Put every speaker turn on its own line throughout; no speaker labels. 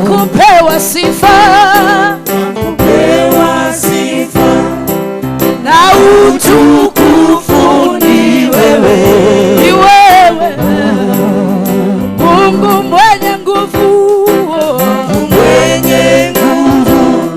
Wakupewa sifa,
Wakupewa sifa
na utukufu ni wewe, ni wewe Mungu mwenye nguvu,
mwenye nguvu,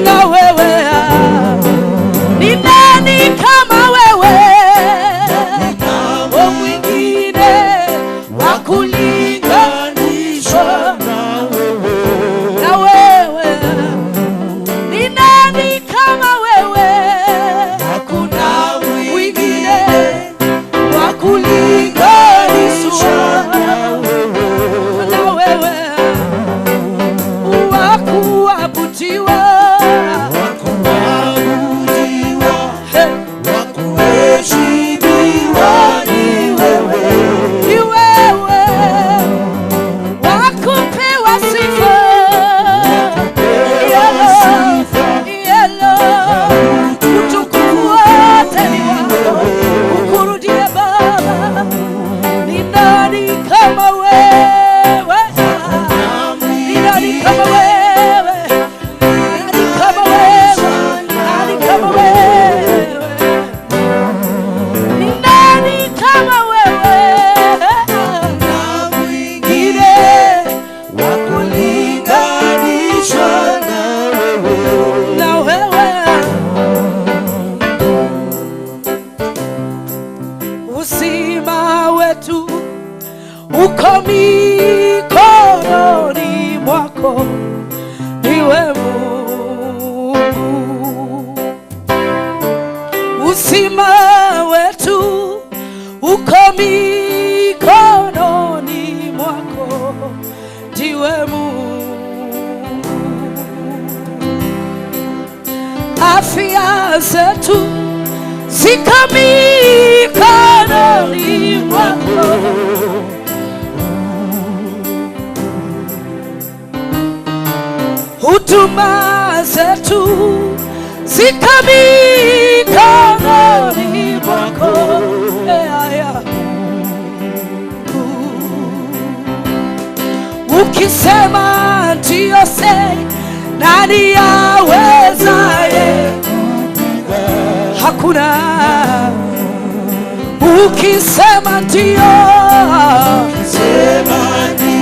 na wewe. Ni nani kama wewe, o mwingine wa kulinganishwa na wewe? Ni nani kama wewe? Hakuna mwingine wa kulinganishwa na wewe, wa kuabudiwa, ni wewe, wa kupewa sifa, yelo, utukufu wote ni wako, ukurudie Baba. Ni nani kama wewe? Ni nani kama wewe? Nani kama wewe? Nani kama wewe? Ni nani kama wewe? Mwingine
wa kulinganishwa
na wewe. Uzima wetu uko mikononi mwako, niwe Mungu. Uzima wetu uko mikononi mwako, ndiwe Mungu. Afya zetu ziko mikononi mwako, huduma zetu ziko mikononi mwako. Ea, ukisema ndiyo, se nani awezaye? Hakuna. Ukisema ndiyo,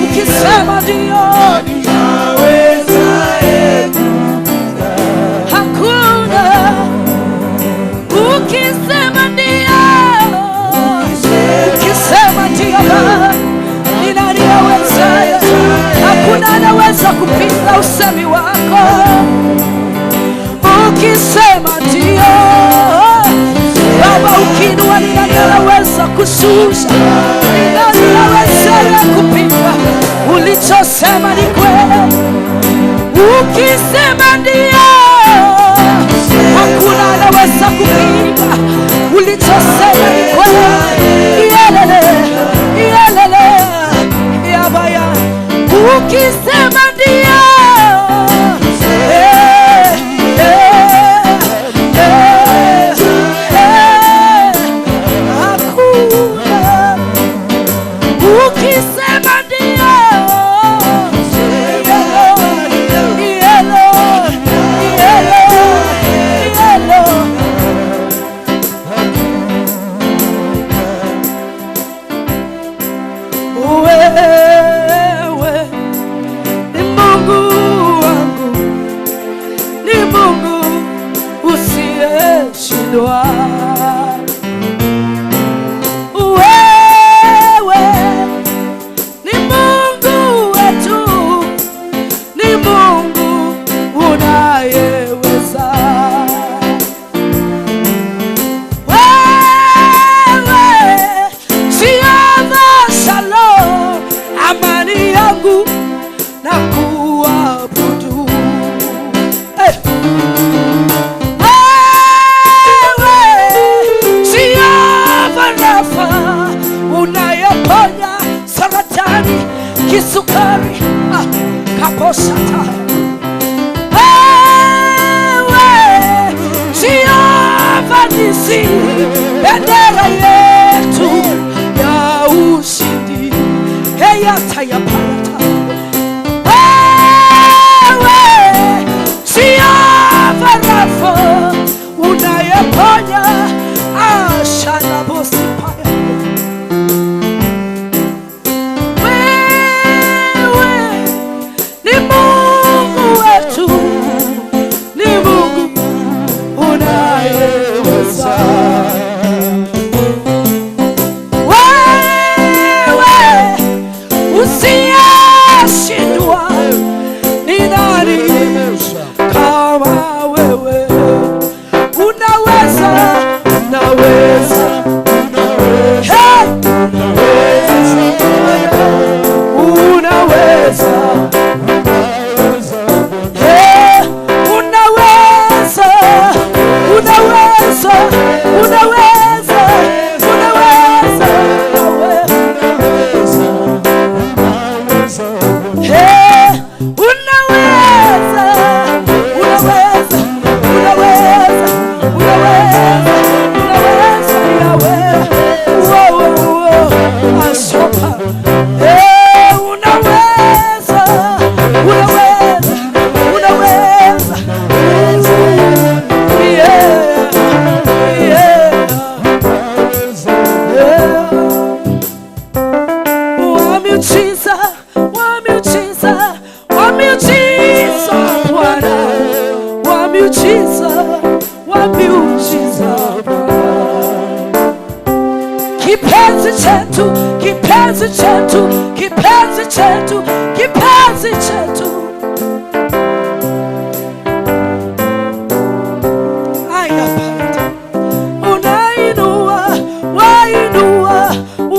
ukisema ndiyo, hakuna. Ukisema ndiyo, ukisema ndiyo, ni nani awezaye? Hakuna anaweza kupinga usemi wako. Ukisema ndiyo, Baba, ukiinua, ni nani anaweza kushusha? Ni nani awezaye kupinga? Ulichosema ni kweli. Ukisema ndiyo, hakuna anaweza kupinga. Ulichosema ni kweli. Yelele, yelele, yabaya. Ukisema ndiyo, eh, eh, eh, eh, hakuna. Ukisema ndiyo, yelo, yelo, yelo, yelo. Wewe ni Mungu wangu, ni Mungu usiyeshindwa. Wewe victory. Kaposata. Wewe Jehova Nisi, bendera yetu ya ushindi. Heyatayapata. Wewe Jehova Rafa, unayeponya ashanabosipaya. Wewe ni Mungu wetu, ni Mungu unayeweza. Wewe usiyeshindwa, ni nani kama wewe? Unaweza, unaweza, hey! Unaweza, hey! Unaweza, unaweza, unaweza, unaweza, hey! Unaweza, unaweza, unaweza, unaweza, unaweza, Yahweh. Wo, wo, wo, asopa. Hey, unaweza, unaweza, unaweza. Yeah, yeah, yeah. Wamiujiza, wamiujiza, wamiujiza Bwana, wamiujiza, wamiujiza Bwana. Kipenzi chetu, kipenzi chetu, kipenzi chetu, kipenzi chetu. Aya pata. Unainua, wainua,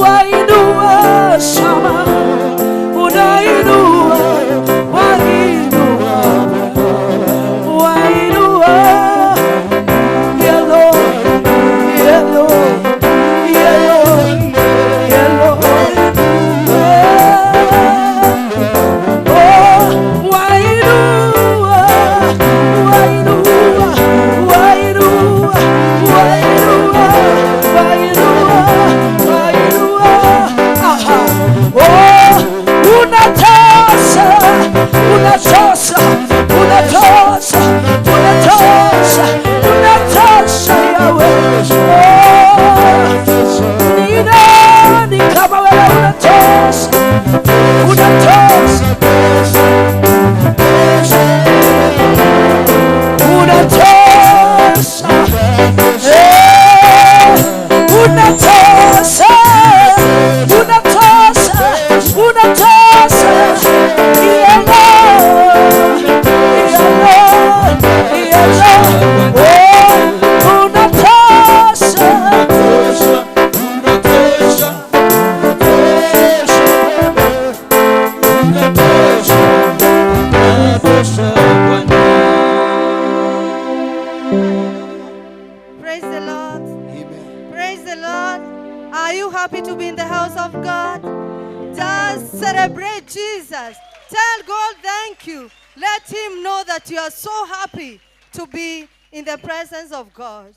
wainua shama. Unainua, wainua, wainua. Yellow, yellow, yellow, yellow. Oh, wainua, wainua, wainua, wainua, wainua, wainua. Aha. Oh, unatosha, unatosha, unatosha, unatosha, unatosha Yahweh. Oh, ni nani kama wewe? Unatosha, unatosha, unatosha. Eh, unatosha, unatosha, unatosha. Yellow, yellow, yellow. Oh, unatosha.
Praise the Lord. Praise the Lord. Are you happy to be in the house of God? Just celebrate Jesus. Tell God thank you. Let him know that you are so happy to be in the presence of God.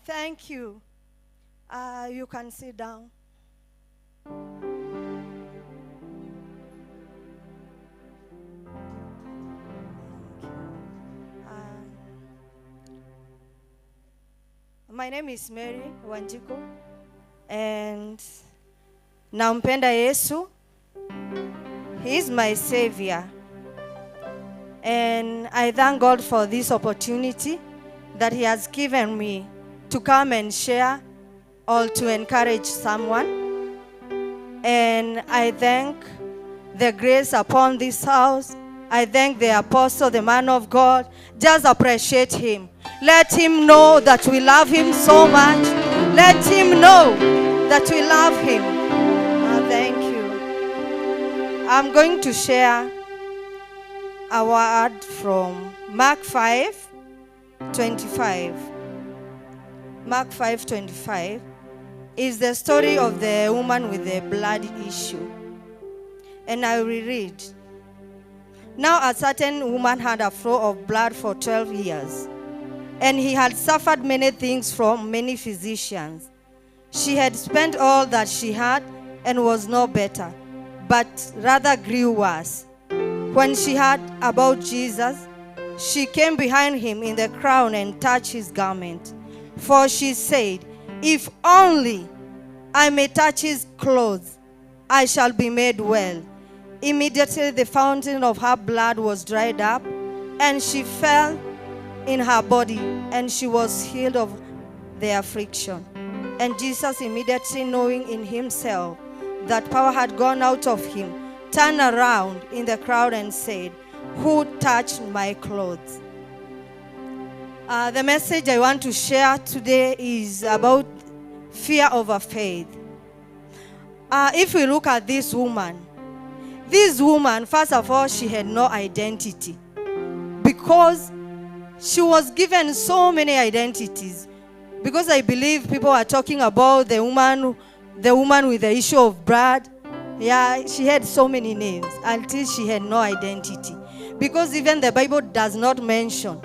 Thank you. You can sit down. My name is Mary Wanjiku and nampenda Yesu. He is my savior. And I thank God for this opportunity that he has given me to come and share or to encourage someone. And I thank the grace upon this house. I thank the apostle, the man of God. Just appreciate him. Let him know that we love him so much. Let him know that we love him. Thank you. I'm going to share a word from Mark 5:25. Mark 5:25 is the story of the woman with the blood issue. And I will read. Now a certain woman had a flow of blood for 12 years, and he had suffered many things from many physicians. She had spent all that she had and was no better, but rather grew worse. When she heard about Jesus, she came behind him in the crowd and touched his garment. For she said, "If only I may touch his clothes, I shall be made well." Immediately the fountain of her blood was dried up, and she fell in her body, and she was healed of the affliction. And Jesus, immediately knowing in himself that power had gone out of him, turned around in the crowd and said, "Who touched my clothes?" The message I want to share today is about fear over faith. If we look at this woman, first of all, she had no identity, because she was given so many identities. Because I believe people are talking about the woman with the issue of blood. Yeah, she had so many names until she had no identity. Because even the Bible does not mention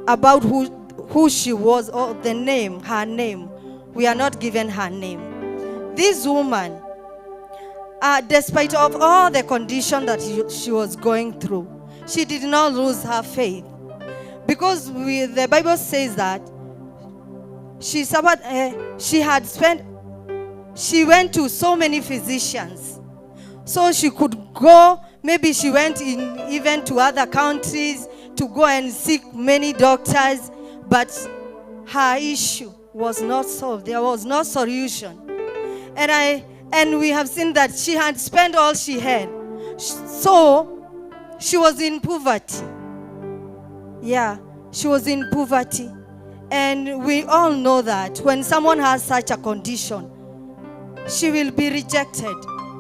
about who she was or the name, her name. We are not given her name. This woman, despite of all the condition that she was going through, she did not lose her faith. Because the Bible says that she suffered, she went to so many physicians. So she could go, maybe she went in even to other countries to go and seek many doctors, but her issue was not solved. There was no solution. And we have seen that she had spent all she had. So she was in poverty. Yeah, she was in poverty. And we all know that when someone has such a condition, she will be rejected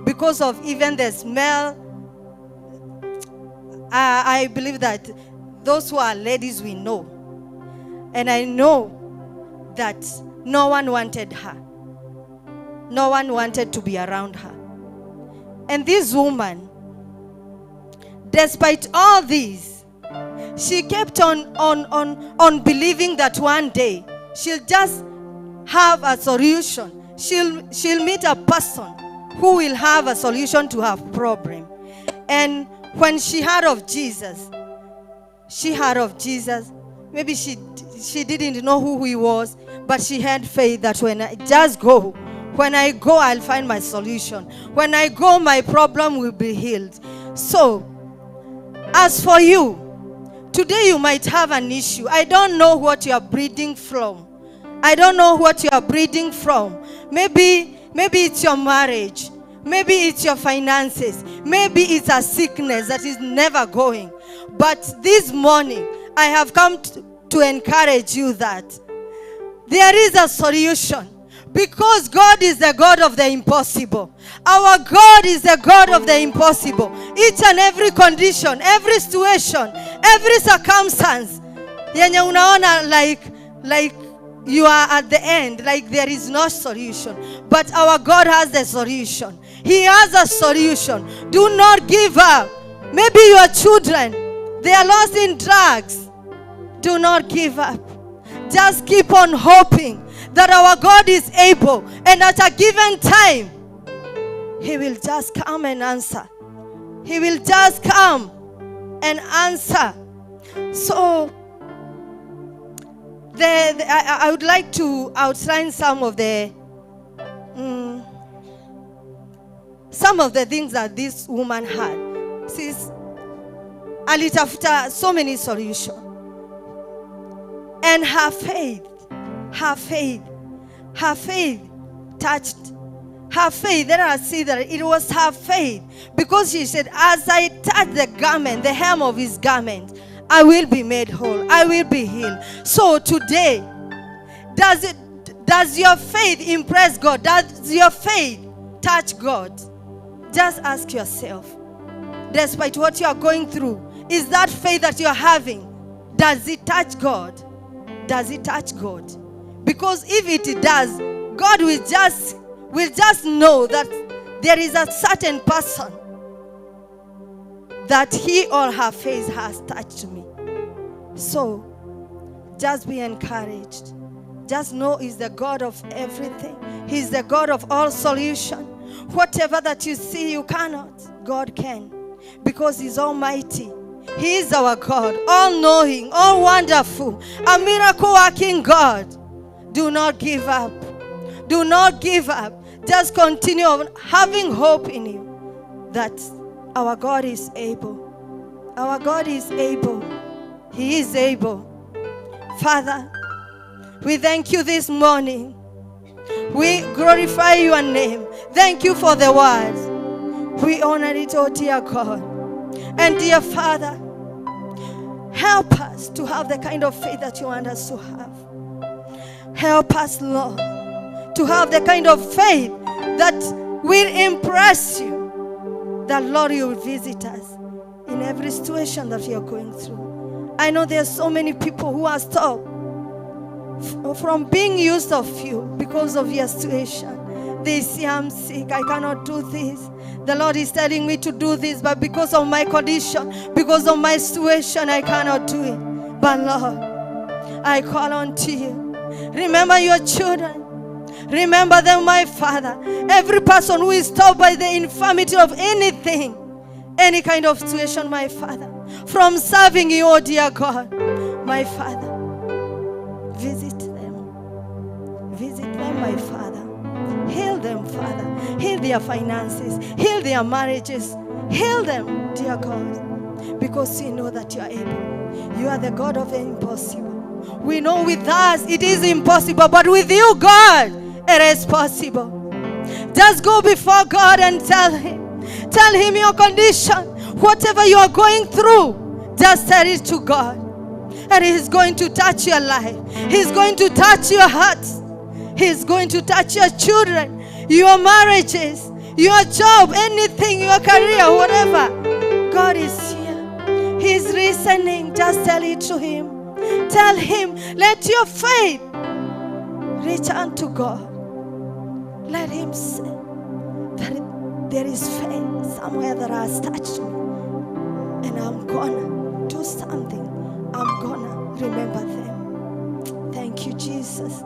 because of even the smell. I believe that those who are ladies, we know. And I know that no one wanted her. No one wanted to be around her. And this woman, despite all this, she kept on believing that one day she'll just have a solution. She'll meet a person who will have a solution to her problem. And when she heard of Jesus, maybe she didn't know who he was, but she had faith that when I go, I'll find my solution. When I go, my problem will be healed. So, as for you, today you might have an issue. I don't know what you are breathing from. Maybe it's your marriage. Maybe it's your finances. Maybe it's a sickness that is never going. But this morning, I have come to encourage you that there is a solution. Because God is the God of the impossible. Our God is the God of the impossible. Each and every condition, every situation, every circumstance. Yenye unaona like you are at the end, like there is no solution. But our God has the solution. He has a solution. Do not give up. Maybe your children, they are lost in drugs. Do not give up. Just keep on hoping that our God is able, and at a given time, He will just come and answer. He will just come and answer. So, I would like to outline some of the things that this woman had. Since alitafuta so many solutions, and her faith touched her faith. Then I see that it was her faith, because she said, as I touch the garment, the hem of his garment, I will be made whole. I will be healed. So today, does your faith impress God? Does your faith touch God? Just ask yourself, despite what you are going through, is that faith that you are having, does it touch God? Does it touch God? Because if it does, God will just know that there is a certain person that he or her face has touched me. So just be encouraged. Just know he's the God of everything. He's the God of all solution. Whatever that you see you cannot, God can. Because he's almighty. He is our God, all-knowing, all-wonderful, a miracle-working God. Do not give up. Do not give up. Just continue having hope in you that our God is able. Our God is able. He is able. Father, we thank you this morning. We glorify your name. Thank you for the word. We honor it, oh dear God. And dear Father, help us to have the kind of faith that you want us to have. Help us, Lord, to have the kind of faith that will impress you. That, Lord, you will visit us in every situation that we are going through. I know there are so many people who are stopped from being used of you because of your situation. They say, I'm sick, I cannot do this. The Lord is telling me to do this, but because of my condition, because of my situation, I cannot do it. But Lord, I call on to you. Remember your children. Remember them, my Father. Every person who is stopped by the infirmity of anything, any kind of situation, my Father, from serving you, oh dear God, my Father, visit them. Visit them, my Father. Heal them, Father. Heal their finances. Heal their marriages. Heal them, dear God, because we know that you are able. You are the God of the impossible. We know with us it is impossible, but with you, God, it is possible. Just go before God and tell him. Tell him your condition. Whatever you are going through, just tell it to God. And he's going to touch your life. He's going to touch your heart. He's going to touch your children, your marriages, your job, anything, your career, whatever. God is here. He's listening. Just tell it to him. Tell him, let your faith reach unto God. Let him say that there is faith somewhere that has touched me. And I'm gonna do something. I'm gonna remember them. Thank you, Jesus.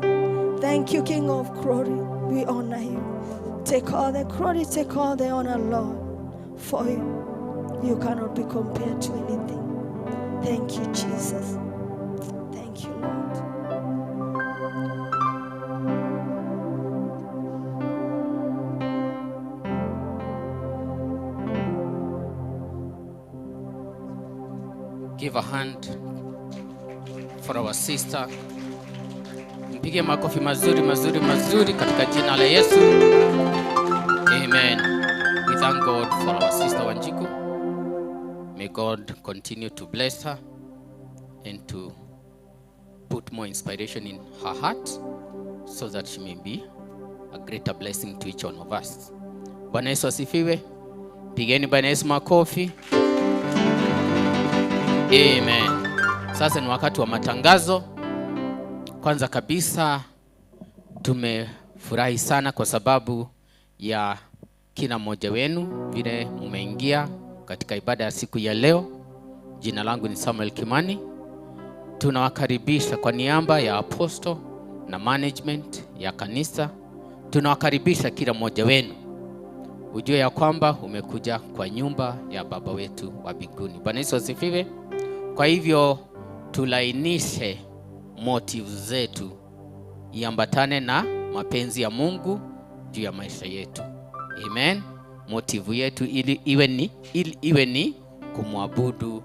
Thank you, King of glory. We honor you. Take all the glory, take all the honor, Lord. For you, you cannot be compared to anything. Thank you, Jesus. Thank you, Lord.
Give a hand for our sister. Mpige makofi mazuri mazuri mazuri katika jina la Yesu. Amen. We thank God for our sister Wanjiku. May God continue to bless her and to put more inspiration in her heart so that she may be a greater blessing to each one of us. Bwana Yesu asifiwe. Pigeni Bwana Yesu makofi. Amen. Sasa ni wakati wa matangazo. Kwanza kabisa tumefurahi sana kwa sababu ya kila mmoja wenu vile mumeingia katika ibada ya siku ya leo. Jina langu ni Samuel Kimani. Tunawakaribisha kwa niaba ya apostle na management ya kanisa. Tunawakaribisha kila mmoja wenu. Ujue ya kwamba umekuja kwa nyumba ya Baba wetu wa mbinguni. Bwana Yesu asifiwe. Kwa hivyo tulainishe motive zetu iambatane na mapenzi ya Mungu juu ya maisha yetu. Amen. Motive yetu ili iwe ni kumwabudu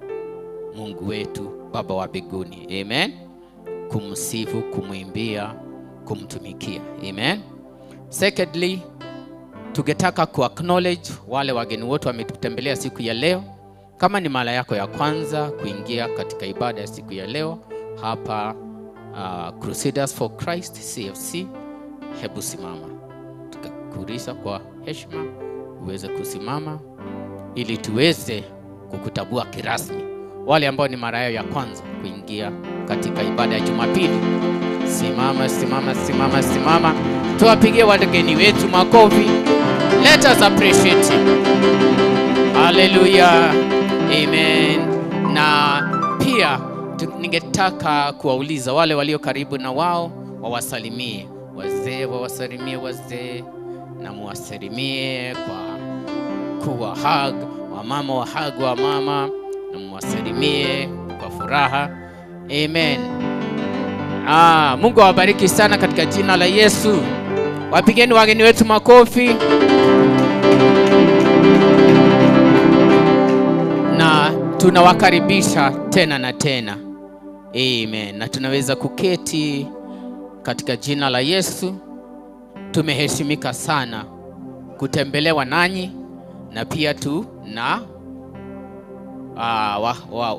Mungu wetu Baba wa mbinguni. Amen. Kumsifu, kumwimbia, kumtumikia. Amen. Secondly, tungetaka ku acknowledge wale wageni wote wametutembelea siku ya leo. Kama ni mara yako ya kwanza kuingia katika ibada ya siku ya leo hapa Crusaders for Christ CFC, hebu simama. Tukakuuliza kwa heshima uweze kusimama ili tuweze kukutabua kirasmi. Wale ambao ni mara yao ya kwanza kuingia katika ibada ya Jumapili, simama, simama, simama, simama. Tuwapigie wageni wetu makofi. Let us appreciate him. Hallelujah. Amen. Na pia ningetaka kuwauliza wale walio karibu na wao wawasalimie wazee, wawasalimie wazee na muwasalimie kwa kuwa hug, wamama wa hug wa mama na muwasalimie kwa furaha. Amen. Mungu awabariki sana katika jina la Yesu. Wapigeni wageni wetu makofi. Na tunawakaribisha tena na tena. Amen. Na tunaweza kuketi katika jina la Yesu. Tumeheshimika sana kutembelewa nanyi, na pia tuna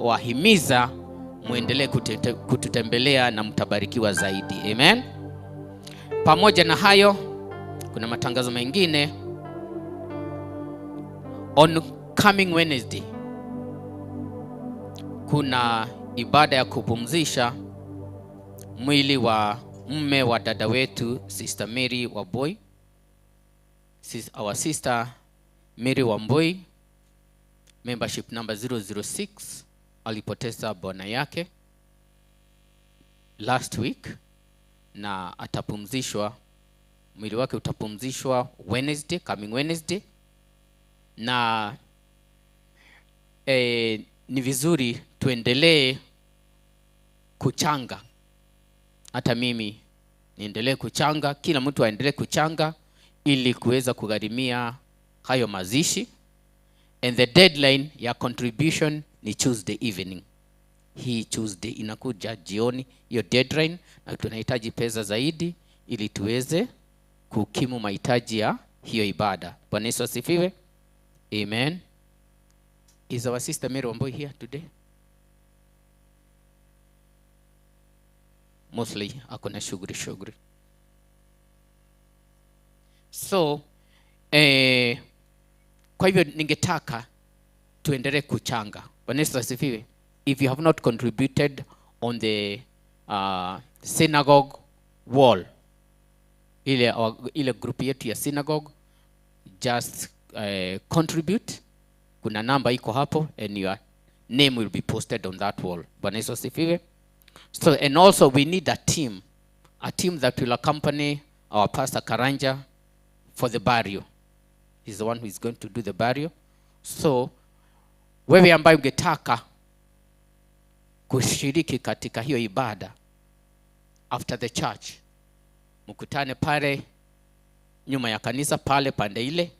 wahimiza muendelee kututembelea na mtabarikiwa zaidi. Amen. Pamoja na hayo, kuna matangazo mengine. On coming Wednesday kuna ibada ya kupumzisha mwili wa mume wa dada wetu Sister Mary Wambui. Our sister Mary Wambui, membership number 006, alipoteza bwana yake last week na atapumzishwa, mwili wake utapumzishwa Wednesday, coming Wednesday. Na ni vizuri tuendelee kuchanga. Hata mimi niendelee kuchanga, kila mtu aendelee kuchanga ili kuweza kugharimia hayo mazishi. And the deadline ya contribution ni Tuesday evening. Hii Tuesday inakuja jioni hiyo deadline, na tunahitaji pesa zaidi ili tuweze kukimu mahitaji ya hiyo ibada. Bwana Yesu asifiwe. Amen. Is our sister Mary Wambui here today? Mostly ako na shughuli. So kwa hivyo ningetaka tuendelee kuchanga. Bwana Yesu asifiwe. If you have not contributed on the synagogue wall, ile group yetu ya synagogue, just contribute. Kuna namba iko hapo and your name will be posted on that wall. Bwana Yesu asifiwe. So, and also we need a team that will accompany our pastor Karanja for the burial. He's the one who is going to do the burial. So, wewe ambaye ungetaka kushiriki katika hiyo ibada after the church, mkutane pale nyuma ya kanisa pale pande ile,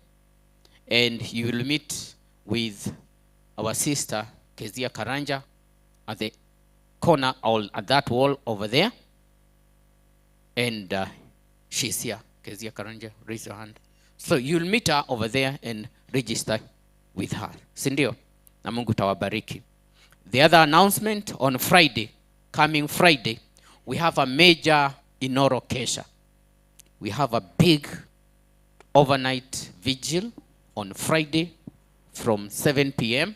and you will meet with our sister Kezia Karanja at the corner or at that wall over there. And she's here. Kezia Karanja, raise your hand. So you'll meet her over there and register with her. Sindio? Na Mungu tawabariki. The other announcement on Friday, coming Friday, we have a major Inoro Kesha. We have a big overnight vigil on Friday from 7 p.m.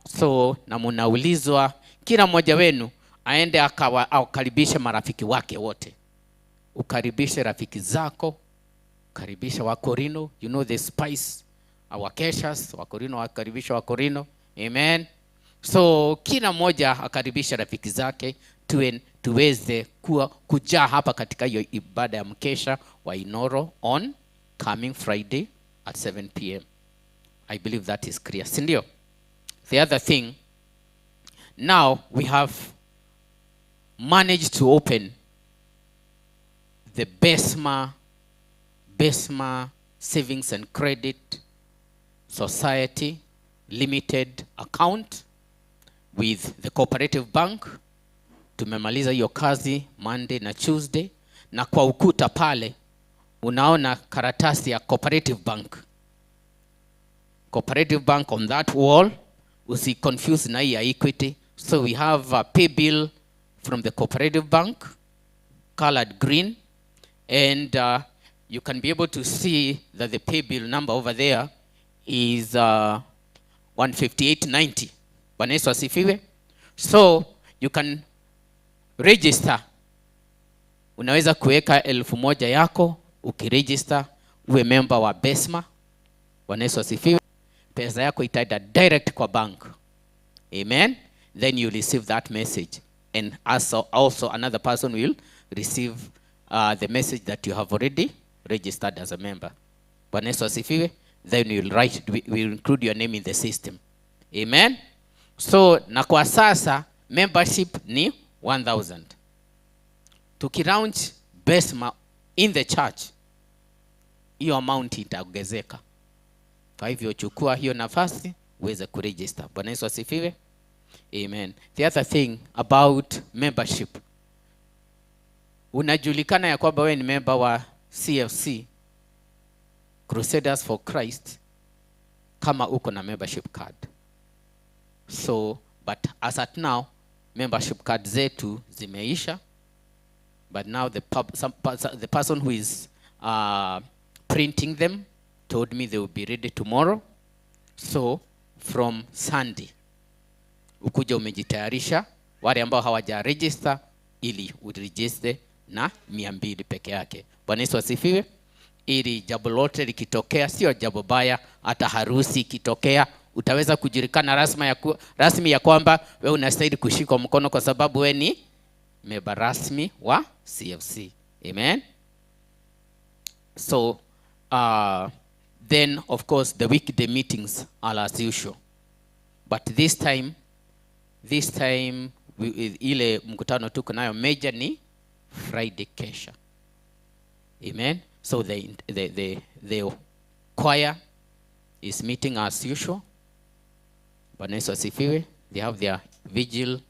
So na munaulizwa kila mmoja wenu aende akaribishe marafiki wake wote. Ukaribishe rafiki zako, ukaribishe Wakorino, you know the spice, our keshas, Wakorino wakaribishe Wakorino. Amen. So kila mmoja akaribishe rafiki zake tuweze kujaa hapa katika hiyo ibada ya mkesha wa Inoro on coming Friday at 7 p.m. I believe that is clear. Sindio? The other thing, now we have managed to open the Besma Savings and Credit Society Limited account with the Cooperative Bank. Tumemaliza hiyo kazi Monday na Tuesday, na kwa ukuta pale unaona karatasi ya Cooperative Bank. Cooperative Bank on that wall, usi confuse na hii ya Equity. So we have a pay bill from the Cooperative Bank, colored green, and you can be able to see that the pay bill number over there is 158.90. Bwana Yesu asifiwe. So you can register. Unaweza kuweka 1,000 yako ukiregister uwe member wa Besma. Bwana Yesu asifiwe. Pesa yako itaenda direct kwa bank. Amen. Then you receive that message, and also another person will receive the message that you have already registered as a member. Bwana Yesu asifiwe. Then you will write, we will include your name in the system. Amen. So na kwa sasa membership ni 1000. Tukilaunch Besma in the church, hiyo amount itaongezeka. Kwa hivyo chukua hiyo nafasi uweze kuregister. Bwana Yesu asifiwe. Amen. The other thing about membership, unajulikana ya kwamba wewe ni member wa CFC, Crusaders for Christ, kama uko na membership card. So, but as at now, membership card zetu zimeisha. But now the person who is printing them told me they will be ready tomorrow. So from Sunday, ukuja umejitayarisha, wale ambao hawaja register ili uregister na 200 peke yake. Bwana Yesu asifiwe. Ili jambo lote likitokea, sio jambo baya, hata harusi ikitokea, utaweza kujulikana rasmi ya kwamba wewe unastahili kushikwa mkono kwa sababu wewe ni member rasmi wa CFC. Amen. So then of course the weekday meetings are as usual. But this time ile mkutano tuko nayo major ni Friday kesha. Amen. So the choir is meeting as usual. Bwana Yesu asifiwe. They have their vigil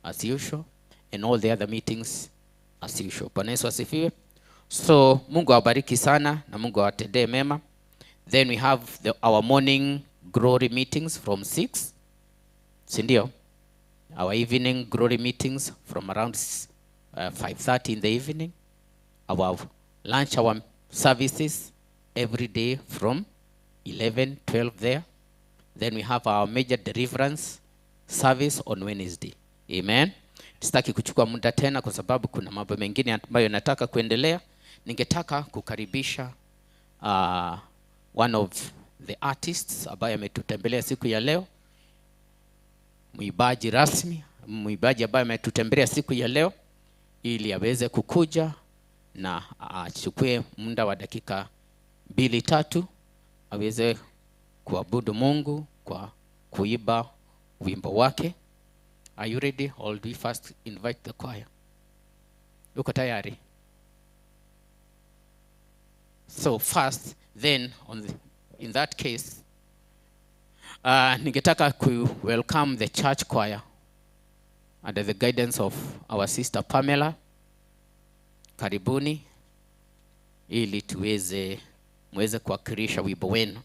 as usual, and all the other meetings as usual. Bwana Yesu asifiwe. So Mungu awabariki sana na Mungu awatendee mema. Then we have our morning glory meetings from 6. Si ndio? Our evening glory meetings from around 5:30 in the evening. Our lunch, our services every day from 11, 12 there. Then we have our major deliverance service on Wednesday. Amen. Sitaki kuchukua muda tena kwa sababu kuna mambo mengine ambayo nataka kuendelea. Ningetaka kukaribisha one of the artists ambaye ametutembelea siku ya leo. Mwimbaji rasmi, mwimbaji ambaye ametutembelea siku ya leo, ili aweze kukuja na achukue muda wa dakika 2-3 aweze kuabudu Mungu kwa kuimba wimbo wake. Are you ready? Or do we first invite the choir? Uko tayari? So first, then in that case, ningetaka ku welcome the church choir under the guidance of our sister Pamela. Karibuni ili tuweze muweze kuwakilisha wimbo wenu.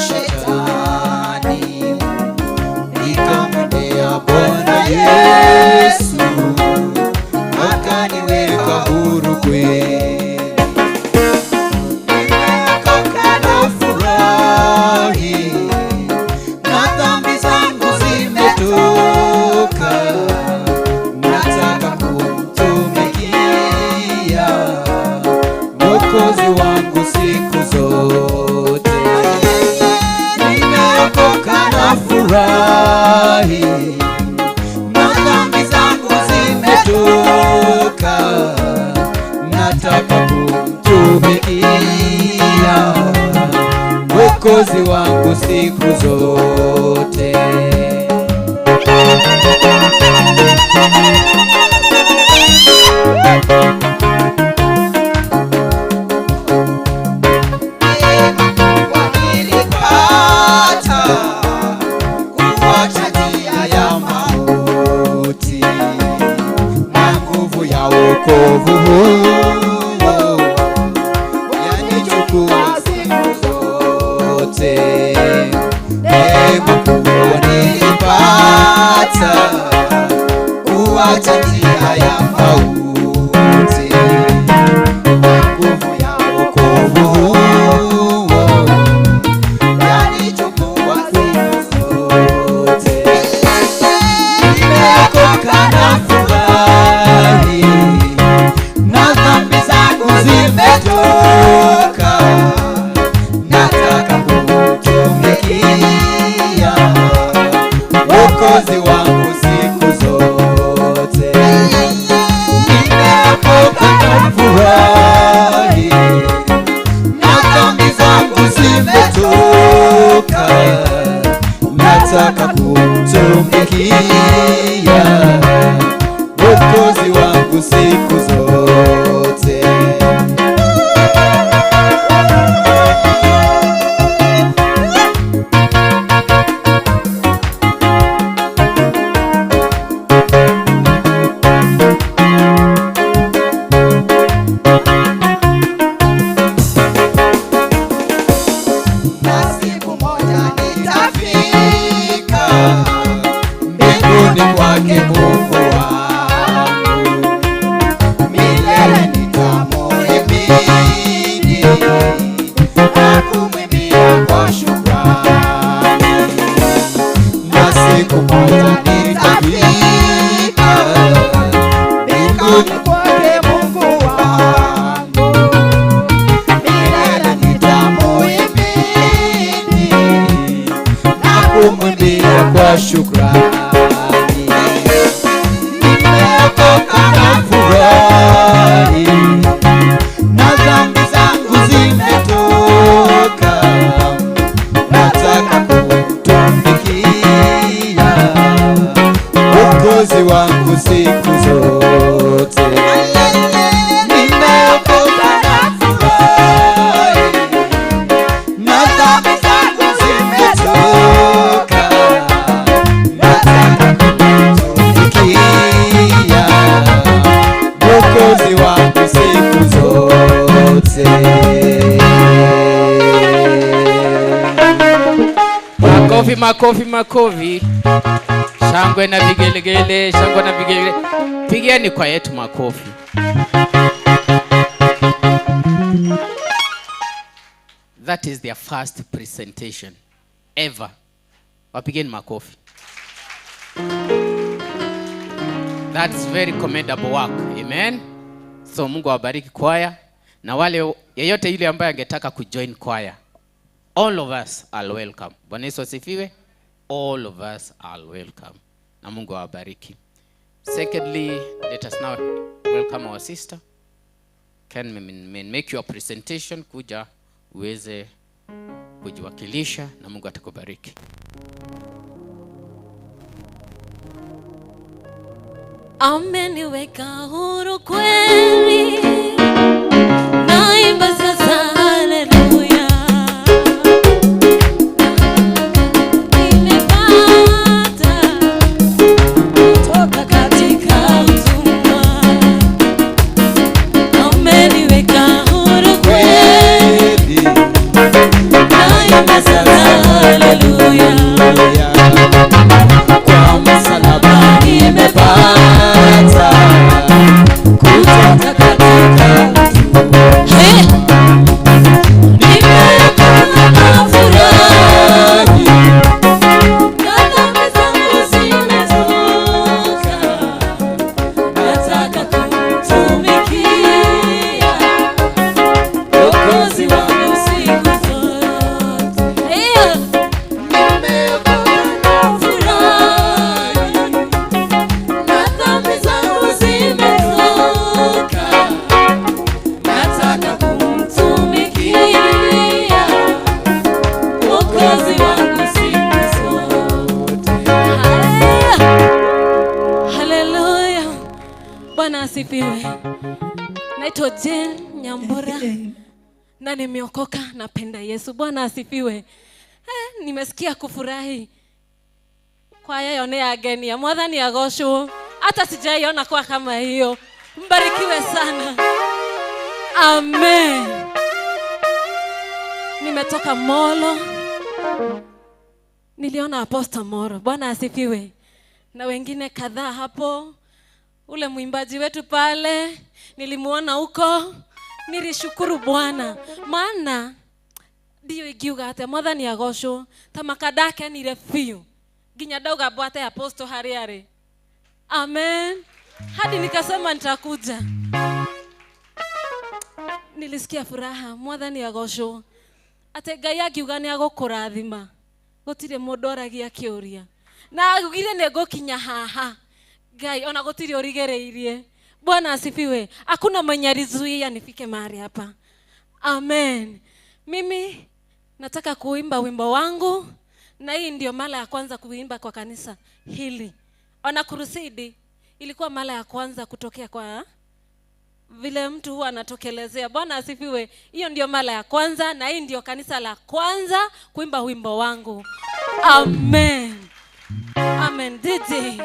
Shetani, nikamwendea Bwana Yesu, akaniweka huru kweli. Nimeokoka na furahi, na dhambi zangu zimetoka, nataka kumtumikia Mwokozi wangu siku zote. Nimeokoka na furahi, na dhambi zangu zimetoka, nataka kumtumikia Mwokozi wangu siku zote. Nilipata kuacha njia ya mauti na nguvu ya wokovu huo yanichukua siku zote. Neema kubwa nilipata kuacha njia ya mauti na nguvu ya wokovu huo yanichukua siku zote. Nimeokoka na furahi, na dhambi zangu zimetoka, nataka kumtumikia Mwokozi wangu siku zote. Nimeokoka na furahi, na dhambi zangu zimetoka, nataka kumtumikia Mwokozi wangu siku zote. Na siku moja nitafika mbinguni kwake Mungu wangu, milele nitamuhimidi na kumwimbia kwa shukrani. Na siku moja nitafika mbinguni kwake Mungu wangu, milele nitamuhimidi na kumwimbia kwa shukrani. Nimeokoka na furahi, na dhambi zangu zimetoka, nataka kumtumikia Mwokozi wangu siku zote. Nimeokoka na furahi, na dhambi zangu zimetoka, nataka kumtumikia Mwokozi wangu siku zote.
Makofi, makofi, makofi. Shangwe na vigelegele, shangwe na vigelegele. Pigeni kwa yetu makofi. That is their first presentation ever. Wapigeni makofi. That's very commendable work. Amen. So Mungu awabariki kwaya na wale yeyote yule ambaye angetaka kujoin choir. All of us are welcome. Bwana Yesu asifiwe. All of us are welcome. Na Mungu awabariki. Secondly, let us now welcome our sister. Can make your presentation, kuja uweze kujiwakilisha na Mungu atakubariki.
Ameniweka huru kweli, naimba sasa haleluya. Nimepata kutoka katika utumwa, ameniweka huru kweli, naimba sasa. Haleluya.
Kwa msalaba nimepata kutoka katika
Hey! Nimeokoka nafurahi, na dhambi zangu zimetoka. Nataka kumtumikia Mwokozi wangu siku zote. Hey! Nimeokoka nafurahi, na dhambi zangu zimetoka. Nataka kumtumikia Mwokozi wangu siku zote. Haleluya. Bwana asifiwe. Naitwa Jane Nyambura na nimeokoka, napenda Yesu. Bwana asifiwe. Nimesikia kufurahi kwaya yo nĩ yangenia. Mwathani agocwo, hata sijaiona kwa kama hiyo. Mbarikiwe sana, amen. Nimetoka Molo, niliona Apostle Moro. Bwana asifiwe, na wengine kadhaa hapo. Ule mwimbaji wetu pale nilimuona huko, nilishukuru Bwana maana ndiyo ingiuga atia. Mwathani agocwo, ta makandakenire biũ nginya ndauga mbwate apostle harĩa arĩ. Amen. Hadi nikasema nitakuja. Nilisikia furaha. Mwathani agocwo, atĩ Ngai angiuga nĩ agũkũrathima, gũtirĩ mũndũ oragia kĩũria. Na augire nĩ ngũkinya haha, Ngai ona gũtirĩ ũrigĩrĩirie. Bwana asifiwe. Hakuna mwenye alizuia nifike mahali hapa. Amen. Mimi nataka kuimba wimbo wangu, na hii ndio mara ya kwanza kuimba kwa kanisa hili. Ona crusade ilikuwa mara ya kwanza kutokea kwa vile mtu huwa anatokelezea. Bwana asifiwe. Hiyo ndio mara ya kwanza, na hii ndio kanisa la kwanza kuimba wimbo wangu. Amen. Amen. DJ.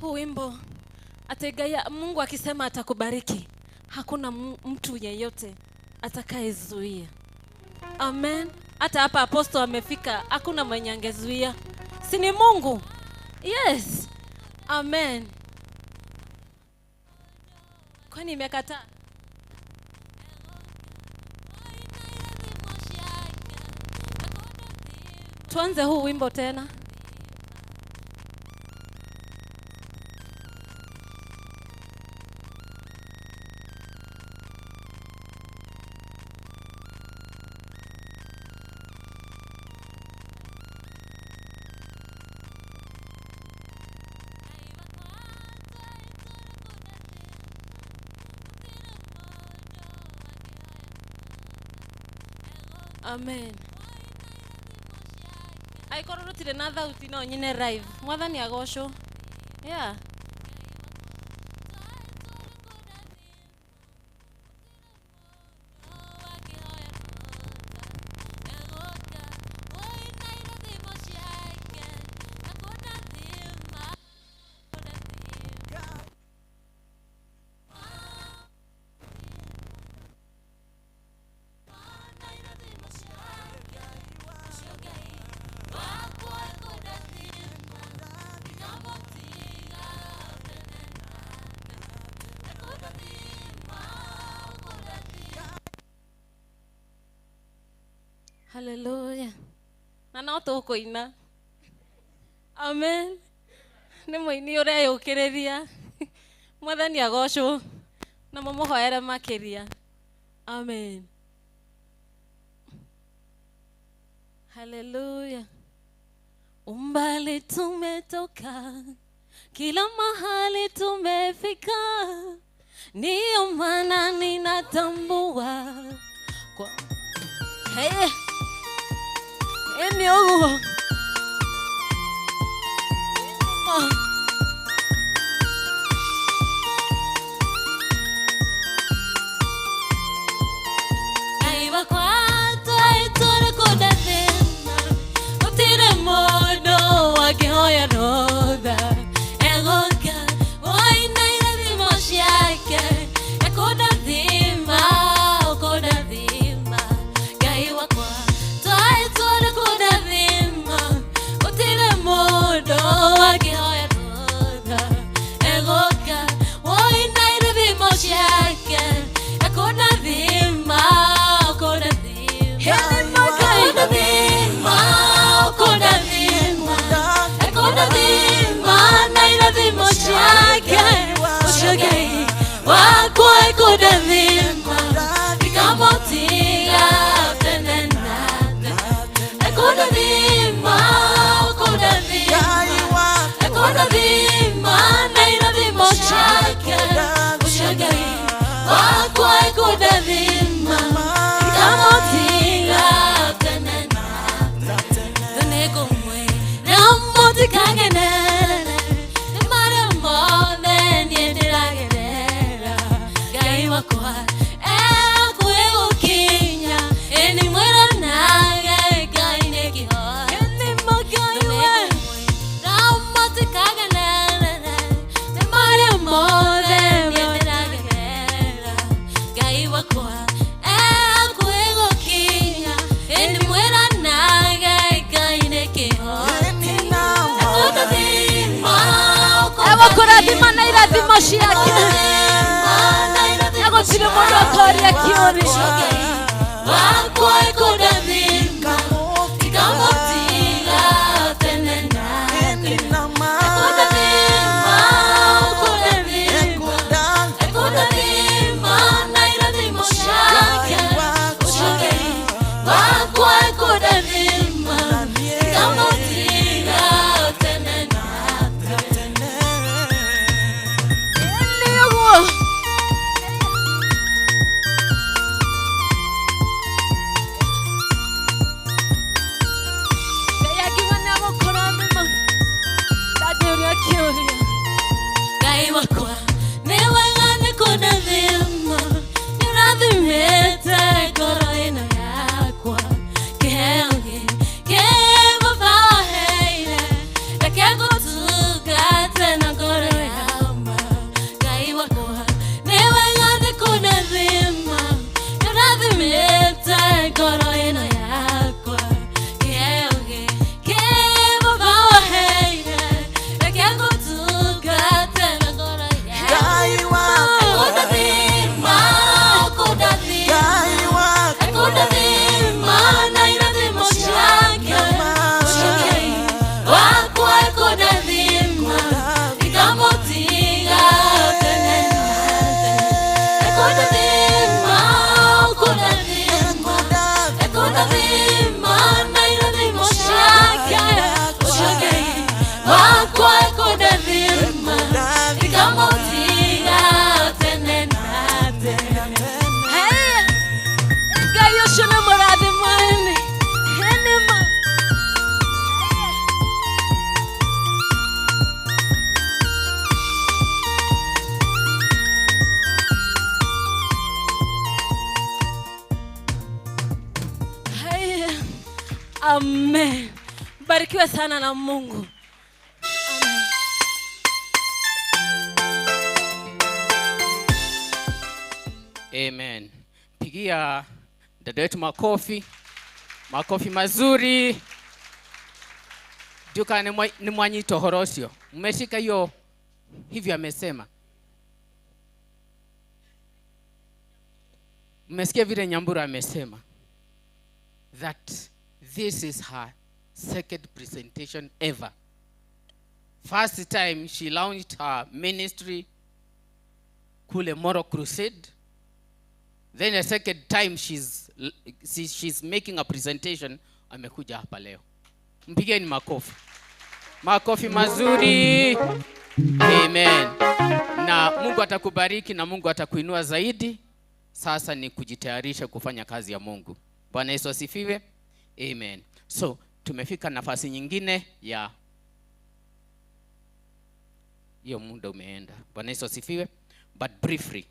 Huu wimbo atĩ Ngai, Mungu akisema atakubariki, hakuna mtu yeyote atakayezuia. Amen. Hata hapa apostle amefika, hakuna mwenye angezuia. Si ni Mungu? Yes. Amen. Kwani imekataa? Tuanze huu wimbo tena. Amen. Aikorwo rutire na thauti no nyine live. Mwathani agocwo. Yeah. Haleluya. Na no tũkũina. Amen. Nĩ mũini ũreyũkĩrĩria. Mwathani agocwo na mũmũhoere makĩria. Amen. Haleluya. Umbali tumetoka, kila mahali tumefika, ndiyo maana ninatambua kwa hey. Eni oguo. Ngai wakwa twaitwara kũnda thĩna, gũtirĩ mũndũ angĩhoya rũtha egũka. Irathimo ciake na gũtirĩ mũndũ ũkoria kĩũria.
Wakwa ekũndathima ndikamũtiga tene na tene. Ekũndathima, ũkũndathima, ekũndathima na irathimo ciake. Ũcio Ngai wakwa ekũndathima ndikamũtiga tene na tene.
Nĩ ũguo. Ngai akiuga nĩ egũkũrathima ndangĩũria kĩũria.
Ngai wakwa nĩ wega nĩ kũndathima, nĩ ũrathimĩte ngoro ĩno yakwa. Kĩheo gĩkĩ Baba waheire, reke ngũtungate na ngoro ya ma. Ngai wakwa nĩ wega nĩ kũndathima, nĩ ũrathimĩte ngoro ĩno yakwa. Kĩheo gĩkĩ Baba waheire, reke ngũtungate na ngoro ya ma. Ekũndathima, ũkũndathima, ekũndathima na irathimo ciake. Ũcio Ngai wakwa ekũndathima, ndikamũtiga tene na tene. Ekũndathima, ũkũndathima, ekũndathima na irathimo ciake. Ũcio Ngai wakwa ekũndathima, ndikamũtiga tene na tene.
Hey, Ngai ũcio nĩ mũrathimani. Nĩ ma. Hey, amen. Barikiwe sana na Mungu. Amen.
Amen. Pigia dada yetu makofi, makofi mazuri. Duka ni mwanyito horo ũcio. Mmeshika hiyo hivyo amesema. Mmesikia vile Nyambura amesema that this is her second presentation ever. First time she launched her ministry kule Moro Crusade. Then the second time she's making a presentation, amekuja hapa leo. Mpigeni makofi. Makofi mazuri. Amen. Na Mungu atakubariki na Mungu atakuinua zaidi. Sasa ni kujitayarisha kufanya kazi ya Mungu. Bwana Yesu asifiwe. Amen. So tumefika nafasi nyingine ya hiyo, muda umeenda. Bwana Yesu asifiwe. But briefly,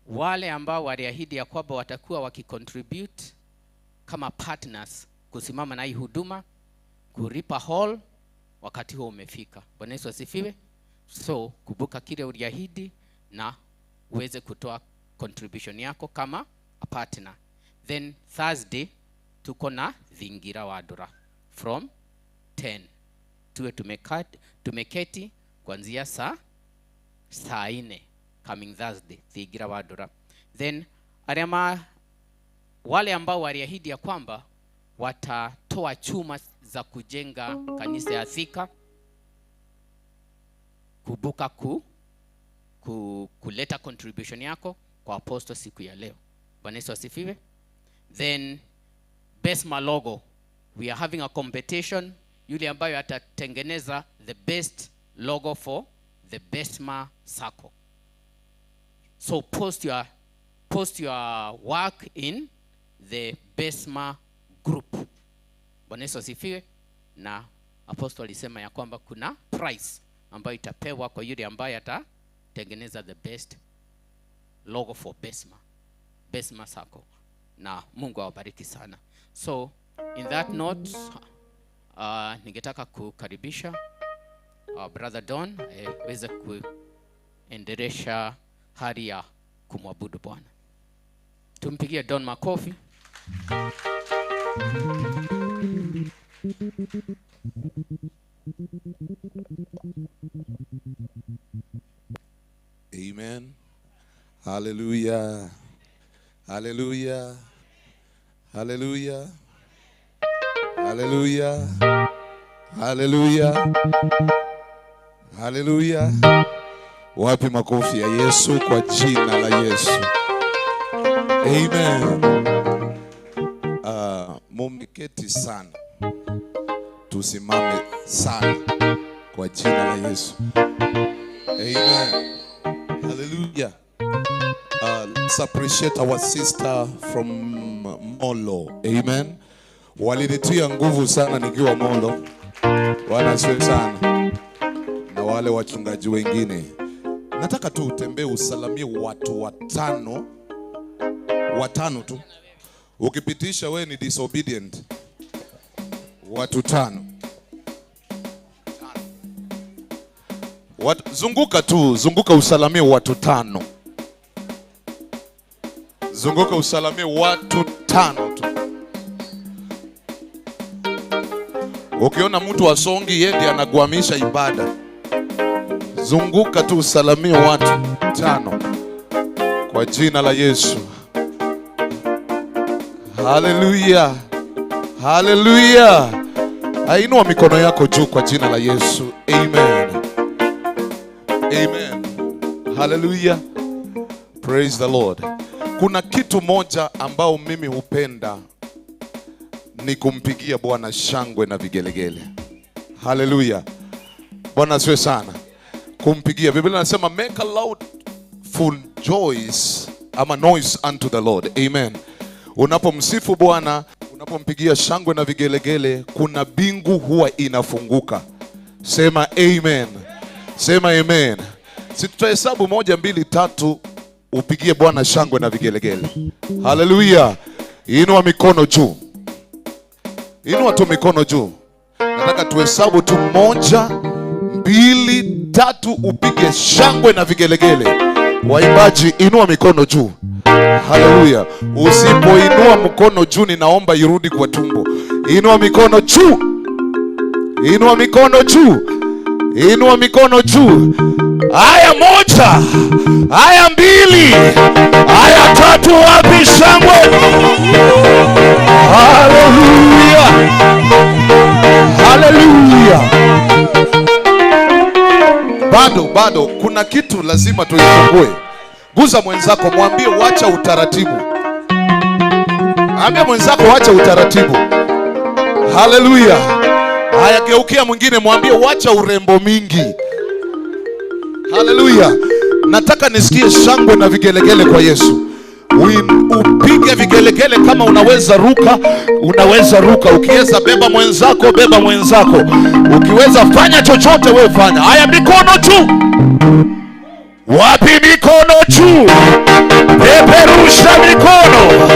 wale ambao waliahidi ya kwamba watakuwa wakicontribute kama partners kusimama na hii huduma kulipa hall, wakati huo umefika. Bwana Yesu asifiwe. So kumbuka kile uliahidi na uweze kutoa contribution yako kama a partner. Then Thursday tuko na Thingira Wadura from 10. Tuwe tumeketi kuanzia saa 4 coming Thursday, Thingira Wadura. Then arema wale ambao waliahidi ya kwamba watatoa chuma za kujenga kanisa ya Thika, kumbuka kuleta contribution yako kwa apostle siku ya leo. Bwana Yesu asifiwe. Then Besma logo, we are having a competition, yule ambayo atatengeneza the best logo for the Besma Sacco. So post your work in the Besma group. Bwana Yesu asifiwe. Na apostle alisema ya kwamba kuna prize ambayo itapewa kwa yule ambaye atatengeneza the best logo for Besma Sacco. Na Mungu awabariki sana. So in that note, ningetaka kukaribisha Brother Don aweze kuendelesha hali ya kumwabudu Bwana. Tumpigie Don makofi.
Amen. Hallelujah. Hallelujah. Hallelujah. Hallelujah. Hallelujah. Hallelujah. Wapi makofi ya Yesu kwa jina la Yesu. Amen. Mumeketi sana. Tusimame sana kwa jina la Yesu. Amen. Hallelujah. Let's appreciate our sister from Molo. Amen. Walinitia nguvu sana nikiwa Molo. Bwana asifiwe sana. Na wale wachungaji wengine. Nataka tu utembee usalamie watu watano. Watano tu. Ukipitisha we ni disobedient. Watu tano. Zunguka tu, zunguka usalamie watu tano. Zunguka usalamie watu tano tu. Ukiona mtu asongi, yeye ndiye anaguamisha ibada. Zunguka tu usalamie watu tano. Kwa jina la Yesu. Hallelujah. Hallelujah. Ainua mikono yako juu kwa jina la Yesu. Amen. Amen. Hallelujah. Praise the Lord. Kuna kitu moja ambao mimi hupenda ni kumpigia Bwana shangwe na vigelegele. Hallelujah. Bwana asifiwe sana. Kumpigia. Biblia inasema make a loud full joys ama noise unto the Lord. Amen. Unapomsifu Bwana, unapompigia shangwe na vigelegele, kuna bingu huwa inafunguka. Sema amen. Sema amen. Si tutahesabu 1 2 3, upigie Bwana shangwe na vigelegele. Hallelujah. Inua mikono juu. Inua tu mikono juu. Nataka tuhesabu tu 1 2 3, upige shangwe na vigelegele. Waimbaji, inua mikono juu. Hallelujah. Usipoinua mkono juu, ninaomba irudi kwa tumbo. Inua mikono juu. Inua mikono juu. Inua mikono juu. Haya 1, haya 2, haya 3, wapi shangwe? Hallelujah. Hallelujah. Bado kuna kitu lazima tuifungue. Guza mwenzako, mwambie wacha utaratibu. Ambia mwenzako wacha utaratibu. Hallelujah. Haya, geukia mwingine, mwambie wacha urembo mingi. Hallelujah. Nataka nisikie shangwe na vigelegele kwa Yesu. Upige vigelegele kama unaweza ruka, unaweza ruka. Ukiweza beba mwenzako, beba mwenzako. Ukiweza fanya chochote wewe fanya. Haya, mikono juu. Wapi mikono juu? Peperusha mikono.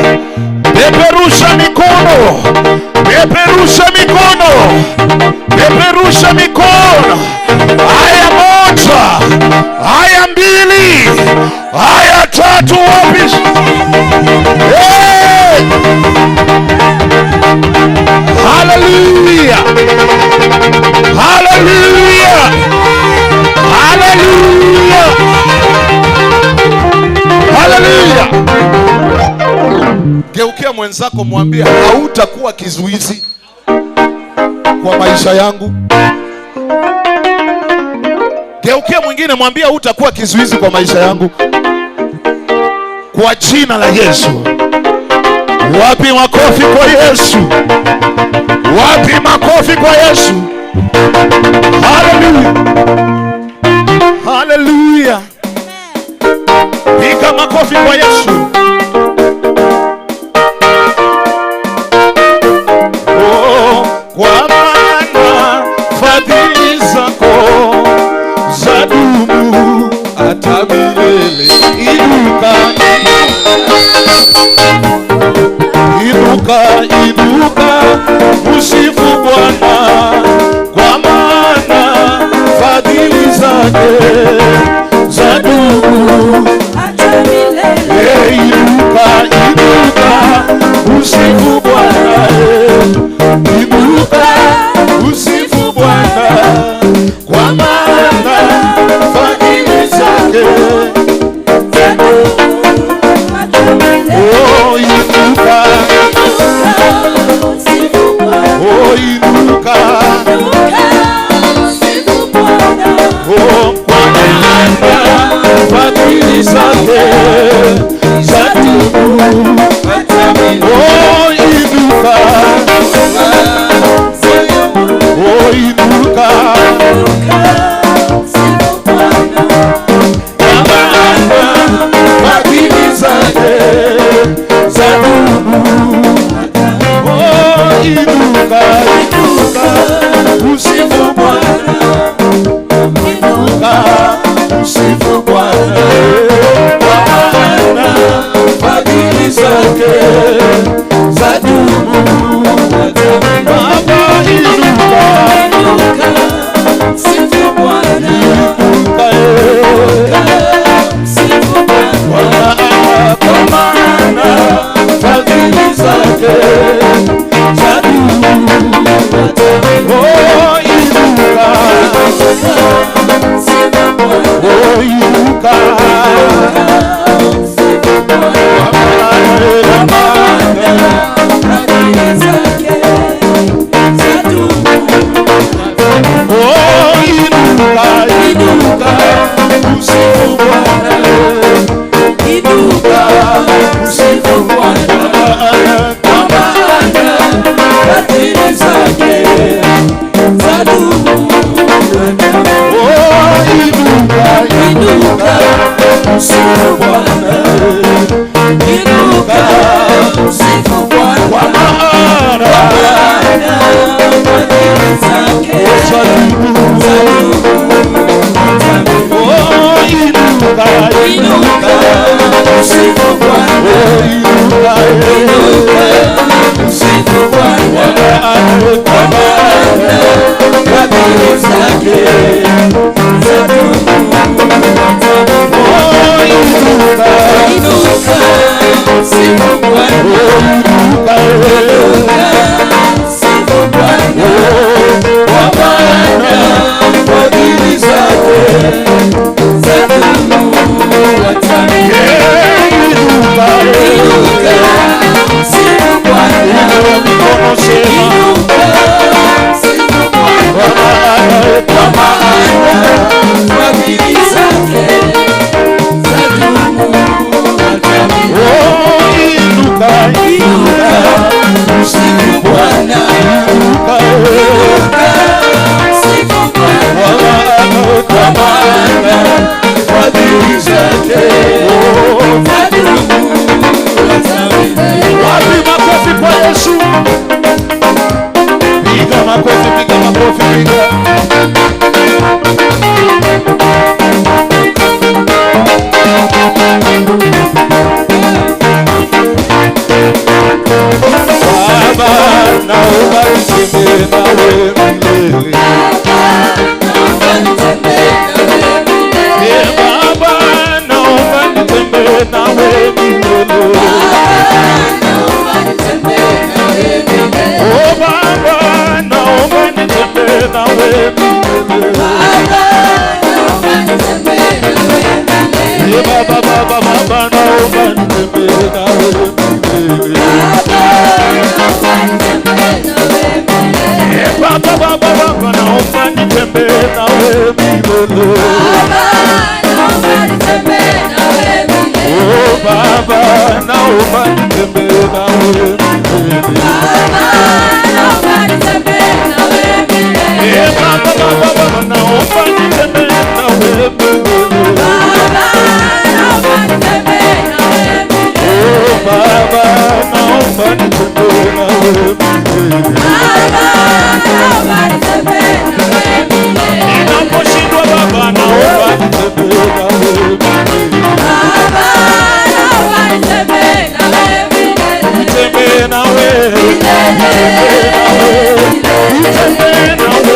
Peperusha mikono. Peperusha mikono. Peperusha mikono. Haya 1, haya 2, haya 3, wapi? Hey! Hallelujah. Hallelujah. Hallelujah. Hallelujah. Geukia mwenzako mwambie hautakuwa kizuizi kwa maisha yangu. Geukia mwingine mwambie hautakuwa kizuizi kwa maisha yangu. Kwa jina la Yesu. Wapi makofi kwa Yesu? Wapi makofi kwa Yesu? Hallelujah. Hallelujah. Piga makofi kwa Yesu. Oh, kwa maana fadhili zako zadumu hata milele. Inuka, inuka, inuka, usifu Bwana, kwa maana fadhili zake zadumu
hata milele.
Inuka, inuka, usifu Bwana, inuka, usifu Bwana.
Msifu Bwana. Inuka, msifu Bwana. Kwa maana fadhili zake zadumu.
Oh, inuka,
Inuka, msifu Bwana. Inuka, msifu Bwana.
kwa maana
Maana fadhili zake
zadumu.
zadumu.
Oh, inuka,
Inuka, msifu Bwana.
oh, inuka,
Inuka, msifu Bwana.
kwa maana
Fadhili zake zadumu.
oh, inuka,
Inuka, msifu Bwana.
inuka,
Msifu Bwana. Kwa maana fadhili zake zadumu hata milele.
inuka,
Inuka, msifu Bwana.
mikono sema,
Inuka, msifu Bwana.
kwa maana
Fadhili zake zadumu hata milele.
oh, inuka,
Inuka, msifu Bwana.
inuka,
Inuka, msifu Bwana.
kwa maana
Fadhili zake zadumu hata milele.
Wapi makofi kwa Yesu? Piga makofi, piga makofi, piga. Baba, naomba nitembee nawe milele. Eh, Baba, naomba nitembee nawe milele. Oh Baba, naomba nitembee nawe milele. Eh, Baba, Baba, Baba, naomba nitembee nawe milele. Eh, Baba, Baba, Baba, naomba nitembee nawe milele. Oh Baba, naomba nitembee nawe milele. Eh, Baba, Baba, Baba, naomba nitembee nawe milele. Oh Baba, naomba nitembee nawe milele. Ninaposhindwa Baba, naomba nitembee nawe milele. Nitembee nawe, nitembee nawe, nitembee nawe.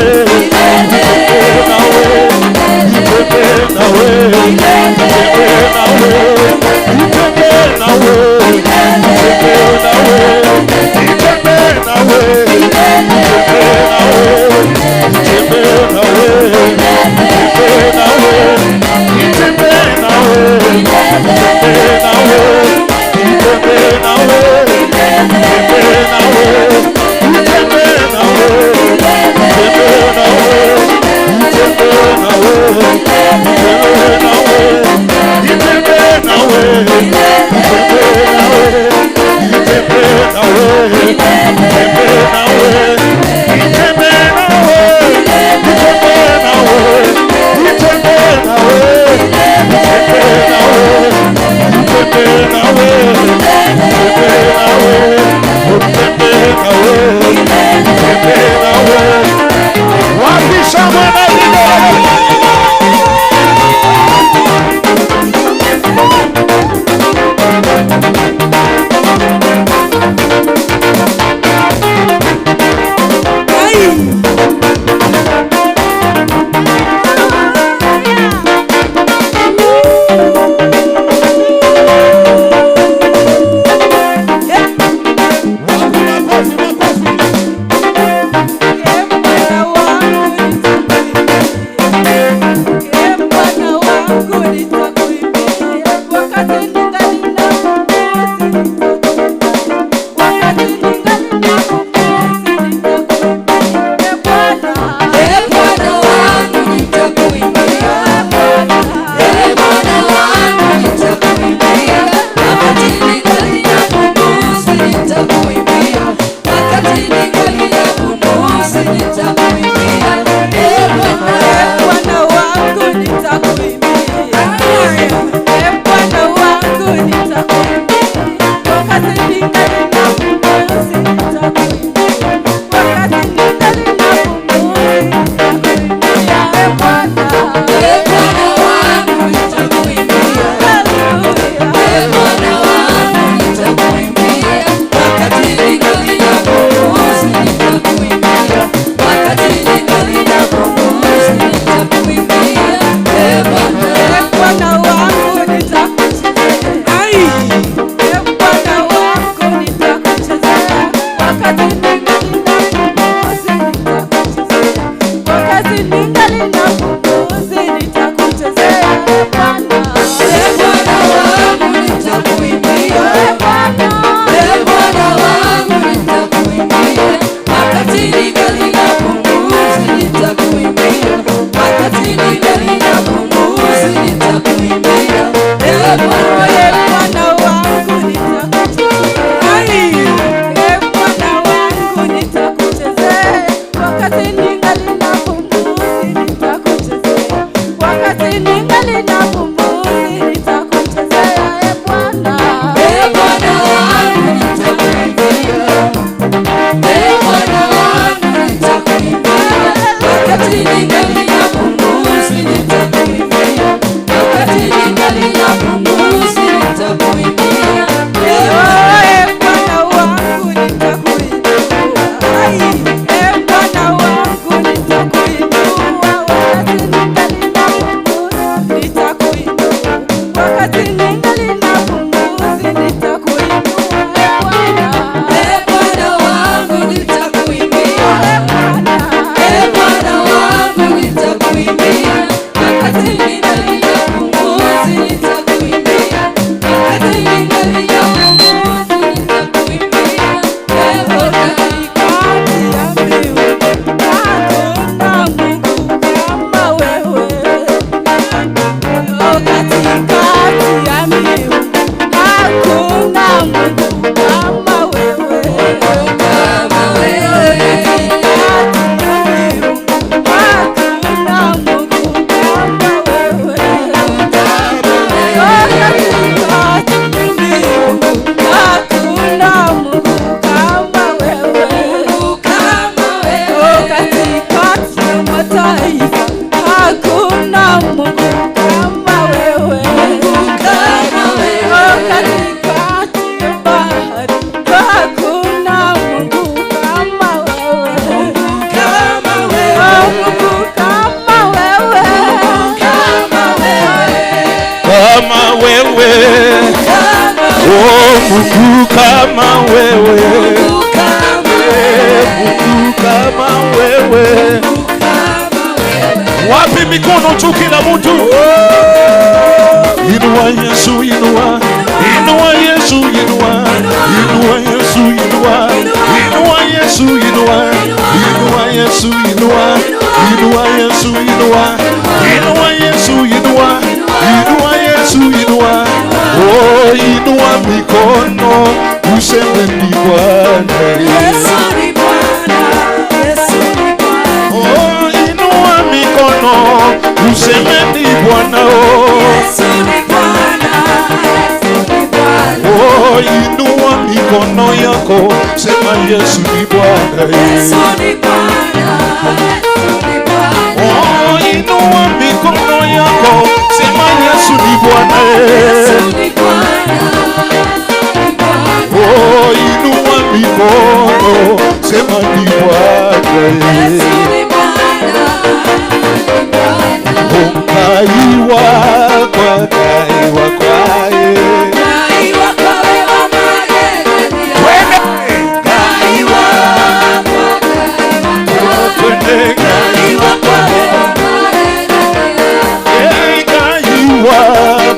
Wakati ningali na pumzi nitakuchezea, e Bwana.
E Bwana wangu nitakuimbia, E Bwana wangu nitakuimbia, wakati ningali na pumzi nitakuimbia, wakati ningali na pumzi nitakuimbia.
E Bwana wangu nitakuinua, E Bwana wangu nitakuinua, wakati ningali na pumzi nitakuinua, wakati ningali na pumzi nitakuinua, E Bwana.
E Bwana wangu nitakuimbia, E Bwana wangu nitakuimbia, wakati ningali na pumzi nitakuimbia, wakati ningali na pumzi nitakuimbia. E Bwana.
Katikati ya mbingu hakuna Mungu kama wewe. Oh, katikati ya mbingu hakuna Mungu kama wewe.
Kama wewe.
Katikati ya mbingu hakuna Mungu kama wewe. Oh, katikati ya mbingu hakuna Mungu kama wewe.
Kama
Oh,
wewe.
katikati ya mataifa hakuna Mungu kama wewe.
Kama
Oh,
wewe.
katikati ya bahari hakuna Mungu kama wewe.
Kama
Oh,
wewe.
Mungu kama wewe.
Kama wewe.
Kama wewe, oh Mungu kama wewe,
Kama wewe.
Mungu kama wewe.
Kama wewe.
Wapi mikono juu kila mtu? Inua Yesu, inua. Inua Yesu, inua. Inua Yesu, inua. Inua Yesu, inua. Inua Yesu, inua. Inua Yesu, inua. Inua Yesu, inua. Inua Yesu, inua. Oh, inua mikono useme ni Bwana.
Yesu ni Bwana. Yesu ni Bwana.
Oh, inua mikono useme ni Bwana. Oh.
Yesu ni Bwana. Yesu ni Bwana.
Oh, inua mikono yako sema Yesu ni Bwana.
Yesu ni Bwana. Yesu ni Bwana.
Oh, inua mikono yako sema Yesu ni Bwana.
Yesu ni Bwana. Yesu ni Bwana.
Oh, inua mikono sema ni Bwana.
Yesu ni Bwana. Ni Bwana.
Kaiwa kwa kaiwa kwae.
Ngai wako wewe magegania.
Twende
Ngai wako,
twende
Ngai wako wewe magegania.
Eh, kaiwa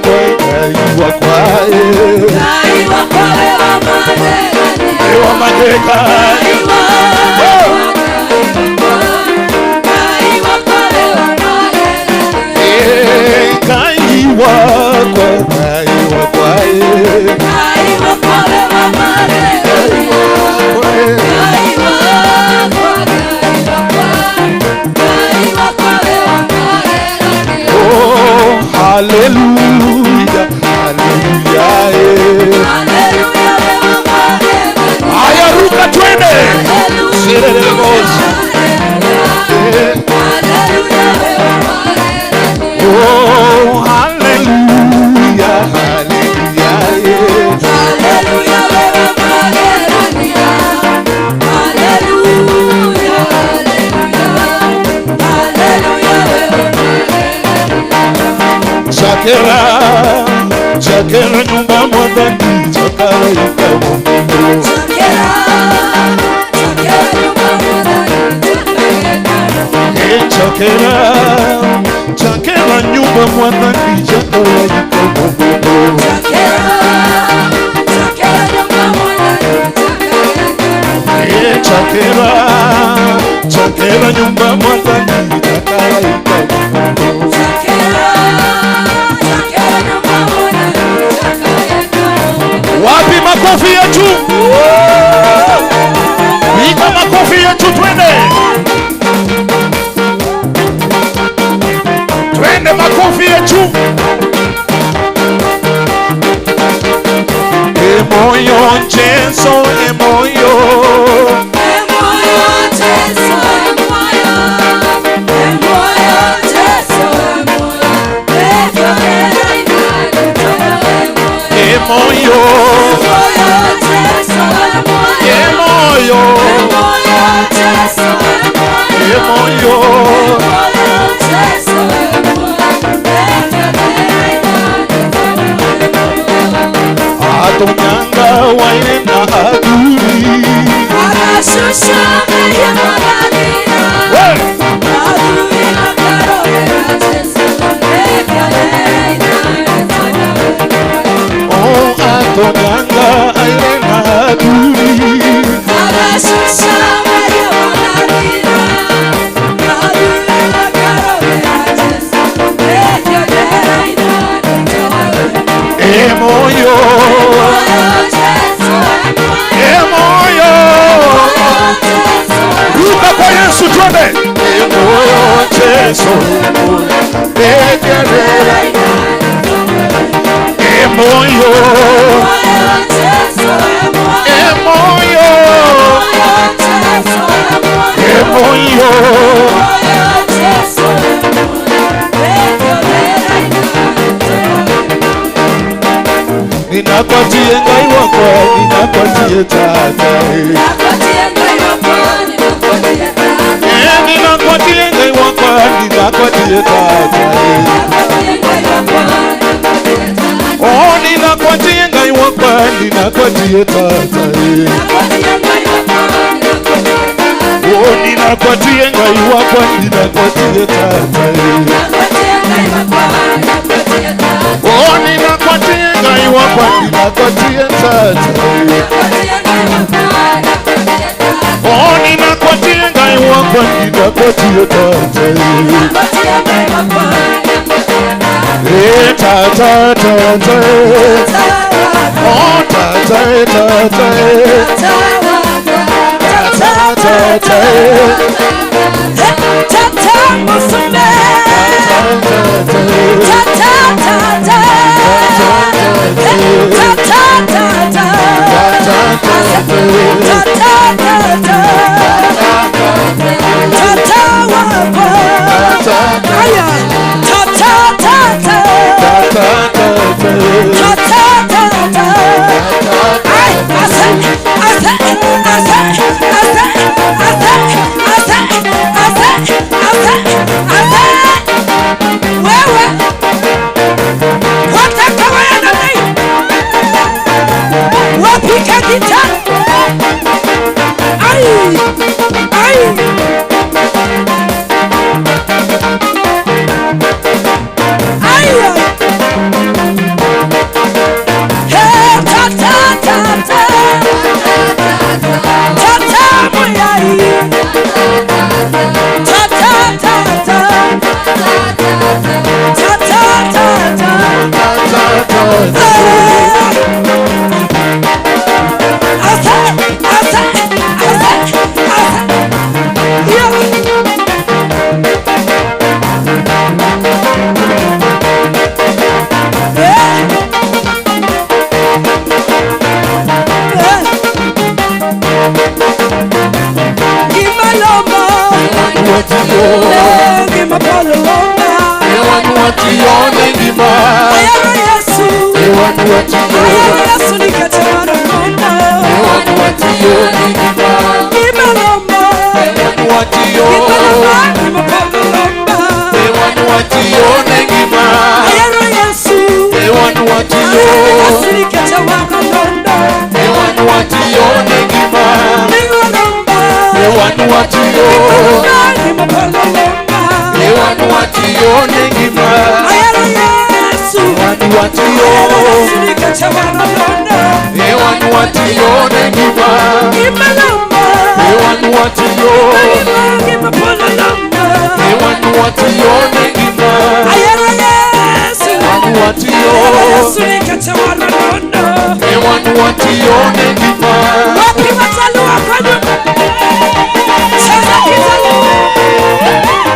kwa kaiwa kwae.
Ngai wako wewe magegania.
Ewa mageka.
Ngai wako, Ngai wako wewe magegania.
Eh, kaiwa kwa kaiwa kwae.
Ngai wako wewe magegania. Ngai wako, Ngai wako, Ngai wako wewe magegania.
Oh, hallelujah, hallelujah. Eh.
Haleluya wewe magegania.
Haya, ruka twende. Sirere boss. Eh. Oh, hallelujah, hallelujah. Eh. Chakera, chakera nyumba mwadhani, chakara ikamungu. Eh, chakera, chakera nyumba mwadhani, chakara ikamungu. Eh, chakera, chakera nyumba mwadhani, chakara ikamungu. Wapi makofi yetu? Piga makofi yetu twende.
Twende makofi ya juu. Emoyo Jesu, emoyo.
Emoyo Jesu, emoyo. Emoyo Jesu, emoyo.
Emoyo.
Emoyo Jesu, emoyo.
Emoyo.
Emoyo Jesu, emoyo.
Emoyo.
Emoyo Jesu, emoyo.
Atonyanga waina adui.
Akashusha meyemolalina.
Hey!
Adui akarorera Jesu.
Oh, atonyanga waina adui.
Akashusha meyemolalina. Adui akarorera Jesu.
Emoyo.
Jesu,
Emoyo. Ruka kwa Yesu twende.
Emoyo Jesu. Ekerera.
Emoyo. Emoyo. Emoyo.
Ninakwatie ngai wakwa, ninakwatie tata.
Eh,
Ninakwatie ngai wakwa, ninakwatie tata. Oh, ninakwatie ngai wakwa, ninakwatie tata. Oh, ninakwatie ngai wakwa, ninakwatie tata. Oh, ninakwatie ngai wakwa, ninakwatie tata. Oh, ninakwatie ngai wakwa, ninakwatie tata. Eh, tata, tata. Oh, tata, tata. Tata, tata.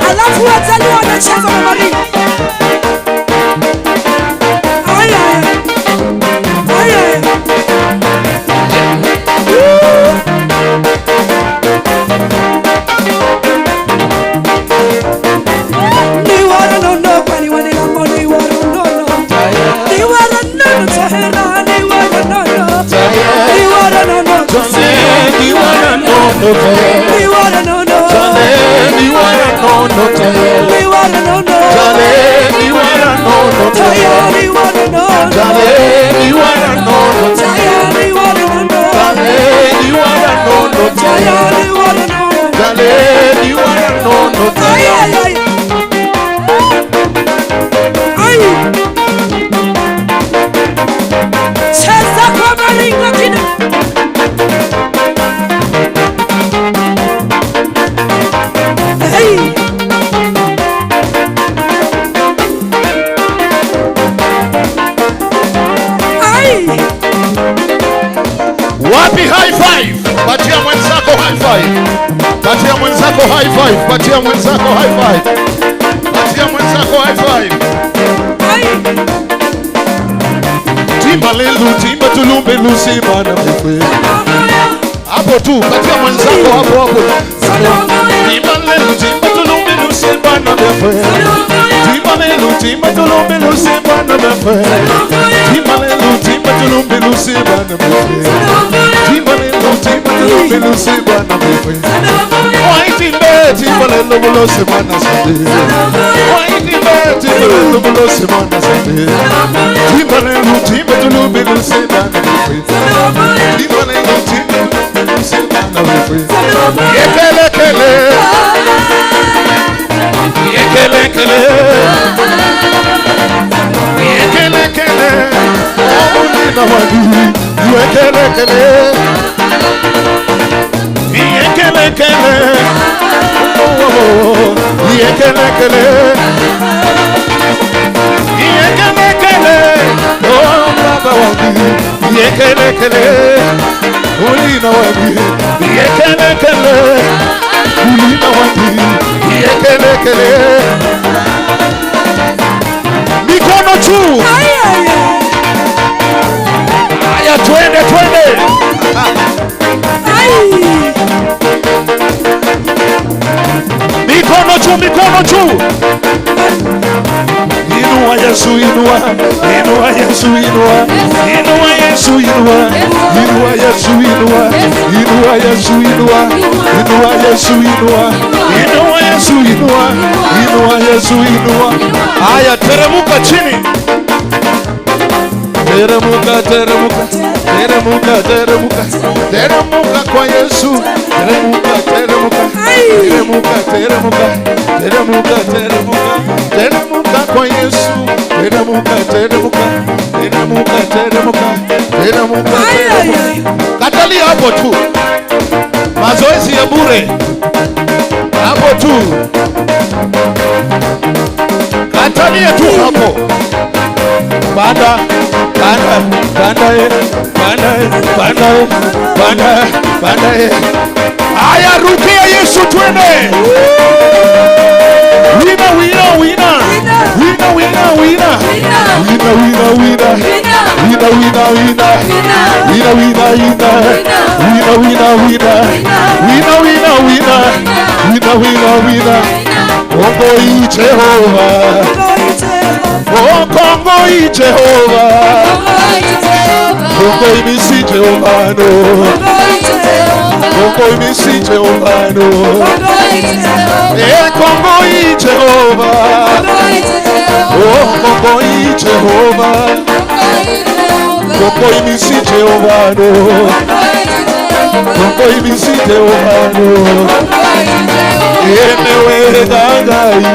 Alafu Wajaluo wanacheza na Maria. Cheza kwa maringo kidogo. Hey. Ai.
Wapi high five? Patia mwenzako high five. Patia mwenzako high five. Patia mwenzako high five. Patia mwenzako high five.
Ai.
Timba lelu, timba tulumbe lusima na mifwe. Hapo tu, patia mwenzako hapo hapo. Timba lelu, timba tulumbe lusima na mifwe. Timba lelu, timba tulumbe lusima na mifwe. Timba lelu, timba tulumbe lusima na mifwe. Timba lelu, timba tulumbe lusima na mifwe. Waitimbe, timba lelu lusima na sande. Waitimbe, timba lelu lusima na sande. Timba lelu, timba tulumbe lusima na mifwe. Timba lelu, timba tulumbe lusima na mifwe. Yekele kele. Yekele kele. Yekele kele. Omulina wagi. Yekele kele. Yekele kele. Oh, yekele kele. Yekele kele. Oh, baba wagi. Yekele kele. Ulina wagi. Yekele kele. Ulina wagi. Yekele kele. Mikono juu. Haya, twende twende. Mikono juu, mikono juu. Inua Yesu, inua, inua Yesu, inua, inua Yesu, inua, inua Yesu, inua, inua Yesu, inua, inua Yesu, inua, inua Yesu, inua, inua Yesu, inua. Haya, teremuka chini. Teremuka, teremuka, teremuka, teremuka, teremuka kwa Yesu. Teremuka, teremuka, teremuka, teremuka, teremuka, teremuka, teremuka kwa Yesu. Teremuka, teremuka, teremuka, teremuka, teremuka, teremuka. Katalia hapo tu, mazoezi ya bure hapo tu, katalia tu hapo. Panda, panda, panda, panda, panda, panda, panda. Haya, rukia Yesu, twende. Wina, wina, wina. Wina, wina, wina. Wina, wina, wina. Wina, wina, wina. Wina, wina, wina. Wina, wina, wina. Wina, wina, wina. Wina, wina, wina. Kongo i Jehova. Oh, Kongo i Jehova. Kongo imisi Jehova no. Kongo imisi Jehova no. Eh, Kongo i Jehova. Oh, Kongo i Jehova. Kongo imisi Jehova no. Kongo imisi Jehova no. Enewe gagai.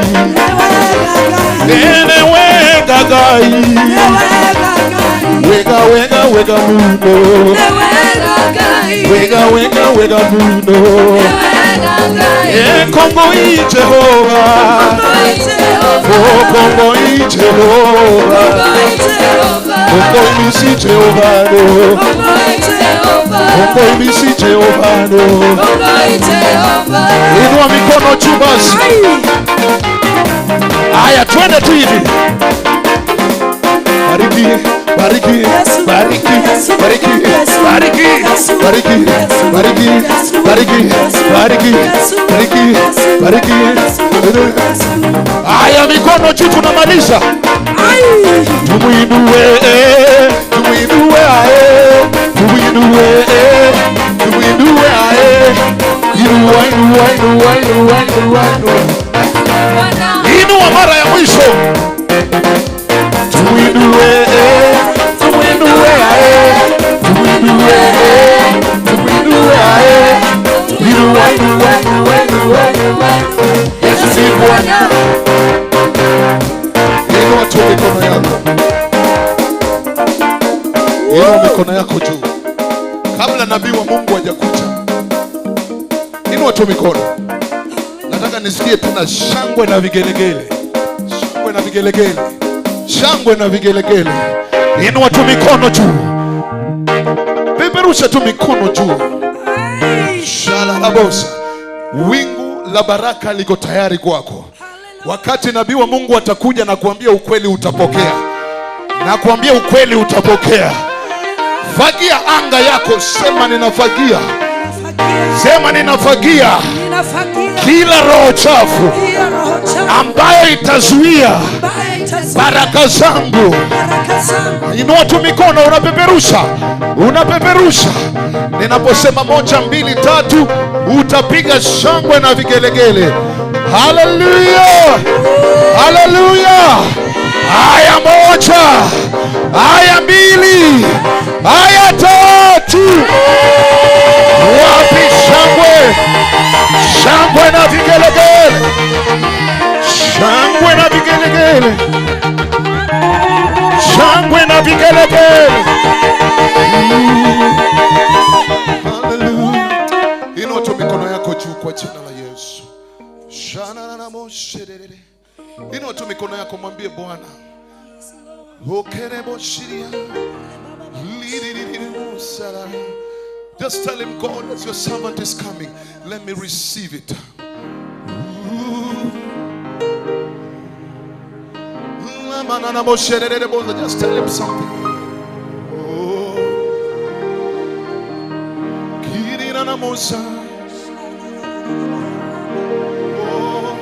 Enewe gagai. Wega wega wega muno. Wega wega wega muno. Eh, Kongo i Jehova. Oh, Kongo i Jehova. Kongo imisi Jehova no. Kongo imisi Jehova no. Inua mikono juu basi. Haya, twende tu hivi. Bariki, bariki, bariki, bariki, bariki, bariki, bariki, bariki, bariki, bariki, bariki. Haya, mikono juu, tunamaliza. Tumuinue, tumuinue, ae, tumuinue, tumuinue, ae. Inua, inua, inua, inua, inua, inua. Inua mara ya mwisho. Tuinue, tuinue, tuinue, tuinue, inua, inua, inua, inua. Yesu ni Bwana. Inua tu mikono yako. Inua mikono yako juu. Kabla nabii wa Mungu hajakuja, inua tu mikono. Nataka nisikie tena shangwe na vigelegele. Shangwe na vigelegele. Shangwe na vigelegele. Inua tu mikono juu. Peperusha tu mikono juu. Shalalabosa. Wingu la baraka liko tayari kwako. Wakati nabii wa Mungu atakuja na kuambia ukweli utapokea. Na kuambia ukweli utapokea. Fagia anga yako, sema ninafagia. Sema ninafagia kila roho chafu ambayo itazuia baraka zangu. Inua tu mikono, unapeperusha, unapeperusha. Ninaposema 1 2 3, utapiga shangwe na vigelegele. Hallelujah! Hallelujah! Aya 1, aya 2, aya 3. Wapi shangwe? Shangwe na vigelegele. Shangwe na vigelegele. Shangwe na vigelegele. Hallelujah. Inua tu mikono yako juu kwa jina la Yesu. Inua tu mikono yako, mwambie Bwana. Just tell him, God, as your servant is coming, let me receive it. Just tell him something. Oh. Oh.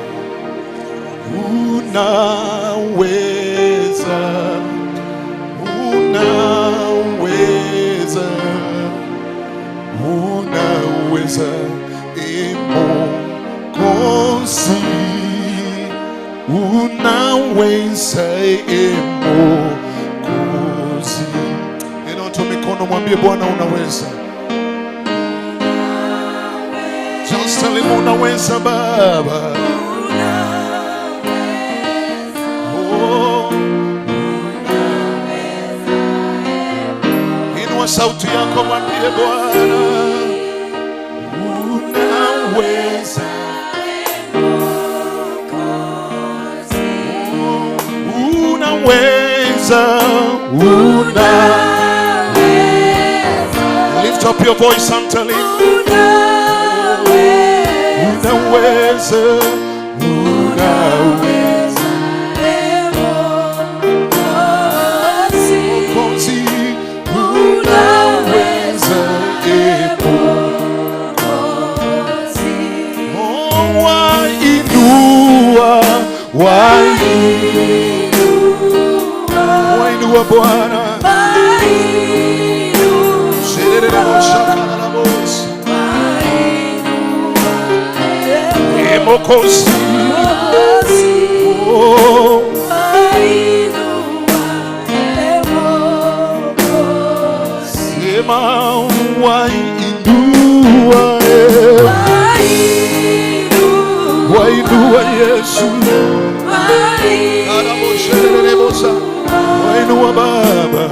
Unaweza, unaweza, unaweza, Mwokozi. Unaweza, Mwokozi. Inua tu mikono, mwambie Bwana unaweza. Just tell him unaweza Baba. Oh. Inua sauti yako, mwambie Bwana unaweza. Unaweza, unaweza. Lift up your voice and tell him unaweza, unaweza. Mwokozi, unaweza, Mwokozi. Oh, wainua, wainua, wainua Bwana. Mwokozi, oh, sema wainua, wainua Yesu, wainua Baba.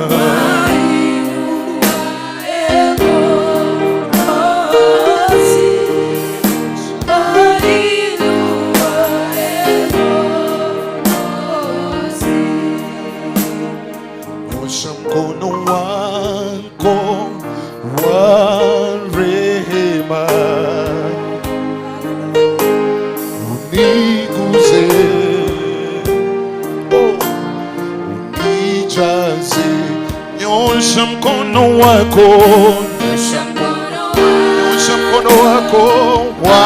Nyosha mkono wako wa rehema, uniguze, oh, unijaze. Nyosha mkono wako, nyosha mkono wako wa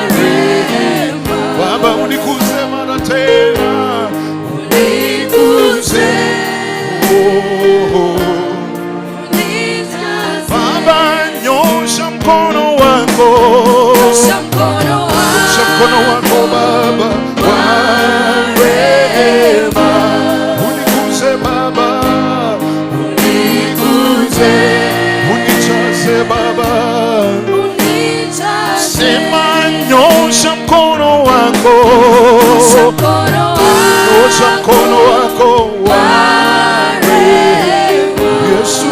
rehema, Baba uniguze mara tena, uniguze. Oh, Baba, nyosha mkono wako,
mkono wako Baba wa rehema, uniguze Baba, uniguze, unijaze Baba, sema nyosha mkono wako, nyosha mkono wako wa rehema, Yesu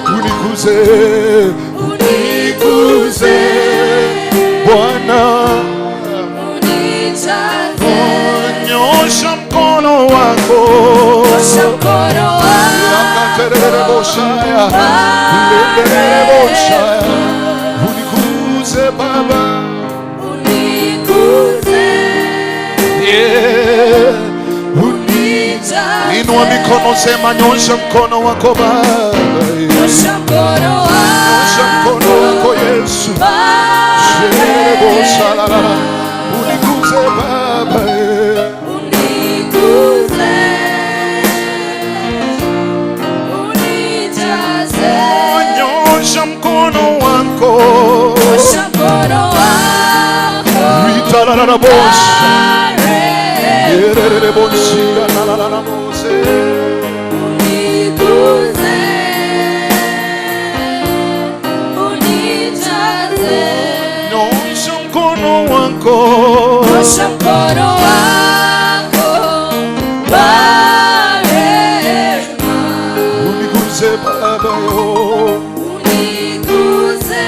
uniguze, uniguze Bwana, nyosha mkono wako, uniguze Baba, yeah. Inua mikono, sema nyosha mkono wako Baba, nyosha mkono wako Yesu, uniguze Baba, nyosha mkono wako,
Uniguze, unijaze,
nyosha mkono wako,
nyosha mkono wako wa rehema,
uniguze Baba,
uniguze,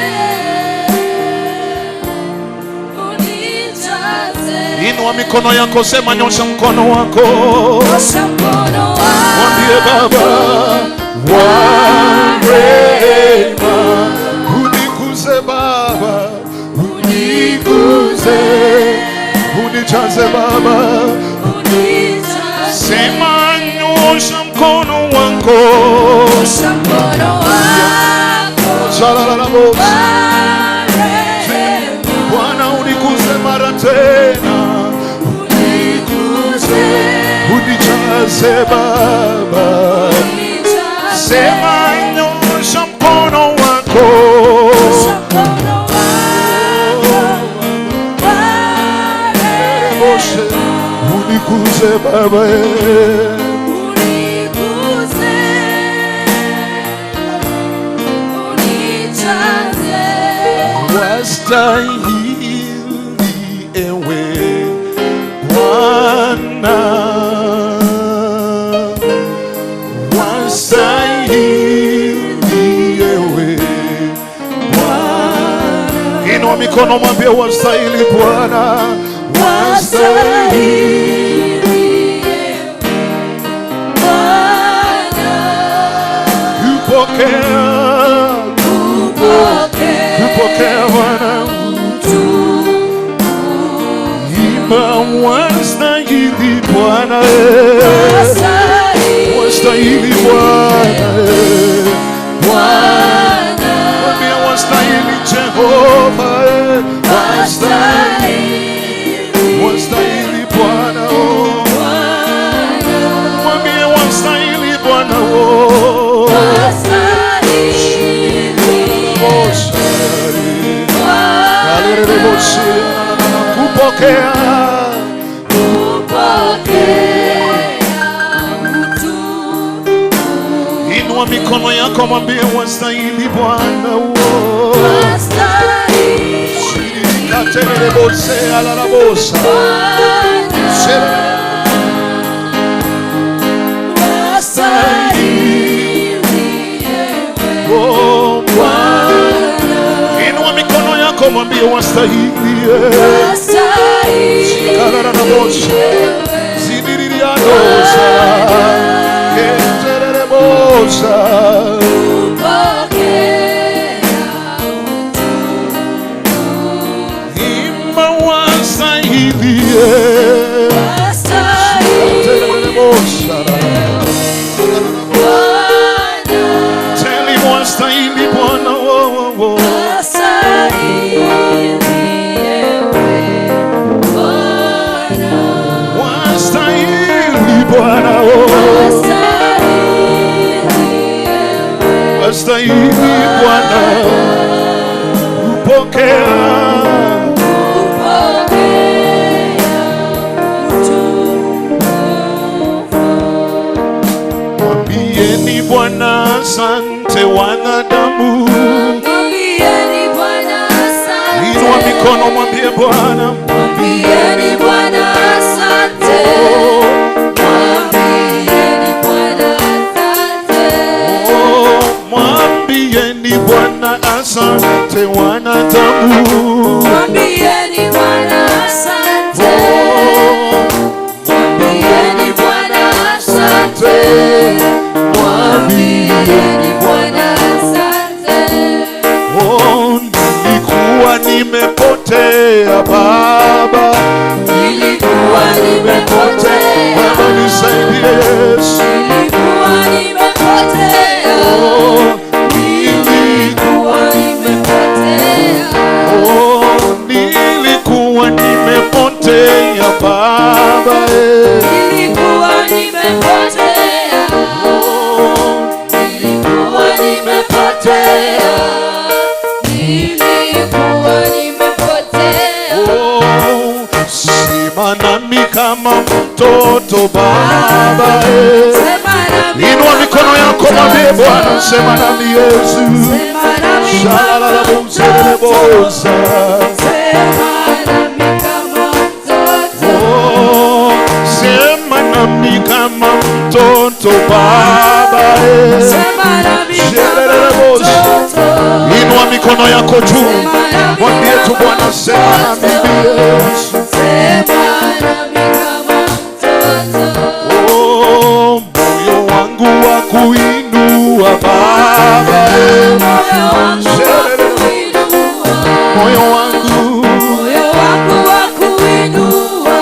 unijaze.
Inua mikono yako, sema nyosha mkono wako,
nyosha mkono wako,
mwambie Baba wa rehema, uniguze Baba, uniguze, unijaze Baba,
unijaze,
sema nyosha mkono wako,
nyosha mkono wako
Shalalalabosa.
wa rehema,
Bwana uniguze mara tena,
uniguze,
unijaze Baba,
unijaze,
sema nyosha mkono wako,
nyosha mkono wako wa rehema,
uniguze Baba,
uniguze, unijaze.
Wastahili ewe Bwana, wastahili ewe Bwana. Inua mikono mwambie wastahili Bwana, wastahili kupokea, kupokea Bwana, imba wastahili Bwana, wastahili Bwana, Bwana, mwambie wastahili Jehova, wastahili, wastahili Bwana, mwambie wastahili Bwana, kupokea, inua mikono yako mwambie wastahili Bwana, shirikaterelebose alalabosa Oh, Bwana, inua mikono yako mwambie wastahili, Kararabosha, zidiriadosa, keterebosa, imba wastahili, terebosa, tell him wastahili Bwana, oh, oh, oh. Wastahili Bwana, oh. Wastahili Bwana, upokea. Bwana asante wanadamu.
Mwambieni Bwana asante.
Inua mikono mwambie Bwana.
Mwambieni Bwana asante. Mwambieni Bwana asante.
Oh, mwambieni Bwana asante wanadamu.
Mwambieni Bwana asante. Mwambieni Bwana asante. Mwambieni Bwana asante.
Oh, nilikuwa nimepotea Baba,
nilikuwa nimepotea.
Baba nisaidie Yesu,
nilikuwa nimepotea.
Oh,
nilikuwa nimepotea.
Oh, nilikuwa nimepotea Baba,
nilikuwa nimepotea. Nilikuwa nimepotea. Nilikuwa nimepotea.
Oh, sema nami kama mtoto Baba,
Sema nami.
Inua mikono yako mwambie Bwana, sema nami Yesu.
Sema nami
Shalala
kama
mtoto.
Sema nami kama mtoto.
Oh, sema nami kama mtoto Baba,
Sema nami kama mtoto.
Inua mikono yako juu, mwambie tu Bwana, sema nami Yesu.
Sema nami kama mtoto.
Oh, moyo wangu wa kuinua Baba,
Moyo wangu wa kuinua.
Moyo wangu,
Moyo wangu wa kuinua.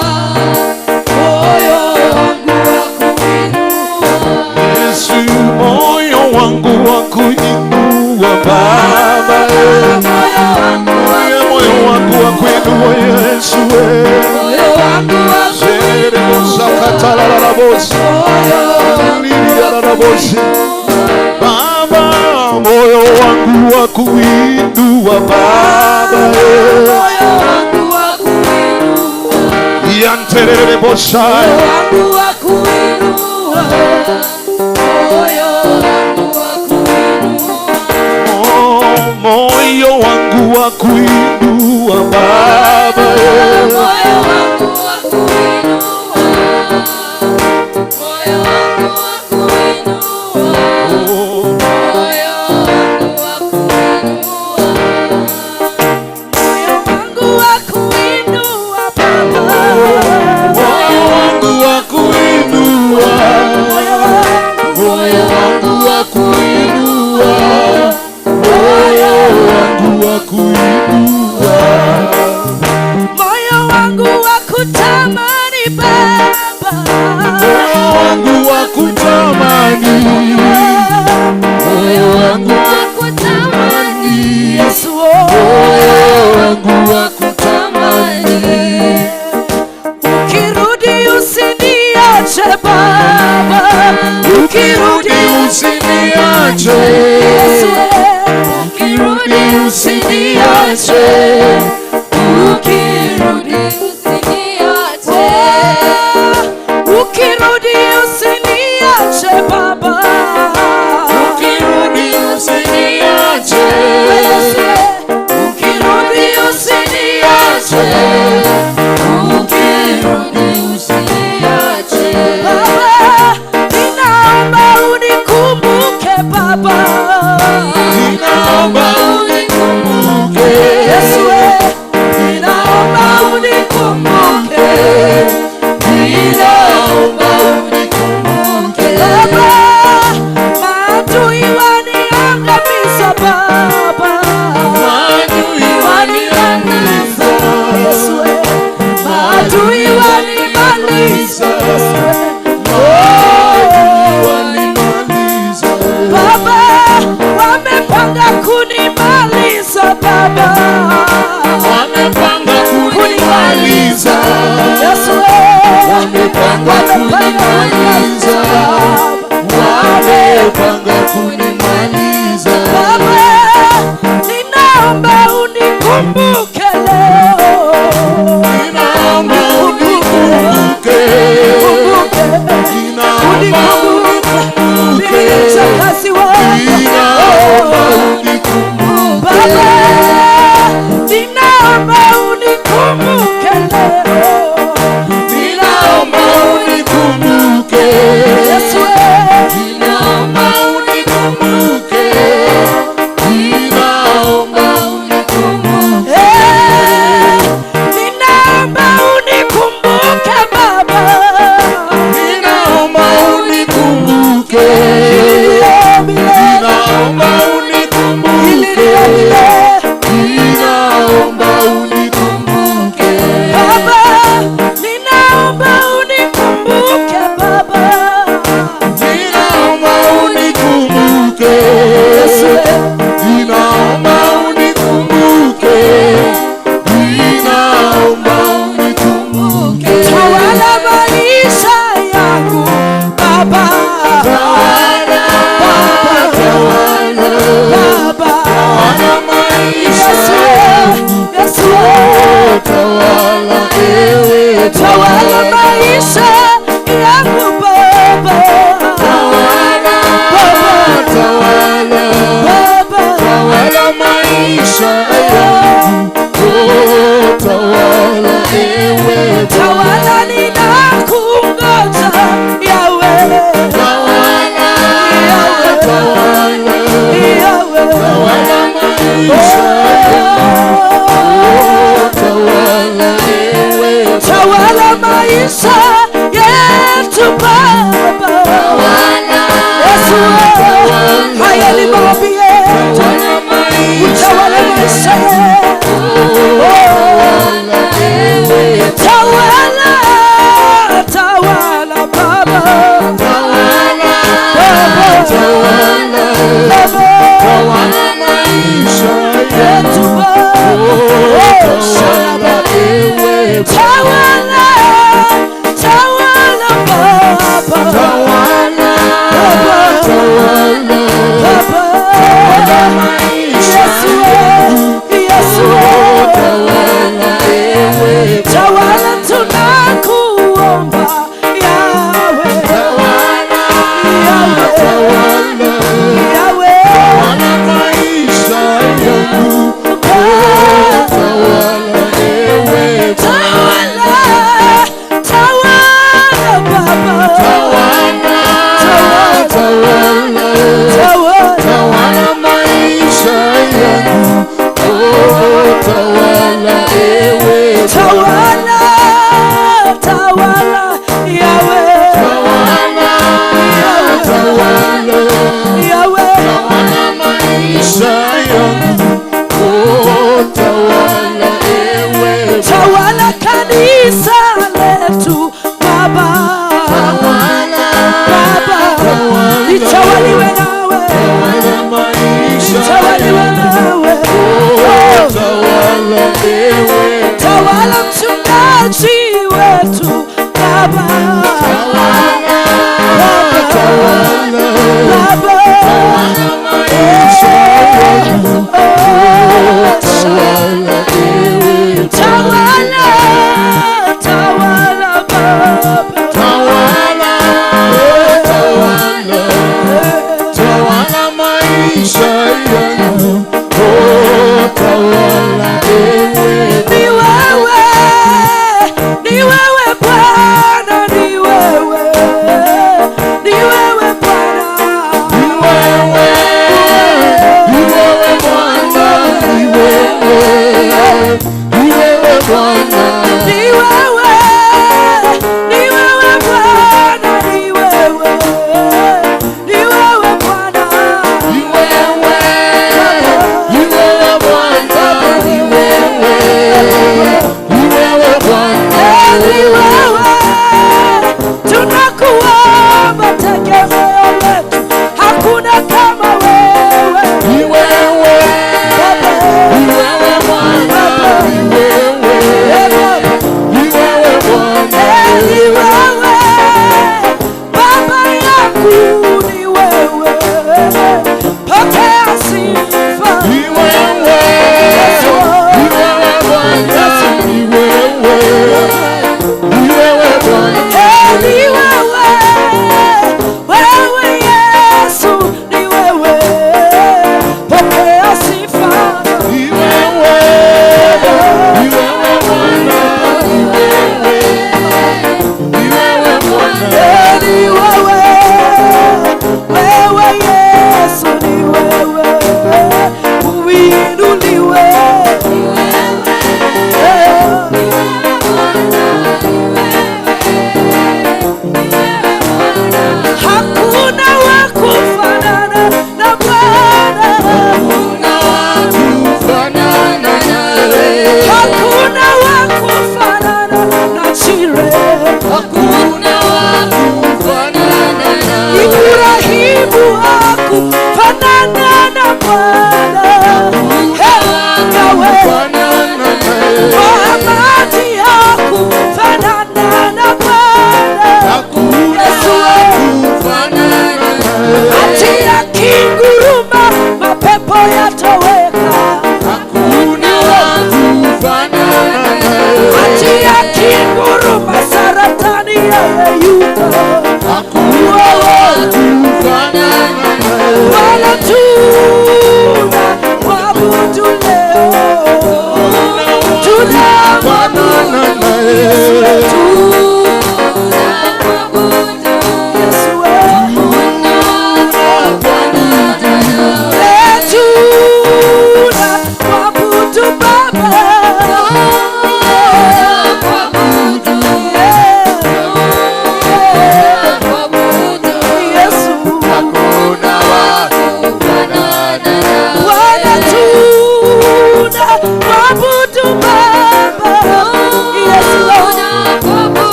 Moyo wangu wa kuinua.
Yesu, moyo wangu wa kuinua Baba,
Moyo wangu wa
moyo wangu wa kuinua Yesu,
Moyo wangu wa
Baba, moyo wangu wa kuinua Baba,
Moyo wangu wa kuinua.
yanterere boshaya.
Moyo wangu wa kuinua. Moyo wangu wa kuinua.
Oh, moyo wangu wa kuinua Baba,
Moyo wangu wa kuinua. Moyo wangu wa kuinua. Moyo wangu wa kuinua. Moyo wangu wa kuinua Baba.
Moyo wangu wa kuinua, moyo wangu wa kuinua, moyo wangu wa kuinua,
Moyo wangu wa kutamani Baba.
moyo wangu wa kutamani, moyo wangu
wa kutamani Yesu,
moyo wangu wa
kutamani. Ukirudi usiniache Baba,
ukirudi usiniache,
Yesu,
ukirudi usiniache,
ukirudi usiniache, ukirudi usiniache Baba,
ukirudi usiniache,
Yesu, ukirudi usiniache, ukirudi usiniache Baba, ninaomba unikumbuke Baba,
ninaomba unikumbuke,
Yesu,
unikumbuke. Ninaomba unikumbuke. Ninaomba unikumbuke.
Baba, ninaomba unikumbuke Baba.
Ninaomba unikumbuke. Ninaomba unikumbuke. Ninaomba unikumbuke.
Tawala maisha yangu Baba.
Tawala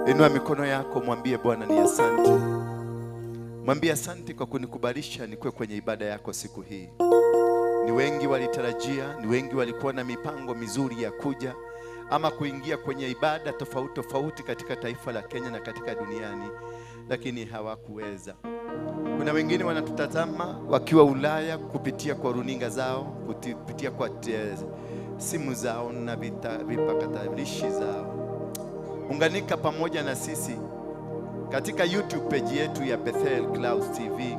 Inua mikono yako, mwambie Bwana ni asante. Mwambie asante kwa kunikubalisha nikuwe kwenye ibada yako siku hii. Ni wengi walitarajia, ni wengi walikuwa na mipango mizuri ya kuja ama kuingia kwenye ibada tofauti tofauti katika taifa la Kenya na katika duniani, lakini hawakuweza. Kuna wengine wanatutazama wakiwa Ulaya kupitia kwa runinga zao, kupitia kwa simu zao na vipakatalishi zao. Unganika pamoja na sisi katika YouTube page yetu ya Bethel Clouds TV.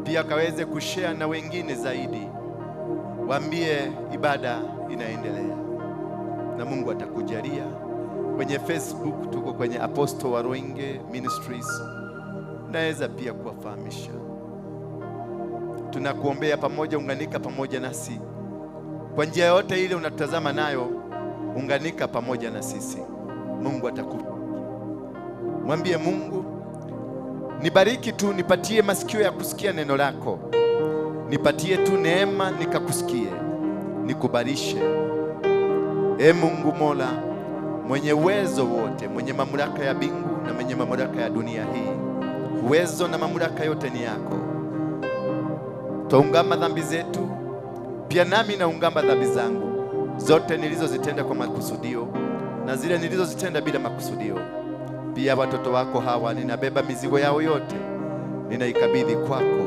Pia kaweze kushare na wengine zaidi. Waambie ibada inaendelea na Mungu atakujalia. Kwenye Facebook tuko kwenye Apostle Waruinge Ministries. Naweza pia kuwafahamisha. Tunakuombea pamoja, unganika pamoja nasi. Kwa njia yote ile unatutazama nayo, unganika pamoja na sisi. Mungu atakubariki. Mwambie Mungu, nibariki tu, nipatie masikio ya kusikia neno lako. Nipatie tu neema nikakusikie, nikubarishe. E Mungu Mola, mwenye uwezo wote, mwenye mamlaka ya mbingu na mwenye mamlaka ya dunia hii, uwezo na mamlaka yote ni yako. Twaungama dhambi zetu, pia nami naungama dhambi zangu zote nilizozitenda kwa makusudio na zile nilizozitenda bila makusudio. Pia watoto wako hawa ninabeba mizigo yao yote, ninaikabidhi kwako,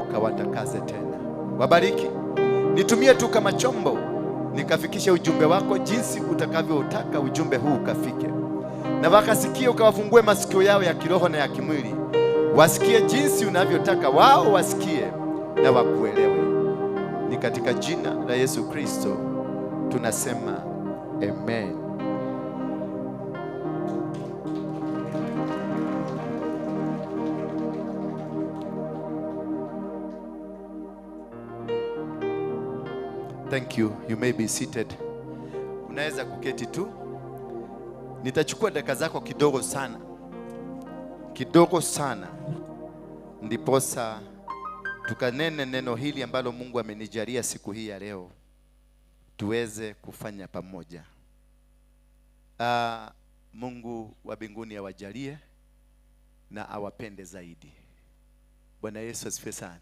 ukawatakase tena. Wabariki, nitumie tu kama chombo nikafikishe ujumbe wako jinsi utakavyotaka ujumbe huu ukafike. Na wakasikie, ukawafungue masikio yao ya kiroho na ya kimwili, wasikie jinsi unavyotaka wao wasikie na wakuelewe. Ni katika jina la Yesu Kristo tunasema amen. Thank you. You may be seated. Unaweza kuketi tu. Nitachukua dakika zako kidogo sana. Kidogo sana. Ndiposa tukanene neno hili ambalo Mungu amenijalia siku hii ya leo, tuweze kufanya pamoja. Mungu wa mbinguni awajalie na awapende zaidi. Bwana Yesu asifiwe sana.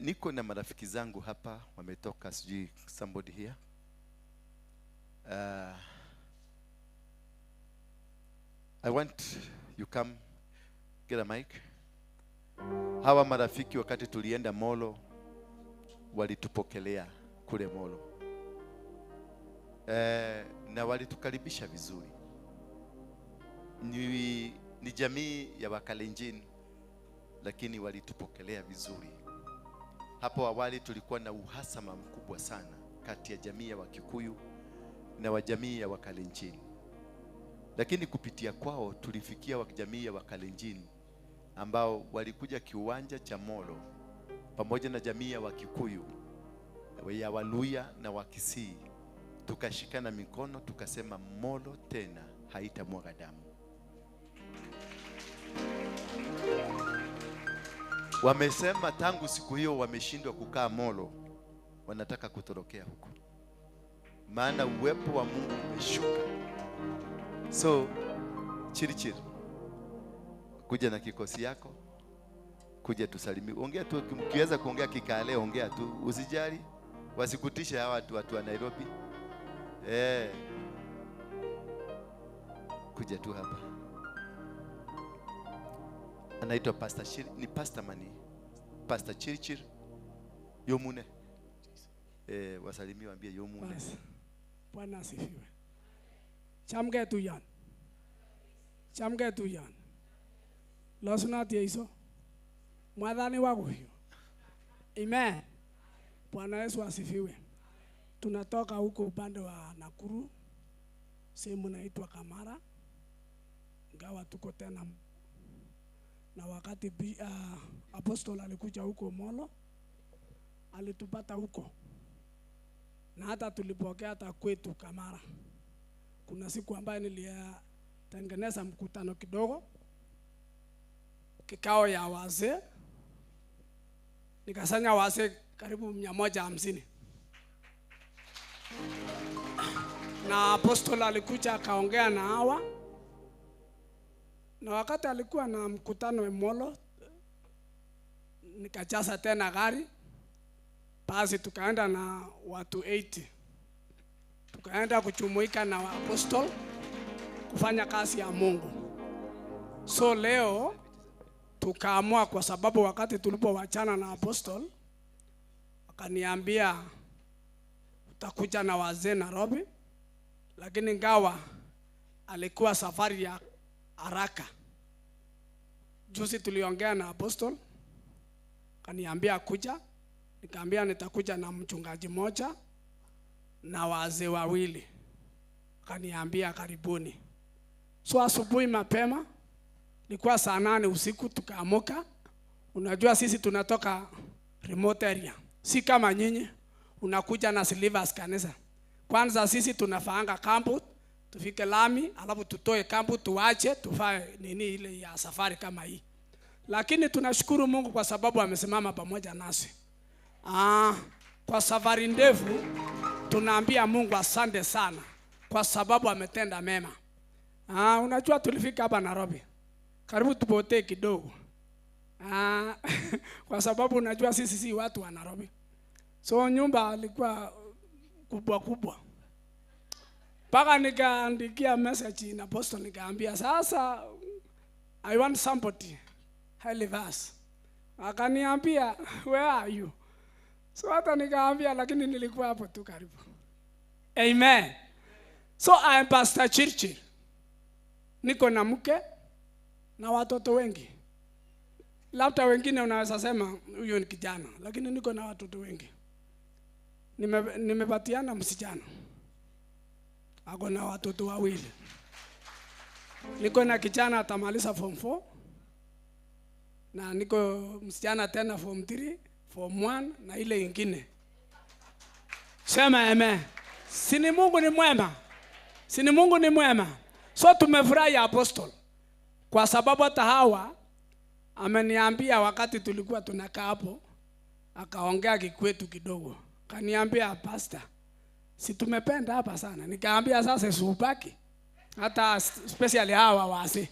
Niko na marafiki zangu hapa wametoka, sijui somebody here. I want you come get a mic. Hawa marafiki wakati tulienda Molo walitupokelea kule Molo. Na walitukaribisha vizuri. Ni jamii ya Wakalenjin, lakini walitupokelea vizuri. Hapo awali tulikuwa na uhasama mkubwa sana kati ya jamii ya Wakikuyu na wa jamii ya Wakalenjin. Lakini kupitia kwao tulifikia wa jamii ya Wakalenjin ambao walikuja kiwanja cha Molo pamoja na jamii ya Wakikuyu, ya Waluya na Wakisii. Tukashikana mikono tukasema Molo tena haitamwaga damu. Wamesema tangu siku hiyo wameshindwa kukaa Molo, wanataka kutorokea huko, maana uwepo wa Mungu umeshuka. So Chirichiri, kuja na kikosi yako, kuja tusalimie. Ongea tu, ukiweza kuongea Kikale ongea tu, usijali, wasikutishe hawa watu wa Nairobi. Kuja tu hapa. Anaitwa Pastor Chiri, ni Pastor Mani. Pastor Chirichiri Yomune. Wasalimie waambie Yomune.
Bwana asifiwe. Chamge tuyan. Chamge tuyan. Losuna iso. Mwadhani wangu hiyo. Amen. Bwana Yesu asifiwe. Tunatoka huko upande wa Nakuru, sehemu inaitwa Kamara. Ingawa tuko tena na wakati Apostle alikuja huko Molo, alitupata huko. Na hata tulipokea hata kwetu Kamara. Kuna siku ambayo nilitengeneza mkutano kidogo, kikao ya wazee. Nikasanya wazee karibu 150. Na apostle alikuja akaongea na hawa, na wakati alikuwa na mkutano Emolo, nikajaza tena gari basi, tukaenda na watu 80 tukaenda kuchumuika na apostle kufanya kazi ya Mungu. So leo tukaamua, kwa sababu wakati tulipowachana na apostle akaniambia utakuja na wazee Nairobi, lakini ngawa alikuwa safari ya haraka. Juzi tuliongea na apostle akaniambia kuja, nikaambia nitakuja na mchungaji moja na wazee wawili, akaniambia karibuni. So asubuhi mapema, ilikuwa saa 8 usiku tukaamuka. Unajua sisi tunatoka remote area, si kama nyinyi unakuja na silivers kanisa. Kwanza sisi tunafaanga kampu, tufike lami, alafu tutoe kampu tuache tufae nini ile ya safari kama hii. Lakini tunashukuru Mungu kwa sababu amesimama pamoja nasi. Kwa safari ndefu tunaambia Mungu asante sana kwa sababu ametenda mema. Unajua tulifika hapa Nairobi karibu tupotee kidogo. Kwa sababu unajua sisi si watu wa Nairobi. So nyumba alikuwa kubwa kubwa. Paka nikaandikia message na apostle nikaambia sasa I want somebody help us. Akaniambia where are you? So hata nikaambia lakini nilikuwa hapo tu karibu. Amen. So I am Pastor Chirchir. Niko na mke na watoto wengi. Labda wengine unaweza sema huyo ni kijana, lakini niko na watoto wengi. Nimepatiana msichana. Ako na watoto wawili. Niko na kijana atamaliza form 4. Na niko msichana tena form 3, form 1 na ile ingine. Sema amen. Si ni Mungu ni mwema. Si ni Mungu ni mwema. So tumefurahi apostle. Kwa sababu hata hawa ameniambia wakati tulikuwa tunakaa hapo, akaongea kikwetu kidogo. Kaniambia pastor, si tumependa hapa sana. Nikaambia sasa subaki. Hata especially hawa wasi.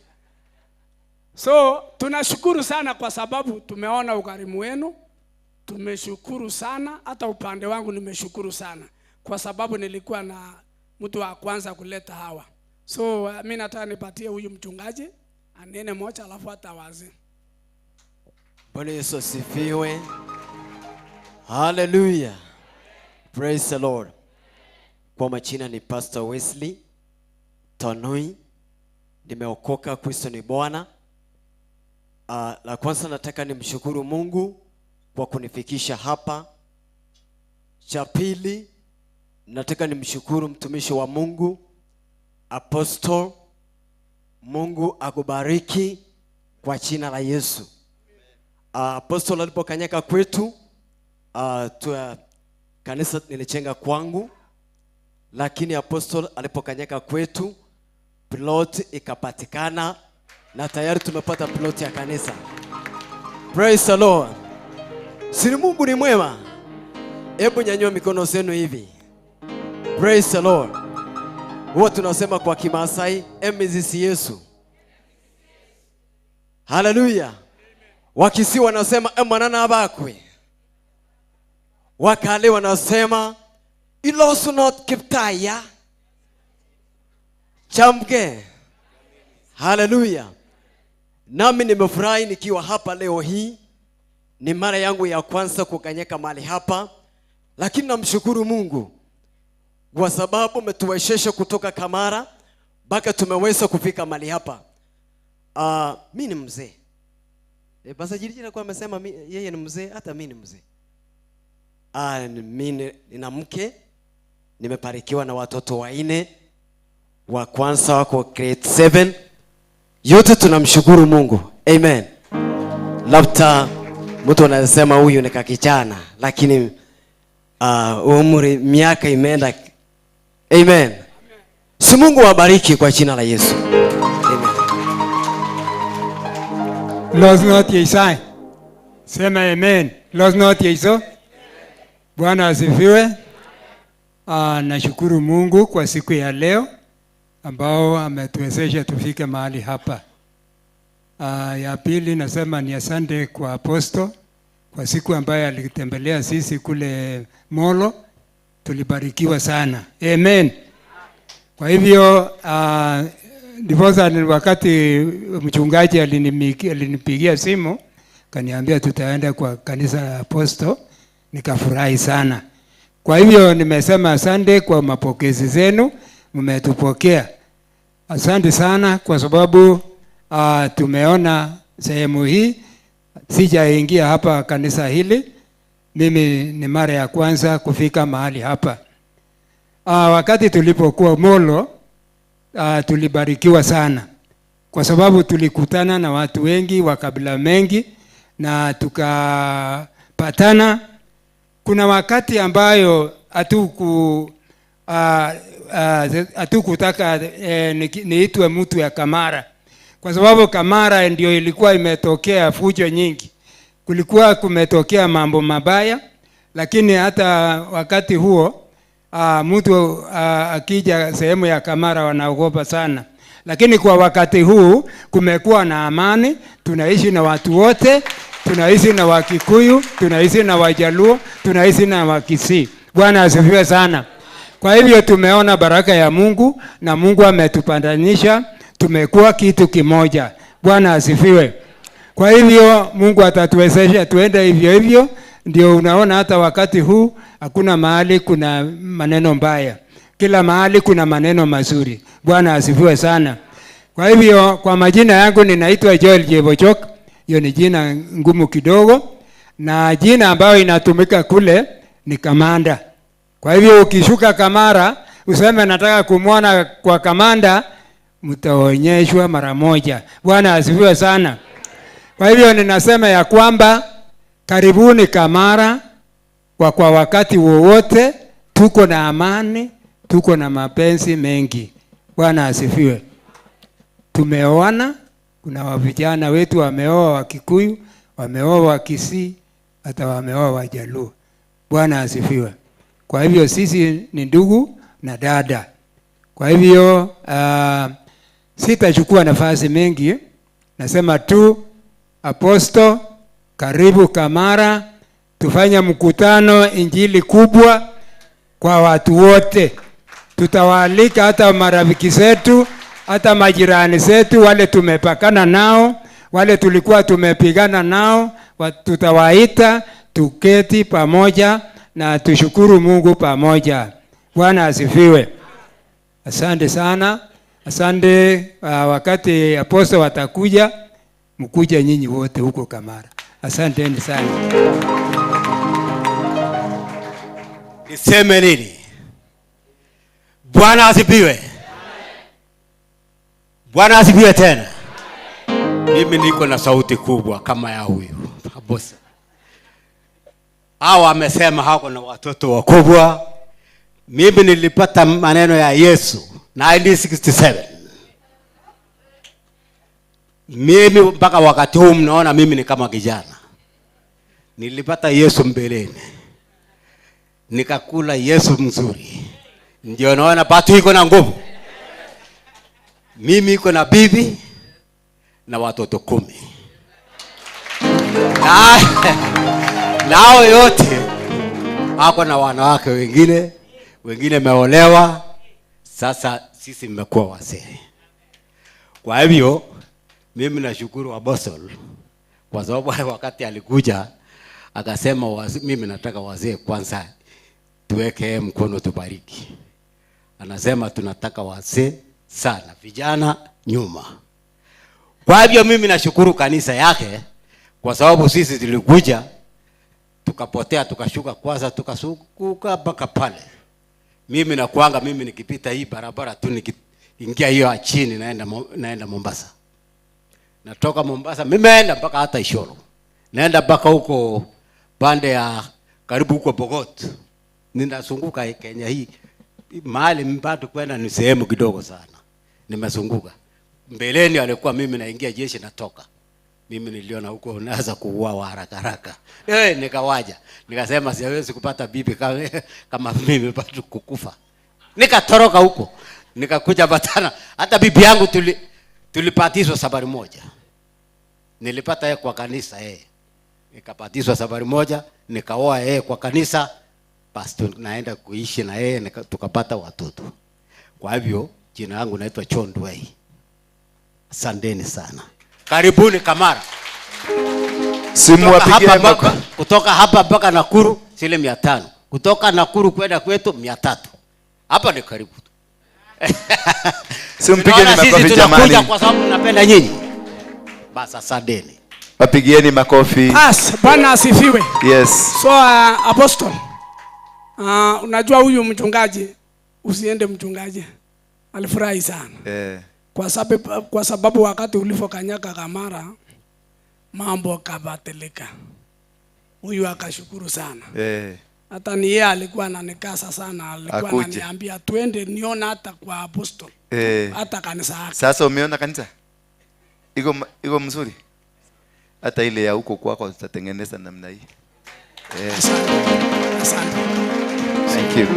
So tunashukuru sana kwa sababu tumeona ukarimu wenu. Tumeshukuru sana, hata upande wangu nimeshukuru sana kwa sababu nilikuwa na mtu wa kwanza kuleta hawa. So mimi nataka nipatie huyu mchungaji anene moja alafu hata wazi.
Bwana Yesu asifiwe. Hallelujah. Praise the Lord. Kwa majina ni Pastor Wesley Tonui. Nimeokoka, Kristo ni Bwana. La kwanza nataka nimshukuru Mungu kwa kunifikisha hapa. Cha pili nataka nimshukuru mtumishi wa Mungu Apostle. Mungu akubariki kwa jina la Yesu. Apostle alipokanyaka kwetu, kanisa nilichenga kwangu, lakini apostle alipokanyaka kwetu plot ikapatikana na tayari tumepata plot ya kanisa. Praise the Lord. Si Mungu ni mwema. Hebu nyanyua mikono zenu hivi. Praise the Lord. Huwa tunasema kwa Kimasai, emizisi Yesu. Hallelujah. Wakisi wanasema emwanana abakwe. Wakale wanasema ilosunot kiptaya. Chamke. Hallelujah. Nami nimefurahi nikiwa hapa leo hii. Ni mara yangu ya kwanza kukanyeka mahali hapa, lakini namshukuru Mungu kwa sababu umetuwezesha kutoka Kamara mpaka tumeweza kufika mahali hapa. Mimi ni mzee. Basi Jiriji alikuwa amesema yeye ni mzee, hata mimi ni mzee. Mimi nina mke, nimebarikiwa na watoto 4. Wa kwanza wako grade 7. Yote tunamshukuru Mungu. Amen. Labda mtu anasema huyu ni kakijana, lakini umri miaka imeenda. Amen. Si Mungu wabariki kwa jina la Yesu. Amen.
Los not Yesai. Sema amen. Los not Yesu. Bwana asifiwe. Nashukuru Mungu kwa siku ya leo ambao ametuwezesha tufike mahali hapa. Ya pili nasema ni asante kwa Apostle kwa siku ambayo alitembelea sisi kule Molo, tulibarikiwa sana. Amen. Kwa hivyo ndiposa ni wakati mchungaji alinipigia simu kaniambia tutaenda kwa kanisa la Apostle, nikafurahi sana. Kwa hivyo nimesema asante kwa mapokezi zenu, mmetupokea. Asante sana kwa sababu tumeona sehemu hii. Sijaingia hapa kanisa hili, mimi ni mara ya kwanza kufika mahali hapa. Wakati tulipokuwa Molo, tulibarikiwa sana kwa sababu tulikutana na watu wengi wa kabila mengi na tukapatana. Kuna wakati ambayo hatukutaka niitwe mtu ya Kamara, kwa sababu Kamara ndio ilikuwa imetokea fujo nyingi, kulikuwa kumetokea mambo mabaya. Lakini hata wakati huo mtu akija sehemu ya Kamara wanaogopa sana, lakini kwa wakati huu kumekuwa na amani, tunaishi na watu wote, tunaishi na Wakikuyu, tunaishi na Wajaluo, tunaishi na Wakisii. Bwana asifiwe sana. Kwa hivyo tumeona baraka ya Mungu na Mungu ametupandanisha, tumekuwa kitu kimoja. Bwana asifiwe. Kwa hivyo Mungu atatuwezesha tuende hivyo hivyo. Ndio unaona hata wakati huu hakuna mahali kuna maneno mbaya, kila mahali kuna maneno mazuri. Bwana asifiwe sana. Kwa hivyo kwa majina yangu ninaitwa Joel Jebochok. Hiyo ni jina ngumu kidogo, na jina ambayo inatumika kule ni Kamanda. Kwa hivyo ukishuka Kamara useme nataka kumwona kwa Kamanda, mtaonyeshwa mara moja. Bwana asifiwe sana. Kwa hivyo ninasema ya kwamba karibuni Kamara kwa wakati wowote, tuko na amani, tuko na mapenzi mengi. Bwana asifiwe. Tumeoana, kuna vijana wetu wameoa Wakikuyu, wameoa Wakisii, hata wameoa Wajaluo. Bwana asifiwe. Kwa hivyo sisi ni ndugu na dada. Kwa hivyo sitachukua nafasi mingi, nasema tu Apostle, karibu Kamara, tufanye mkutano injili kubwa kwa watu wote. Tutawaalika hata marafiki zetu, hata majirani zetu, wale tumepakana nao, wale tulikuwa tumepigana nao, tutawaita tuketi pamoja na tushukuru Mungu pamoja. Bwana asifiwe. Asante sana. Asante. Wakati Apostle watakuja, mkuja nyinyi wote huko Kamara. Asanteni sana.
Niseme nini? Bwana asifiwe. Bwana asifiwe tena. Mimi niko na sauti kubwa kama ya huyu boss. Hawa wamesema hako na watoto wakubwa. Mimi nilipata maneno ya Yesu 1967. Mimi mpaka wakati huu mnaona mimi ni kama kijana. Nilipata Yesu mbeleni, nikakula Yesu mzuri. Ndio naona batu iko na nguvu. Mimi iko na bibi na watoto 10. Nao yote hako na wanawake wengine, wengine meolewa. Sasa sisi mmekuwa wazee. Kwa hivyo mimi nashukuru Apostle kwa sababu wakati alikuja akasema mimi nataka wazee kwanza tuweke mkono tubariki. Anasema tunataka wazee sana, vijana nyuma. Kwa hivyo mimi nashukuru kanisa yake kwa sababu sisi tulikuja tukapotea, tukashuka kwanza, tukasukuka mpaka pale. Mimi nakuanga mimi nikipita hii barabara tu nikiingia hiyo chini naenda Mombasa. Natoka Mombasa mimi naenda mpaka hata Ishoro. Naenda mpaka huko pande ya karibu huko Bogot. Ninazunguka Kenya hii. Mahali mbatu kwenda ni sehemu kidogo sana. Nimezunguka. Mbeleni alikuwa mimi naingia jeshi natoka. Mimi niliona huko unaweza kuuawa haraka haraka. Nikawaja. Nikasema siwezi kupata bibi kama mimi bado kukufa. Nikatoroka huko. Nikakuja patana. Hata bibi yangu tulipatizwa safari moja. Nilipata yeye kwa kanisa yeye. Nikapatizwa safari moja, nikaoa yeye kwa kanisa. Basi naenda kuishi na yeye, tukapata watoto. Kwa hivyo jina langu naitwa John Dway. Asanteni sana. Karibuni Kamara. Kutoka hapa mpaka Nakuru zile 500. Kutoka Nakuru kwenda kwetu 300. Hapa ni karibu tu.
Simpigeni makofi jamani.
Kwa sababu napenda nyinyi. Basi asanteni.
Wapigieni makofi.
As Bwana asifiwe.
Yes.
So Apostle, unajua huyu mchungaji, usiende mchungaji. Alifurahi sana. Kwa sababu wakati ulivyokanyaga Kamara mambo kabadilika. Huyu akashukuru sana. Hata ni yeye alikuwa ananikasa sana, alikuwa ananiambia twende nione hata kwa Apostle. Hata kanisa yake.
Sasa umeona kanisa? Iko mzuri. Hata ile ya huko kwako tutatengeneza namna hii.
Asante.
Thank you.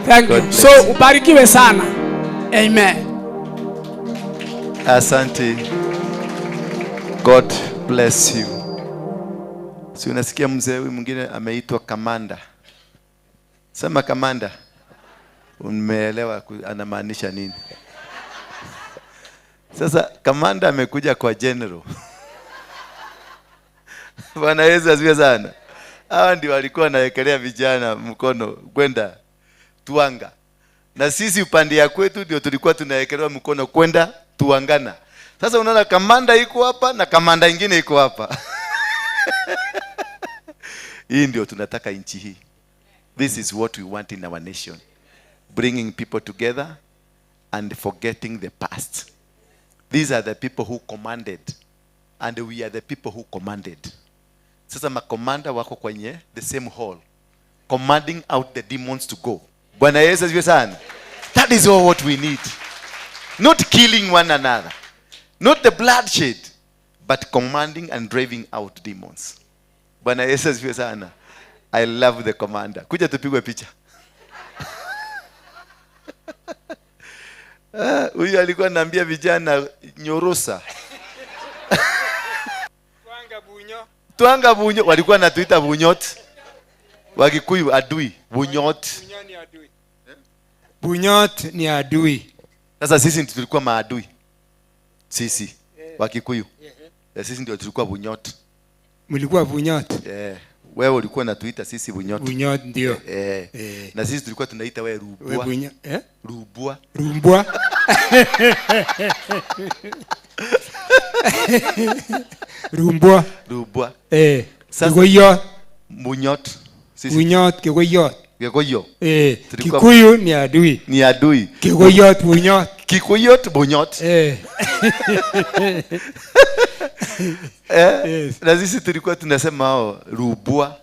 Thank you. So ubarikiwe sana. Amen.
Asante. God bless you. Si unasikia mzee huyu mwingine ameitwa kamanda. Sema kamanda. Umeelewa anamaanisha nini? Sasa kamanda amekuja kwa general. Bwana Yesu asifiwe sana. Hawa ndio walikuwa wanawekelea vijana mkono kwenda Tuanga. Na sisi upande ya kwetu ndio tulikuwa tunawekelewa mkono kwenda Tuangana. Sasa unaona kamanda iko hapa na kamanda ingine iko hapa. Hii ndio tunataka nchi hii. This is what we want in our nation. Bringing people together and forgetting the past. These are the people who commanded, and we are the people who commanded. Sasa makomanda wako kwenye the same hall, commanding out the demons to go. Bwana Yesu asifiwe sana. That is all what we need. Not killing one another, not the bloodshed, but commanding and driving out demons. Bwana Yesu asifiwe sana. I love the commander. Kuja tupigwe picha. Huyu alikuwa anaambia vijana nyorosa.
Twanga bunyo.
Twanga bunyo, walikuwa wanatuita bunyot. Wakikuyu adui, bunyot.
Bunyot ni adui.
Sasa sisi tulikuwa maadui. Sisi Wakikuyu. Sisi ndio tulikuwa bunyot.
Mlikuwa bunyot.
Wewe ulikuwa unatuita sisi bunyot.
Bunyot ndio.
Na sisi tulikuwa tunaita wewe rubwa.
Wewe
Rubwa.
Rumbwa. Rumbwa.
Rubwa.
Kikuyu.
Bunyot. Sisi.
Bunyot, Kikuyu.
Kikuyu.
Kikuyu ni adui.
Ni adui.
Kikuyu bunyot.
Kikuyu bunyot.
Yes.
Na sisi tulikuwa tunasema hao rubwa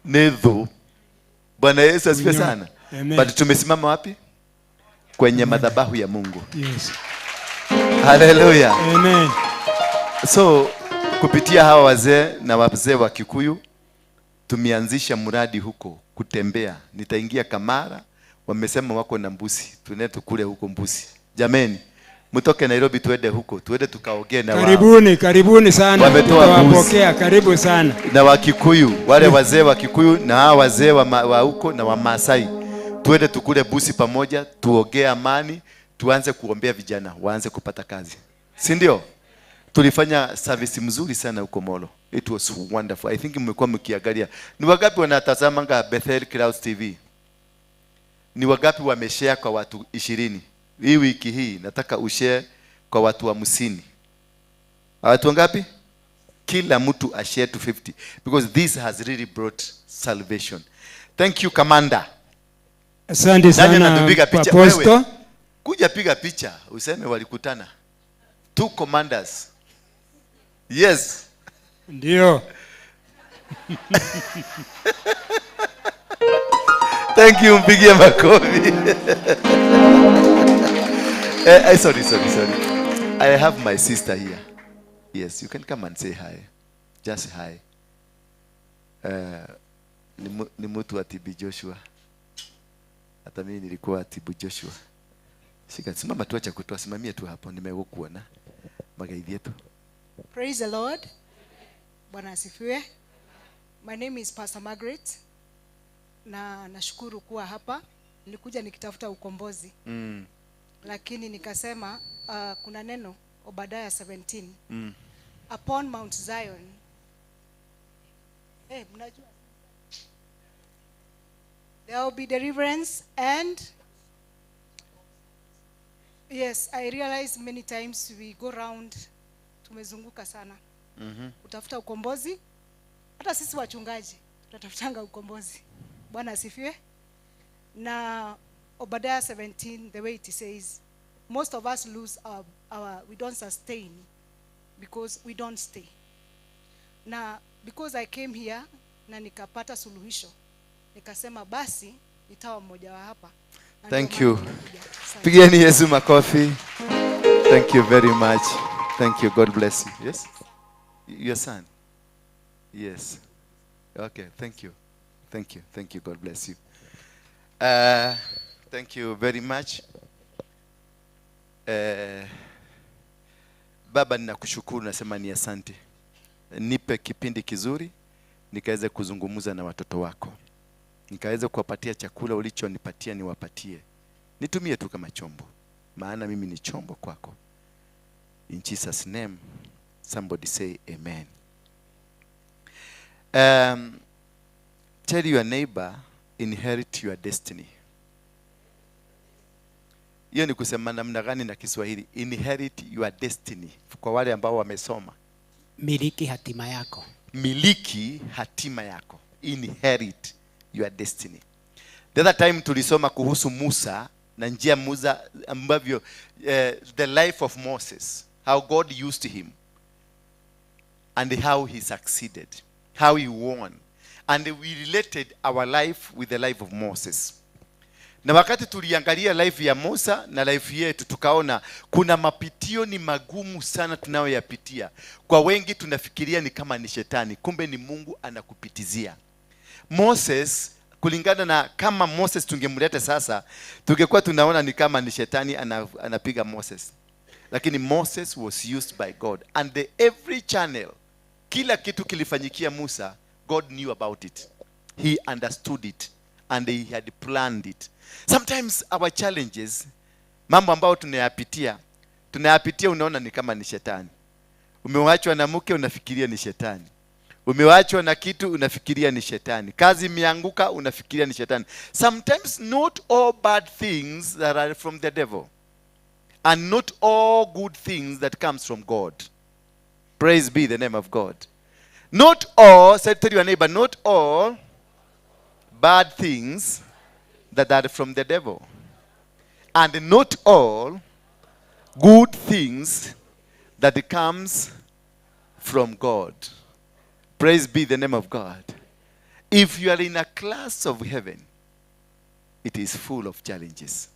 nedho. Bwana Yesu asifiwe sana.
Amen.
But tumesimama wapi? Kwenye madhabahu ya Mungu.
Yes.
Hallelujah.
Amen.
So kupitia hawa wazee na wazee wa Kikuyu tumeanzisha mradi huko kutembea. Nitaingia Kamara, wamesema wako na mbuzi. Tuende tukule huko mbuzi. Jameni, mtoke Nairobi tuende huko, tuende tukaogee na wao.
Karibuni, karibuni sana.
Wametoa
karibu sana.
Na Wakikuyu, wale wazee wa Kikuyu na hawa wazee wa huko na wa Maasai. Tuende tukule busi pamoja, tuogee amani, tuanze kuombea vijana, waanze kupata kazi. Si ndio? Tulifanya service mzuri sana huko Molo. It was wonderful. I think mmekuwa mkiangalia. Ni wangapi wanatazamanga Bethel Clouds TV? Ni wangapi wameshare kwa watu 20? Hii wiki hii nataka ushare kwa watu 50. Watu wangapi? Kila mtu ashare to 50, because this has really brought salvation. Thank you Commander.
Asante sana Apostle.
Kuja piga picha useme walikutana. Two commanders. Yes.
Ndio.
Thank you, mpigie makofi. Sorry. I have my sister here. Yes, you can come and say hi. Just hi. Ni mtu wa TB Joshua. Hata mimi nilikuwa TB Joshua. Shika, simama tu, acha kutoa, simamia tu hapo, nimekuona. Magaidi yetu.
Praise the Lord. Bwana asifiwe. My name is Pastor Margaret. Na nashukuru kuwa hapa. Nilikuja nikitafuta ukombozi. Lakini nikasema kuna neno Obadiah 17. Upon Mount Zion. Hey, mnajua. There will be deliverance and yes, I realize many times we go round, tumezunguka sana. Kutafuta ukombozi. Hata sisi wachungaji tunatafutanga ukombozi. Bwana asifiwe. Na Obadiah 17, the way it says, most of us lose our we don't sustain because we don't stay. Na because I came here na nikapata suluhisho, nikasema basi nitawa mmoja wa hapa. Na
Thank
ndio
you.
maana nimekuja. Asante.
Pigeni Yesu makofi. Thank you very much. Thank you. God bless you. Yes? Your son? Yes. Okay, thank you. Thank you. Thank you. God bless you. Thank you very much. Baba, ninakushukuru, nasema ni asante. Nipe kipindi kizuri nikaweze kuzungumza na watoto wako. Nikaweze kuwapatia chakula ulichonipatia niwapatie. Nitumie tu kama chombo. Maana mimi ni chombo kwako. In Jesus' name, somebody say amen. Tell your neighbor, inherit your destiny. Hiyo ni kusema namna gani na Kiswahili? Inherit your destiny. Kwa wale ambao wamesoma.
Miliki hatima yako.
Miliki hatima yako. Inherit your destiny. The other time tulisoma kuhusu Musa na njia Musa ambavyo the life of Moses, how God used him and how he succeeded, how he won. And we related our life with the life of Moses. Na wakati tuliangalia life ya Musa na life yetu, tukaona kuna mapitio ni magumu sana tunayoyapitia. Kwa wengi tunafikiria ni kama ni shetani, kumbe ni Mungu anakupitizia. Moses, kulingana na kama Moses tungemleta sasa, tungekuwa tunaona ni kama ni shetani anapiga Moses. Lakini Moses was used by God. And the every channel, kila kitu kilifanyikia Musa, God knew about it. He understood it. And he had planned it. Sometimes our challenges, mambo ambayo tunayapitia unaona ni kama ni shetani. Umewachwa na mke unafikiria ni shetani. Umewachwa na kitu unafikiria ni shetani. Kazi imeanguka unafikiria ni shetani. Sometimes not all bad things that are from the devil. And not all good things that comes from God. Praise be the name of God. Not all, say to your neighbor, not all bad things that are from the devil. And not all good things that comes from God. Praise be the name of God. If you are in a class of heaven, it is full of challenges.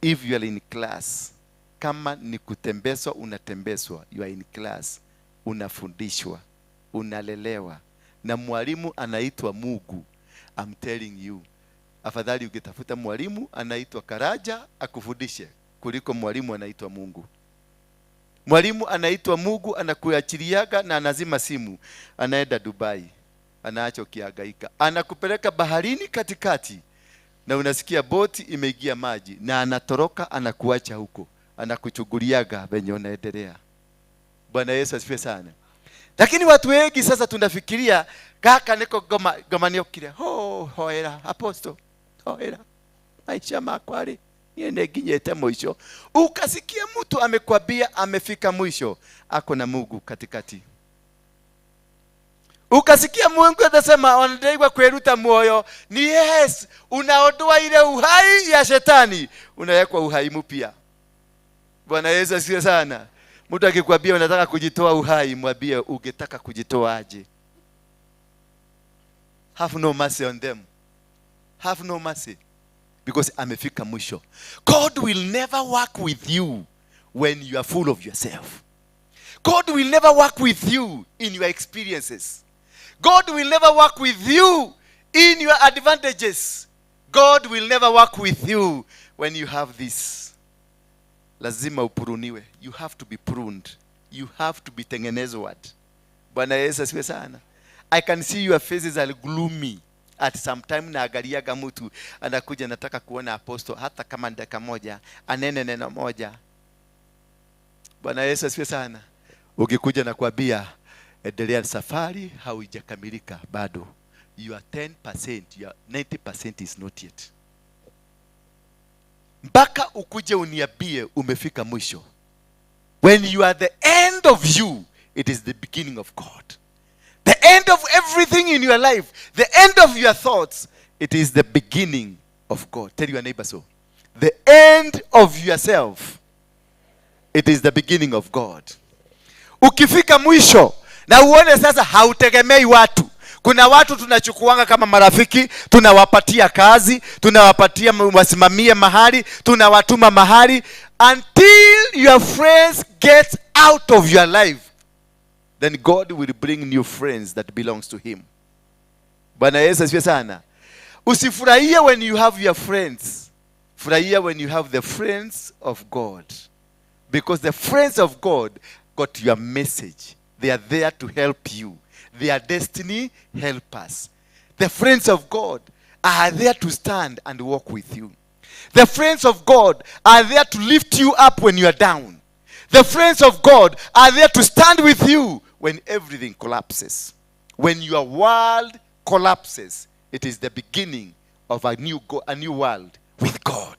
If you are in class, kama ni kutembezwa, unatembezwa. You are in class, unafundishwa, unalelewa. Na mwalimu anaitwa Mungu. I'm telling you, afadhali ukitafuta mwalimu anaitwa Karaja akufundishe kuliko mwalimu anaitwa Mungu. Mwalimu anaitwa Mungu anakuachiliaga na anazima simu, anaenda Dubai, anaacha ukihangaika, anakupeleka baharini katikati na unasikia boti imeingia maji na anatoroka, anakuacha huko, anakuchuguliaga venye unaendelea. Bwana Yesu asifiwe sana. Lakini watu wengi sasa tunafikiria kaka niko goma goma niokire ho hoera apostle hoera maisha makwa ri niende nginyete mwisho. Ukasikia mtu amekwambia amefika mwisho, ako na Mungu katikati. Ukasikia Mungu anasema wanadaiwa kueruta moyo, ni yes, unaondoa ile uhai ya shetani, unawekwa uhai mpya. Bwana Yesu asifiwe sana. Mtu akikwambia unataka kujitoa uhai, mwambie ungetaka kujitoa aje? Have no mercy on them. Have no mercy. Because amefika mwisho. God will never work with you when you are full of yourself. God will never work with you in your experiences. God will never work with you in your advantages. God will never work with you when you have this. Lazima upruniwe. You have to be pruned. You have to be tengenezwa. Bwana Yesu asifiwe sana. I can see your faces are gloomy. At some time naangaliaga mtu anakuja, nataka kuona apostle hata kama ni dakika moja, anene neno moja. Bwana Yesu asifiwe sana. Ukikuja na kuambia endelea safari, haujakamilika bado. You are 10%, your 90% is not yet. Mpaka ukuje uniambie umefika mwisho. When you are the end of you, it is the beginning of God. The end of everything in your life, the end of your thoughts, it is the beginning of God. Tell your neighbor so. The end of yourself, it is the beginning of God. Ukifika mwisho na uone sasa hautegemei watu. Kuna watu tunachukuanga kama marafiki, tunawapatia kazi, tunawapatia wasimamie mahali, tunawatuma mahali, until your friends get out of your life. Then God will bring new friends that belongs to him. Bwana Yesu asifiwe sana. Usifurahie when you have your friends. Furahia when you have the friends of God. Because the friends of God got your message. They are there to help you. They are destiny helpers. The friends of God are there to stand and walk with you. The friends of God are there to lift you up when you are down. The friends of God are there to stand with you when everything collapses. When your world collapses, it is the beginning of a new world with God.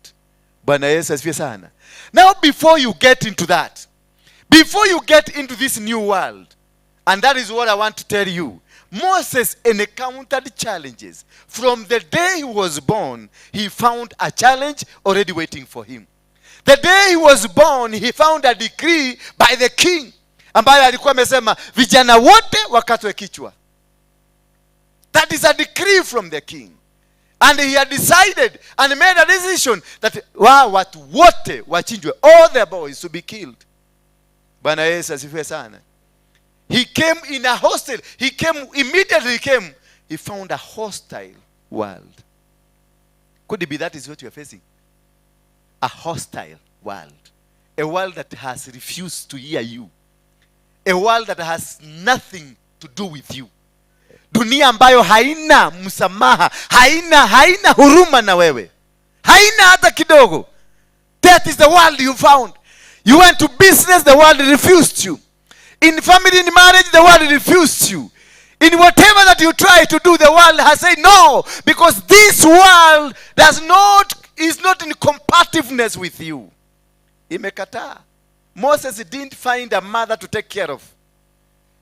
Bwana Yesu asifiwe sana. Now before you get into that, before you get into this new world, and that is what I want to tell you, Moses encountered challenges. From the day he was born, he found a challenge already waiting for him. The day he was born, he found a decree by the king ambaye alikuwa amesema vijana wote wakatwe kichwa. That is a decree from the king. And he had decided and made a decision that watu wote wachinjwe, all the boys to be killed. Bwana Yesu asifiwe sana. He came in a hostile. He came immediately. He came. He found a hostile world. Could it be that is what you are facing? A hostile world. A world that has refused to hear you. A world that has nothing to do with you. Dunia ambayo haina msamaha, haina huruma na wewe. Haina hata kidogo. That is the world you found. You went to business, the world refused you. In family, in marriage, the world refused you. In whatever that you try to do, the world has said no, because this world is not in compativeness with you. Imekataa. Moses didn't find a mother to take care of.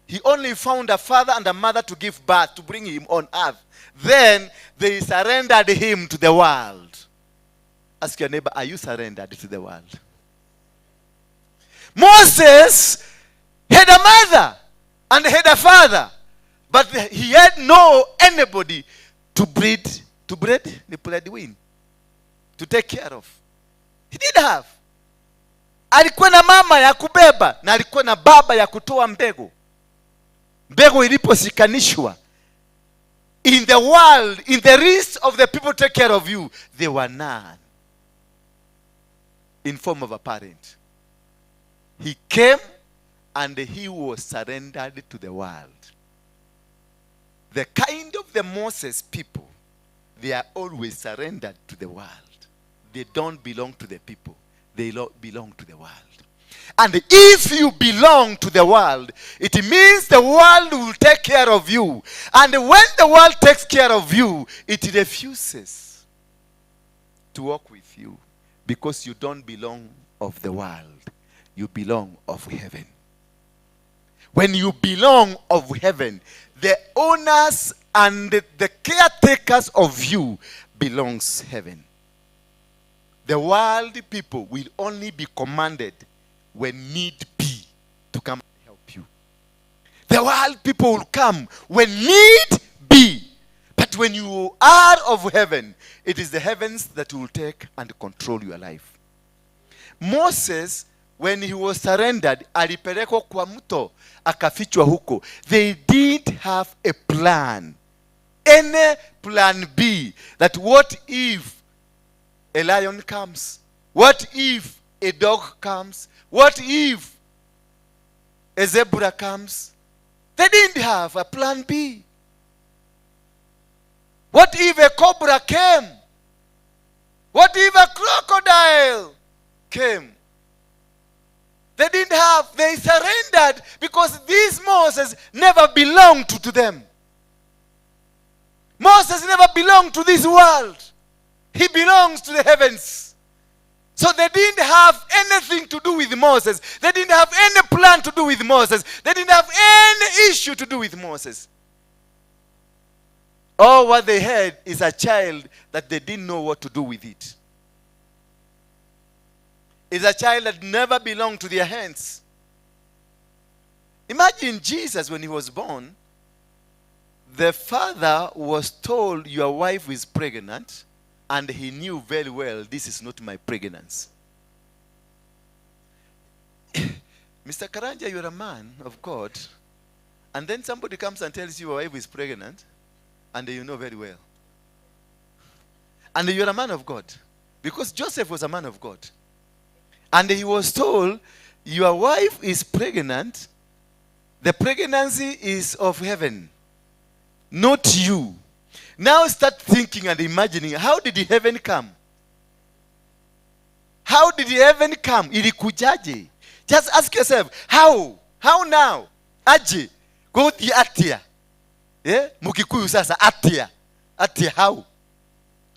He only found a father and a mother to give birth, to bring him on earth. Then they surrendered him to the world. Ask your neighbor, are you surrendered to the world? Moses had a mother and had a father, but he had no anybody to breed, the breadwin, to take care of. He didn't have. Alikuwa na mama ya kubeba na alikuwa na baba ya kutoa mbegu. Mbegu iliposhikanishwa, in the world, in the rest of the people take care of you, they were none in form of a parent. He came and he was surrendered to the world. The kind of the Moses people, they are always surrendered to the world. They don't belong to the people. They belong to the world. And if you belong to the world, it means the world will take care of you. And when the world takes care of you, it refuses to walk with you because you don't belong of the world. You belong of heaven. When you belong of heaven, the owners and the caretakers of you belongs heaven. The world people will only be commanded when need be to come and help you. The world people will come when need be. But when you are of heaven, it is the heavens that will take and control your life. Moses When he was surrendered, alipelekwa kwa mto, akafichwa huko. They didn't have a plan. Any plan B. That what if a lion comes? What if a dog comes? What if a zebra comes? They didn't have a plan B. What if a cobra came? What if a crocodile came? They didn't have, they surrendered because these Moses never belonged to them. Moses never belonged to this world. He belongs to the heavens. So they didn't have anything to do with Moses. They didn't have any plan to do with Moses. They didn't have any issue to do with Moses. All what they had is a child that they didn't know what to do with it. It's a child that never belonged to their hands. Imagine Jesus when he was born. The father was told, your wife is pregnant, and he knew very well, this is not my pregnancy. Mr. Karanja, you're a man of God, and then somebody comes and tells you your wife is pregnant, and you know very well. And you're a man of God, because Joseph was a man of God. And he was told, your wife is pregnant. The pregnancy is of heaven, not you. Now start thinking and imagining, how did the heaven come? How did the heaven come? Ilikujaje? Just ask yourself, how? How now? Aje. Go the atia. Yeah? Mukikuyu sasa, atia. Atia how?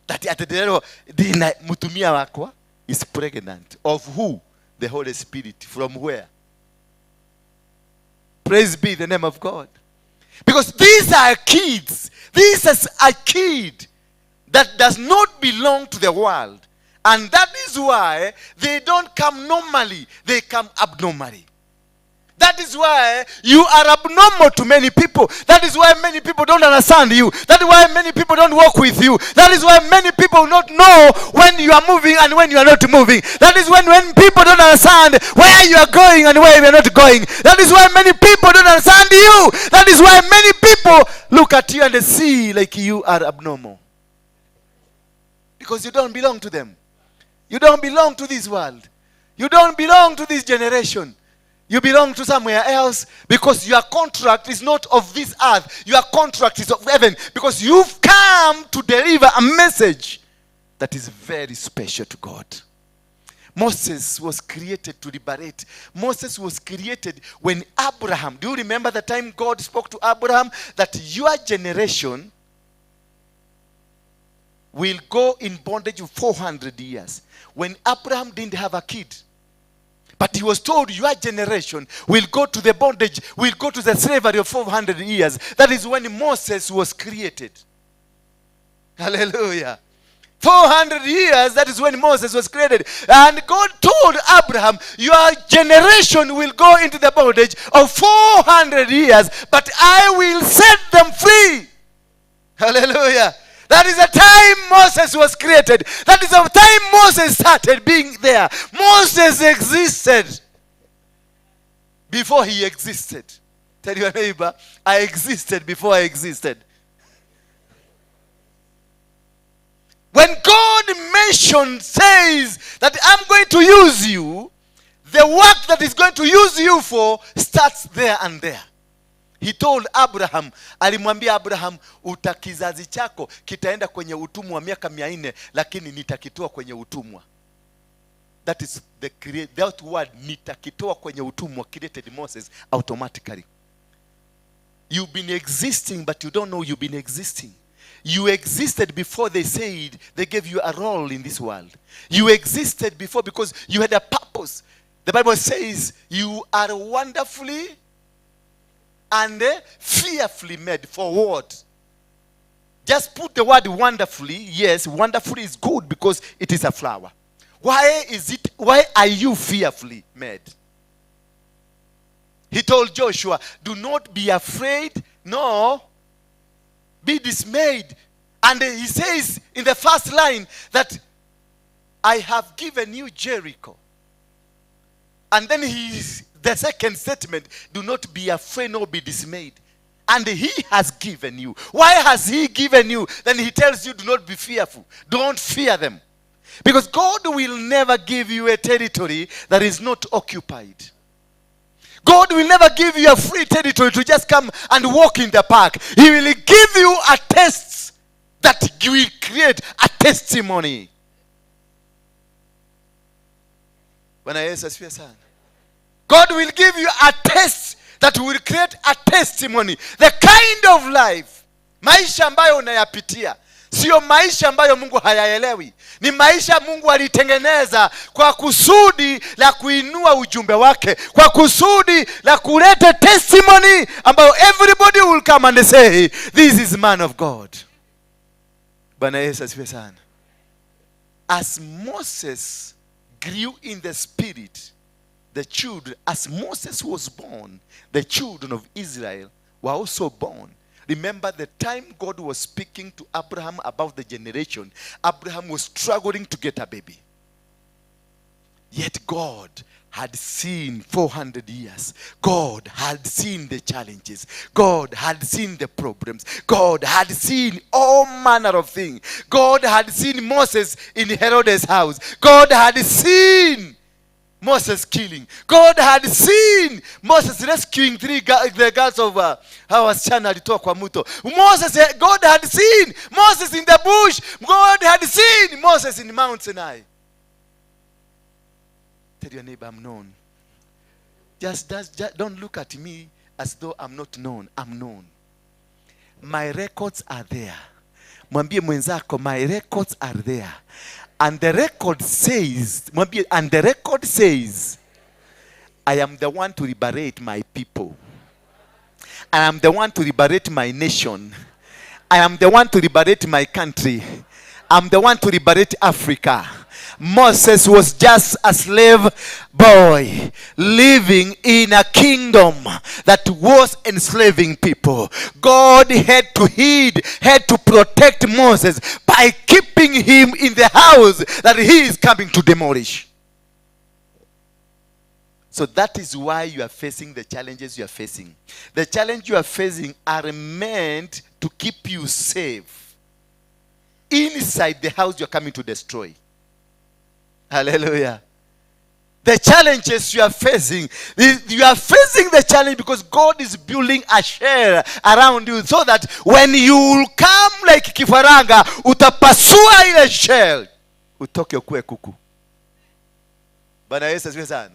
That at the mutumia wakwa is pregnant. Of who? The Holy Spirit. From where? Praise be the name of God. Because these are kids. This is a kid that does not belong to the world. And that is why they don't come normally. They come abnormally. That is why you are abnormal to many people. That is why many people don't understand you. That is why many people don't walk with you. That is why many people not know when you are moving and when you are not moving. That is when people don't understand where you are going and where you are not going. That is why many people don't understand you. That is why many people look at you and they see like you are abnormal. Because you don't belong to them. You don't belong to this world. You don't belong to this generation. You belong to somewhere else because your contract is not of this earth. Your contract is of heaven because you've come to deliver a message that is very special to God. Moses was created to liberate. Moses was created when Abraham, do you remember the time God spoke to Abraham that your generation will go in bondage for 400 years? When Abraham didn't have a kid. But he was told, your generation will go to the bondage, will go to the slavery of 400 years. That is when Moses was created. Hallelujah. 400 years, that is when Moses was created. And God told Abraham, your generation will go into the bondage of 400 years, but I will set them free. Hallelujah. That is the time Moses was created. That is the time Moses started being there. Moses existed before he existed. Tell your neighbor, I existed before I existed. When God mentioned, says that I'm going to use you, the work that is going to use you for starts there and there. He told Abraham, alimwambia Abraham, utakizazi chako kitaenda kwenye utumwa wa miaka 400, lakini nitakitoa kwenye utumwa. That is the that word nitakitoa kwenye utumwa created Moses automatically. You've been existing but you don't know you've been existing. You existed before they said they gave you a role in this world. You existed before because you had a purpose. The Bible says you are wonderfully and fearfully made. For what? Just put the word wonderfully. Yes, wonderfully is good because it is a flower. Why is it? Why are you fearfully made? He told Joshua, do not be afraid, no, be dismayed. And he says in the first line that I have given you Jericho. And then the second statement, do not be afraid nor be dismayed. And he has given you. Why has he given you? Then he tells you, do not be fearful. Don't fear them. Because God will never give you a territory that is not occupied. God will never give you a free territory to just come and walk in the park. He will give you a test that will create a testimony. Bwana Yesu asifiwe sana. God will give you a test that will create a testimony. The kind of life, maisha ambayo unayapitia, sio maisha ambayo Mungu hayaelewi. Ni maisha Mungu alitengeneza kwa kusudi la kuinua ujumbe wake, kwa kusudi la kuleta testimony ambayo everybody will come and say, this is man of God. Bwana Yesu asifiwe sana. As Moses grew in the spirit, the children, as Moses was born, the children of Israel were also born. Remember the time God was speaking to Abraham about the generation, Abraham was struggling to get a baby. Yet God had seen 400 years. God had seen the challenges. God had seen the problems. God had seen all manner of things. God had seen Moses in Herod's house. God had seen Moses killing. God had seen Moses rescuing three the girls of hawa wasichana alitoa kwa mto. Moses, God had seen Moses in the bush. God had seen Moses in Mount Sinai. Tell your neighbor, I'm known. Just don't look at me as though I'm not known. I'm known. My records are there. Mwambie mwenzako, my records are there. And the record says, mwambie, and the record says, I am the one to liberate my people. I am the one to liberate my nation. I am the one to liberate my country. I'm the one to liberate Africa. Moses was just a slave boy living in a kingdom that was enslaving people. God had to heed, had to protect Moses by keeping him in the house that he is coming to demolish. So that is why you are facing the challenges you are facing. The challenge you are facing are meant to keep you safe inside the house you are coming to destroy. Hallelujah. The challenges you are facing, you are facing the challenge because God is building a shell around you so that when you come like kifaranga, utapasua ile shell, utoke ukue kuku. Bwana Yesu asifiwe sana.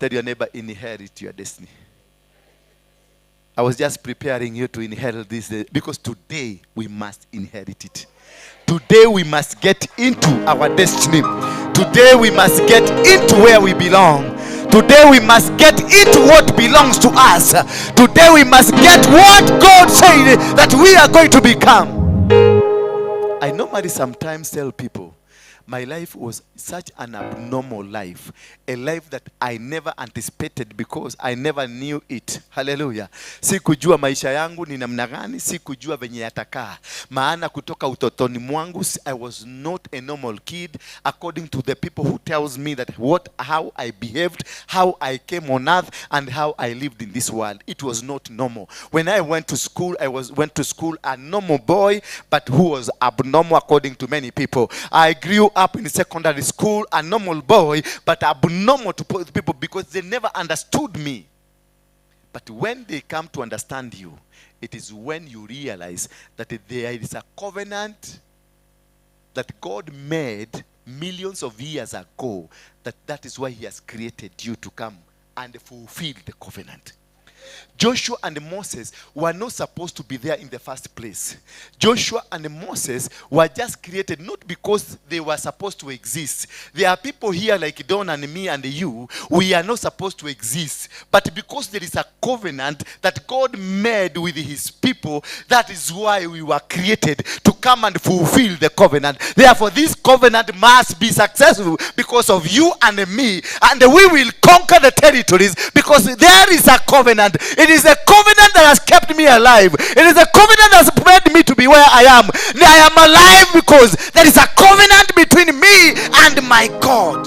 Tell your neighbor, inherit your destiny. I was just preparing you to inherit this day because today we must inherit it. Today we must get into our destiny. Today we must get into where we belong. Today we must get into what belongs to us. Today we must get what God said that we are going to become. I normally sometimes tell people, my life was such an abnormal life, a life that I never anticipated because I never knew it. Hallelujah. Sikujua maisha yangu ni namna gani, sikujua venye yatakaa. Maana kutoka utotoni mwangu, I was not a normal kid according to the people who tells me that how I behaved, how I came on earth, and how I lived in this world. It was not normal. When I went to school, I went to school a normal boy, but who was abnormal according to many people. I grew up in secondary school, a normal boy, but abnormal to people because they never understood me. But when they come to understand you, it is when you realize that there is a covenant that God made millions of years ago, that is why he has created you to come and fulfill the covenant. Joshua and Moses were not supposed to be there in the first place. Joshua and Moses were just created not because they were supposed to exist. There are people here like Don and me and you. We are not supposed to exist. But because there is a covenant that God made with his people, that is why we were created to come and fulfill the covenant. Therefore, this covenant must be successful because of you and me. And we will conquer the territories because there is a covenant. It is a covenant that has kept me alive. It is a covenant that has made me to be where I am. I am alive because there is a covenant between me and my God.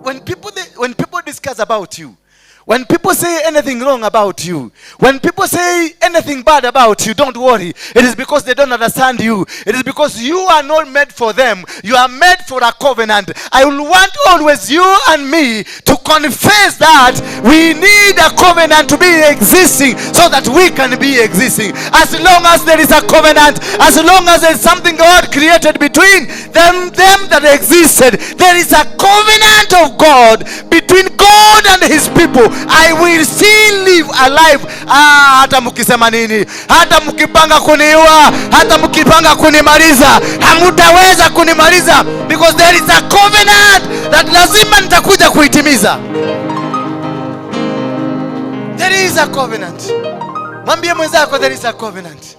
When people discuss about you, when people say anything wrong about you, when people say anything bad about you, don't worry. It is because they don't understand you. It is because you are not made for them. You are made for a covenant. I will want always you and me to confess that we need a covenant to be existing so that we can be existing. As long as there is a covenant, as long as there is something God created between them that existed, there is a covenant of God between God and his people. I will still live alive. Hata mkisema nini, hata mkipanga kuniua, hata mkipanga kunimaliza, hamutaweza kunimaliza, because there is a covenant that lazima nitakuja kuitimiza. There is a covenant. Mwambie mwenzako, there is a covenant.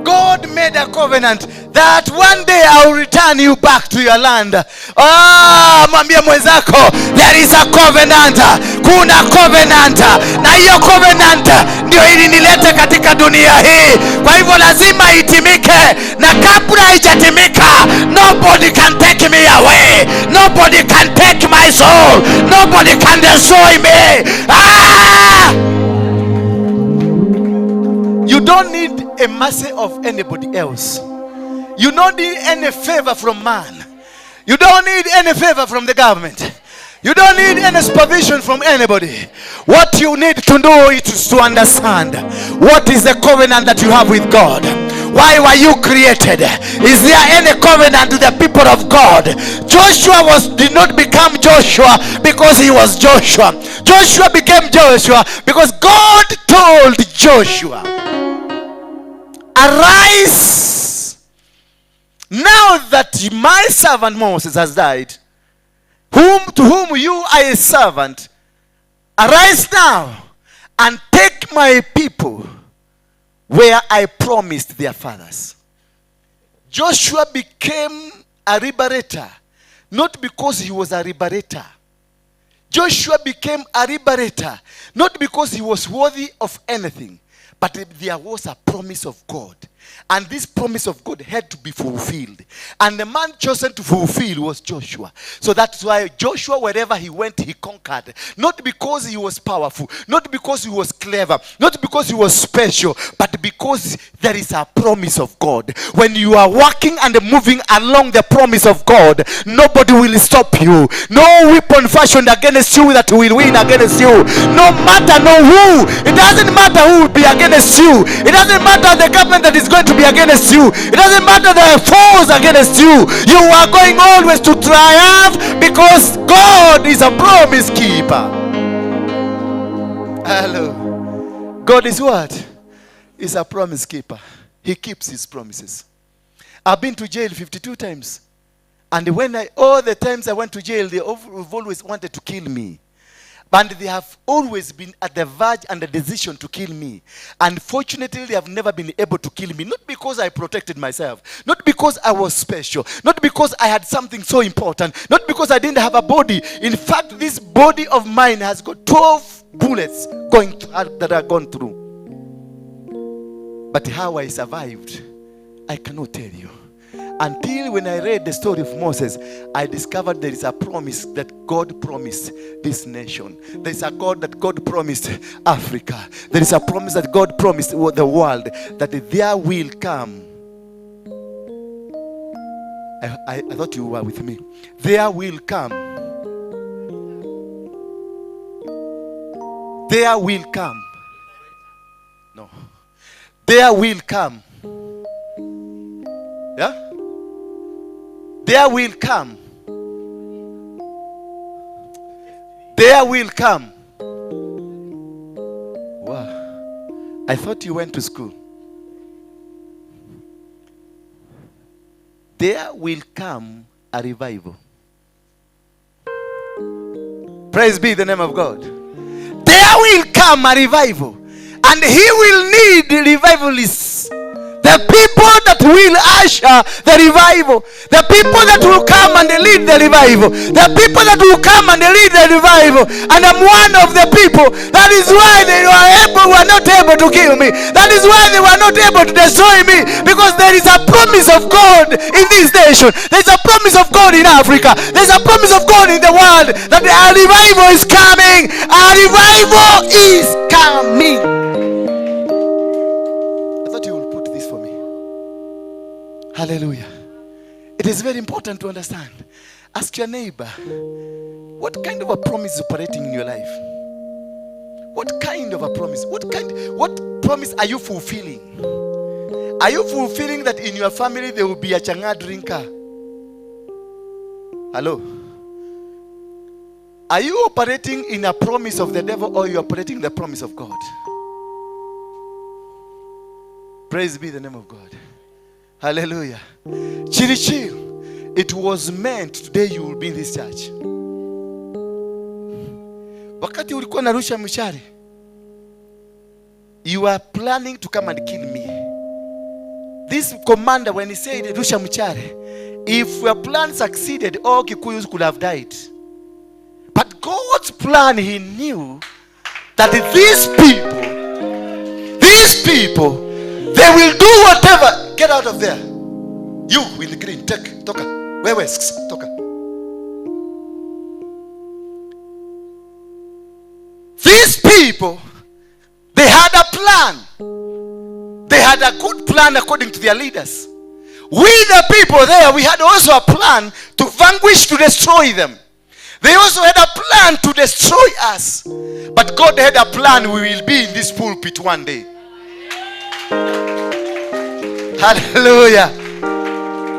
God made a covenant that one day I will return you back to your land. Mwambie mwenzako, there is a covenant. Kuna covenant. Na hiyo covenant ndio ilinileta katika dunia hii. Kwa hivyo lazima itimike. Na kabla haijatimika, nobody can take me away. Nobody can take my soul. Nobody can destroy me. You don't need a mercy of anybody else. You don't need any favor from man. You don't need any favor from the government. You don't need any supervision from anybody. What you need to do is to understand what is the covenant that you have with God. Why were you created? Is there any covenant to the people of God? Joshua did not become Joshua because he was Joshua. Joshua became Joshua because God told Joshua, arise now that my servant Moses has died, to whom you are a servant, arise now and take my people where I promised their fathers. Joshua became a liberator, not because he was a liberator. Joshua became a liberator, not because he was worthy of anything, but there was a promise of God. And this promise of God had to be fulfilled. And the man chosen to fulfill was Joshua. So that's why Joshua, wherever he went, he conquered. Not because he was powerful, not because he was clever, not because he was special, but because there is a promise of God. When you are walking and moving along the promise of God, nobody will stop you. No weapon fashioned against you that will win against you. No matter no who. It doesn't matter who will be against you. It doesn't matter the government that is going to be against you. It doesn't matter the foes against you. You are going always to triumph because God is a promise keeper. Hello. God is what? Is a promise keeper. He keeps his promises. I've been to jail 52 times. And when all the times I went to jail, they have always wanted to kill me. But they have always been at the verge and the decision to kill me. Unfortunately, they have never been able to kill me. Not because I protected myself. Not because I was special. Not because I had something so important. Not because I didn't have a body. In fact, this body of mine has got 12 bullets that are gone through. But how I survived, I cannot tell you. Until when I read the story of Moses, I discovered there is a promise that God promised this nation. There is a God that God promised Africa. There is a promise that God promised the world, that there will come. I thought you were with me. There will come. There will come. No. There will come. Yeah? There will come. There will come. Wow. I thought you went to school. There will come a revival. Praise be the name of God. There will come a revival. And he will need revivalists. The
The people that will usher the revival. The people that will come and lead the revival. The people that will come and lead the revival. And I'm one of the people. That is why they were not able to kill me. That is why they were not able to destroy me. Because there is a promise of God in this nation. There is a promise of God in Africa. There is a promise of God in the world. That a revival is coming. A revival is coming.
I thought you would put this for me. Hallelujah. It is very important to understand. Ask your neighbor, what kind of a promise is operating in your life? What kind of a promise? What promise are you fulfilling? Are you fulfilling that in your family there will be a chang'aa drinker? Hello? Are you operating in a promise of the devil, or are you operating the promise of God? Praise be the name of God. Hallelujah. Chirichir, it was meant today you will be in this church. Wakati ulikuwa narusha mshale, you are planning to come and kill me. This commander, when he said rusha mshale, if your plan succeeded, all Kikuyus could have died. But God's plan, he knew that these people, they will do whatever. Get out of there. You with the green, take, toka. Wewe, toka. These people, they had a plan. They had a good plan according to their leaders. We the people there, we had also a plan to vanquish, to destroy them. They also had a plan to destroy us. But God had a plan. We will be in this pulpit one day. Hallelujah.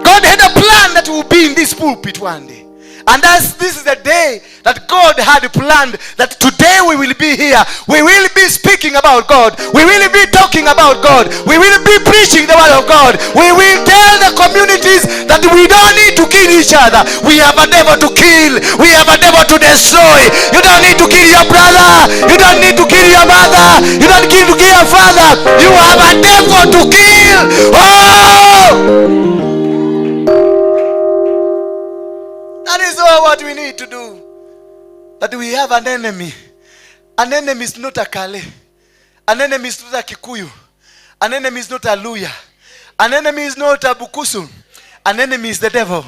God had a plan that we will be in this pulpit one day. And as this is the day that God had planned, that today we will be here. We will be speaking about God. We will be talking about God. We will be preaching the word of God. We will tell the communities that we don't need to kill each other. We have a devil to kill. We have a devil to destroy. You don't need to kill your brother. You don't need to kill your mother. You don't need to kill your father. You have a devil to kill. Oh! That is all what we need to do. That we have an enemy. An enemy is not a Kale. An enemy is not a Kikuyu. An enemy is not a Luya. An enemy is not a Bukusu. An enemy is the devil.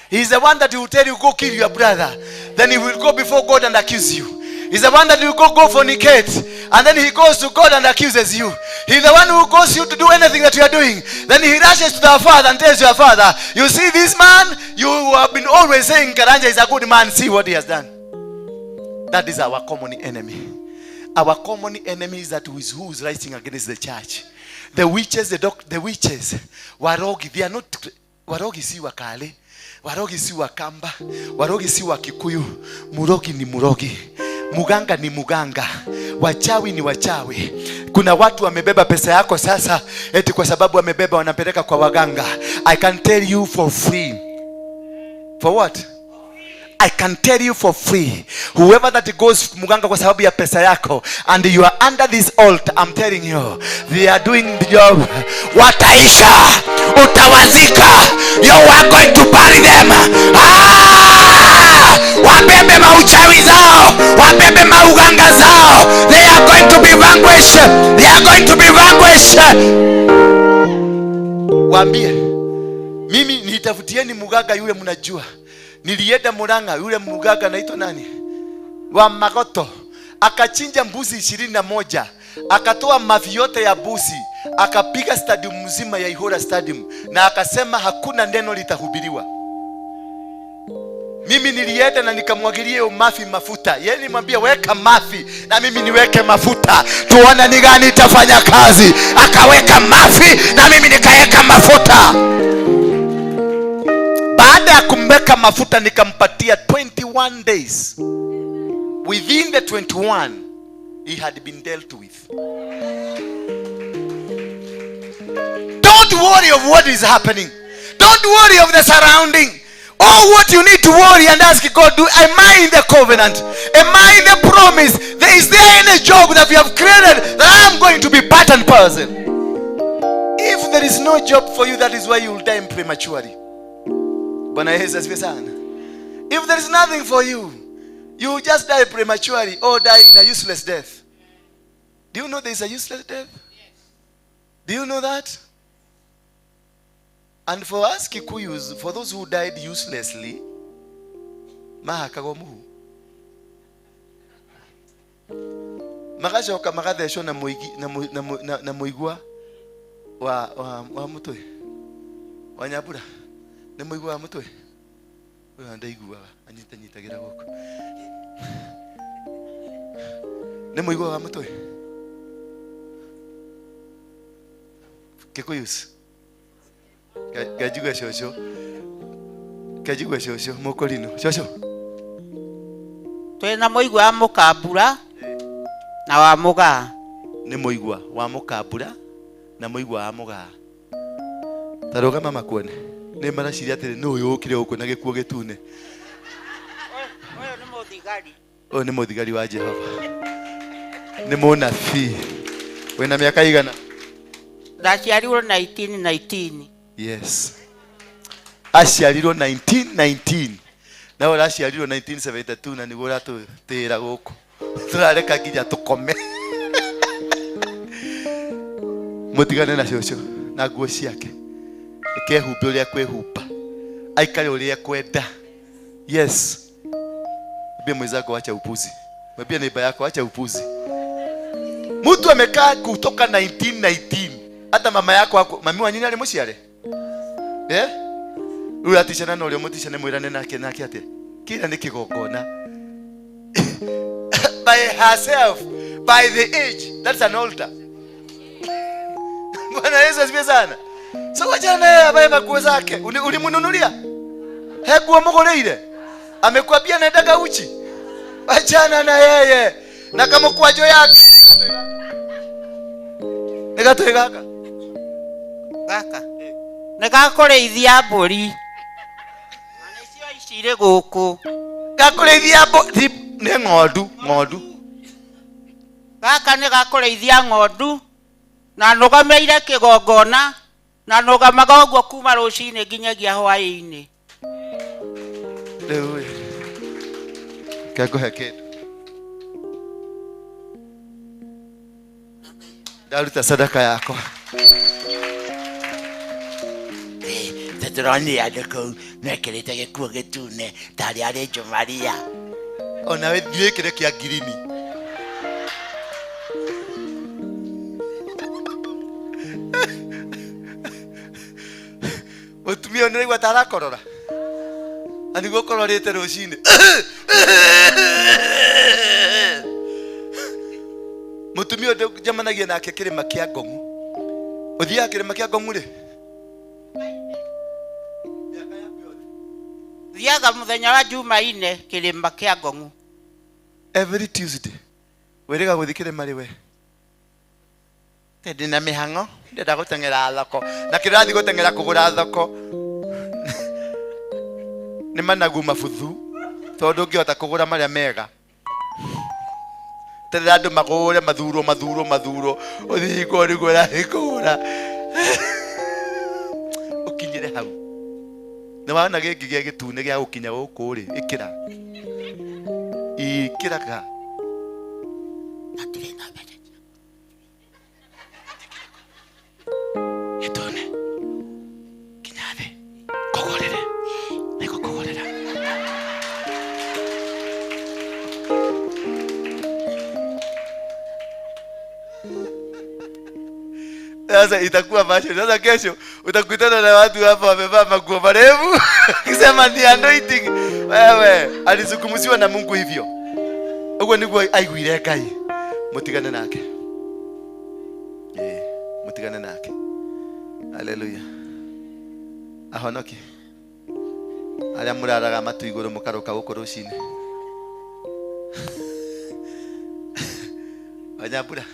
He is the one that will tell you, go kill your brother. Then he will go before God and accuse you. He's the one that will go fornicate. And then he goes to God and accuses you. He's the one who goes you to do anything that you are doing. Then he rushes to the father and tells your father, you see this man? You have been always saying Karanja is a good man. See what he has done. That is our common enemy. Our common enemy is that who is rising against the church. The witches, the witches. Warogi, they are not, warogi si wakale. Warogi si wakamba. Warogi si wakikuyu. Murogi ni murogi. Muganga ni muganga. Wachawi ni wachawi. Kuna watu wamebeba pesa yako sasa, eti kwa sababu wamebeba wanapeleka kwa waganga. I can tell you for free. For what? I can tell you for free. Whoever that goes muganga kwa sababu ya pesa yako, and you are under this altar, I'm telling you, they are doing the job. Wataisha, utawazika. You are going to bury them. Ah! Wabebe mauchawi zao, wabebe mauganga zao. They are going to be vanquished. They are going to be vanquished. Waambie, mimi nitafutieni mugaga yule mnajua. Nilienda Murang'a, yule mugaga anaitwa nani? Wa Magoto. Akachinja mbuzi 21. Akatoa mavi yote ya mbuzi. Akapiga stadium mzima ya Ihora Stadium. Na akasema hakuna neno litahubiriwa. Mimi nilienda na nikamwagilia hiyo mafi mafuta. Yeye nilimwambia weka mafi na mimi niweke mafuta. Tuone ni gani itafanya kazi. Akaweka mafi na mimi nikaweka mafuta. Baada ya kumweka mafuta nikampatia 21 days. Within the 21 he had been dealt with. Don't worry of what is happening. Don't worry of the surrounding. Oh, what you need to worry and ask God, am I in the covenant? Am I in the promise? Is there any job that we have created that I am going to be part and parcel? If there is no job for you, that is why you will die prematurely. Bwana Yesu asifiwe sana. If there is nothing for you, you will just die prematurely or die in a useless death. Do you know there is a useless death?
Yes.
Do you know that? And for us Kikuyus, for those who died uselessly, mahakagwo muhu. Magacoka magathecwo na muigi na na na muigua wa mutwe wa nyambura nĩ mũigua wa mũtwe ũyũ ndaiguaga anyitanyitagĩra gũkũ nĩ mũigua wa mũtwe Kikuyus kanjigua cũcũ kanjigua cũcũ mũkũrinũ cũcũ
twĩna mũigua wa mũkambura na wa mũgaa
nĩ mũigua wa mũkambura na mũigua wa mũgaa ta rũgama makuone nĩ maraciria atĩrĩ nũ ũyũ ũkire gũkũ na gĩkuo gĩtune
ũyũ nĩ mũthigari
ũyũ nĩ mũthigari wa Jehova nĩ mũnabii wĩna mĩaka igana
ndaciarirwo 1919
yes aciarirwo 1919 nawe ũraciarirwo 1972 na nĩguo ũratũtĩĩra gũkũ tũrareka nginya tũkome mũtigane na cũcũ na nguo ciake ekehumbe ũrĩa kwĩhumba aikare ũrĩa kwenda yes mwambie mwenzako acha upuzi mwambie neighbor yako acha upuzi mtu amekaa kutoka 1919 hata mama yako ako mami wanyu nĩ mũciare eh rĩu aticana na ũrĩa mũticane mwĩrane nake nake atĩa kĩra nĩ kĩgongona by herself by the age that's an altar Bwana Yesu asifiwe sana. So wachana naye abaye makuo zake. Ulimnunulia? Hekuwa mugũrĩire? Amekwambia anaendaga uchi? Wachana na yeye. Na kama kwajo yake. Nĩ gatũĩ gaka.
Gaka. Nĩ gakũrĩithia mbũri. Na nĩcio ici irĩ gũkũ.
Gakũrĩithia mbũri nĩ ng'ondu, ng'ondu.
Gaka nĩ gakũrĩithia ng'ondu. Na nũgamĩire kĩgongona na nũgamaga ũguo kuma rũcinĩ nginyagia hwaĩ-inĩ.
Rĩu kengũhe kĩndũ ndaruta sadaka yakwa
tũronire andũ kũu mekĩrĩte gĩkuo gĩtune tarĩ arĩ Njomaria
onawe thiĩ wĩkĩre kĩa ngirini mũtumia ũyũ nĩraigua ta arakorora na nĩguo ũkororĩte rũcinĩ mũtumia ũyũ njemanagia nake kĩrĩma kĩa Ngong'u ũthiaga kĩrĩma kĩa Ngong'u rĩ
thiaga mũthenya wa Jumaine kĩrĩma kĩa Ngong'u
every Tuesday wĩrĩga gũthiĩ kĩrĩma rĩ we ndĩna mĩhang'o ndĩrenda gũteng'era thoko na kĩrathiĩ gũteng'era kũgũra thoko nĩ managu mabuthu tondũ ndũngĩhota kũgũra marĩa mega terera andũ magũre mathurwo mathurwo mathurwo ũthiĩ kũu nĩguo ũrathiĩ kũgũra ũkinyĩre hau nĩ wona gĩkĩ gĩa gĩtune gĩa gũkinya gũkũ rĩ ĩkĩra ĩkĩraga gĩtune kinya thĩ kũgũrĩre nĩgũkũgũrĩra Sasa itakuwa fashion. Sasa kesho utakutana na watu hapa wamevaa maguo marefu kisema ni anointing. Wewe alizungumziwa na Mungu hivyo. Uguo niguo aiguire Ngai. Mutigane nake. Mutigane nake. Haleluya. Ahonoki. Aria muraraga matu iguru mukaroka guku rucini. Wanyambura.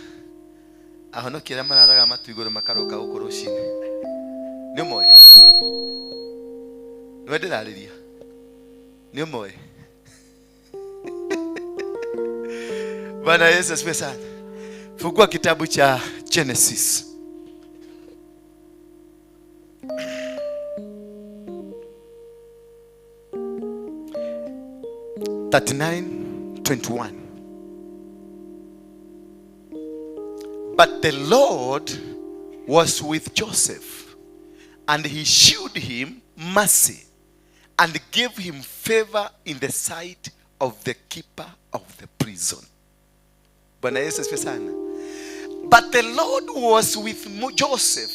Ahonoki aria mararaga matu iguru makaroka guku rucini. Ni umoĩ? Niwe ndĩrarĩria. Ni umoĩ? Bwana Yesu asifiwe sana. Fungua kitabu cha Genesis. 39:21. But the Lord was with Joseph, and he shewed him mercy and gave him favor in the sight of the keeper of the prison. Bwana Yesu asifiwe sana. But the Lord was with Joseph,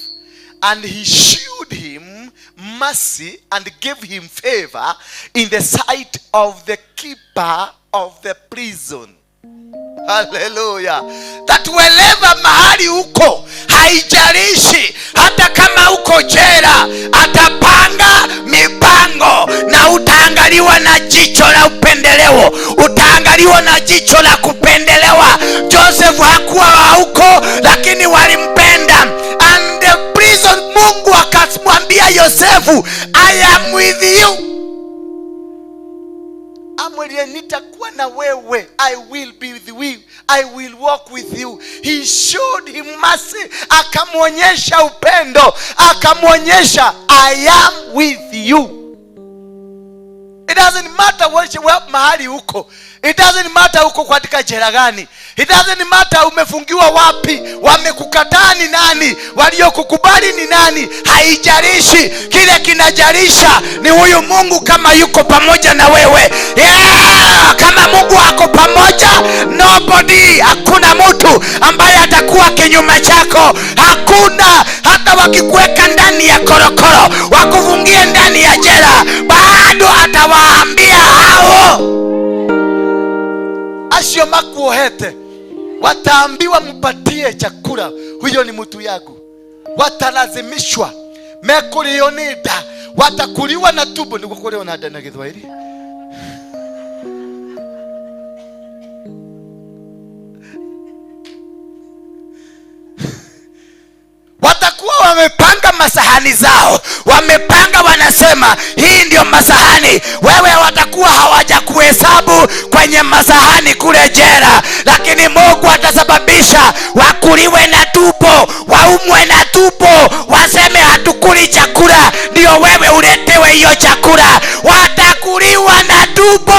and he shewed him mercy and gave him favor in the sight of the keeper of the prison. Hallelujah.
That wherever mahali uko, haijalishi hata kama uko jela, atapanga mipango na utaangaliwa na jicho la upendeleo, utaangaliwa na jicho la kupendelewa. Joseph hakuwa wa huko, lakini walimpenda. And the prison, Mungu akamwambia Yosefu, I am with you.
Amwambie, nitakuwa na wewe. I will be with you. I will walk with you. He showed him mercy. Akamwonyesha upendo. Akamwonyesha, I am with you. It doesn't matter what mahali uko. It doesn't matter uko katika jela gani. It doesn't matter umefungiwa wapi, wamekukataa ni nani, waliokukubali ni nani.
Haijalishi. Kile kinajalisha ni huyu Mungu kama yuko pamoja na wewe. Yeah, kama Mungu ako pamoja, nobody, hakuna mtu ambaye atakuwa kinyume chako. Hakuna. Hata wakikuweka ndani ya korokoro, wakufungie ndani ya jela, bado atawaambia hao
acio makuohete wataambiwa mpatie chakula, huyo ni mtu yangu. Watalazimishwa, mekurio ni nda, watakuliwa na tumbo. Niguo kuliwa na nda na Gĩthwaĩri.
Watakuwa wamepanga masahani zao, wamepanga, wanasema hii ndio masahani. Wewe watakuwa hawajakuhesabu kwenye masahani kule jela, lakini Mungu atasababisha wakuliwe na tumbo, waumwe na tumbo, waseme hatukuli chakula, ndio wewe uletewe hiyo chakula. Watakuliwa na tumbo.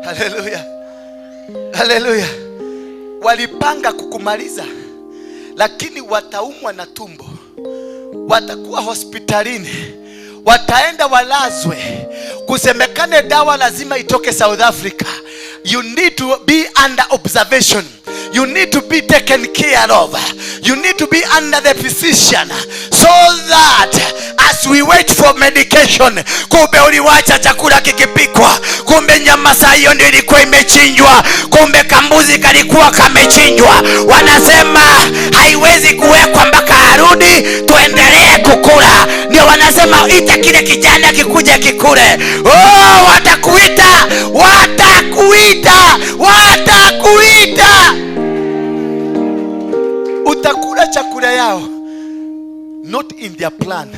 Hallelujah. Hallelujah. Walipanga kukumaliza, lakini wataumwa na tumbo, watakuwa hospitalini, wataenda walazwe, kusemekane dawa lazima itoke South Africa. You need to be under observation. You need to be taken care of. You need to be under the physician, so that as we wait for
medication, kumbe uliwacha chakula kikipikwa, kumbe nyama saa hiyo ndio ilikuwa imechinjwa, kumbe kambuzi kalikuwa kamechinjwa. Wanasema haiwezi kuwekwa mpaka arudi, tuendelee kukula. Ndio wanasema ita kile kijana kikuja kikule. Oh, watakuita, watakuita, watakuita.
Utakula chakula yao, not in their plan,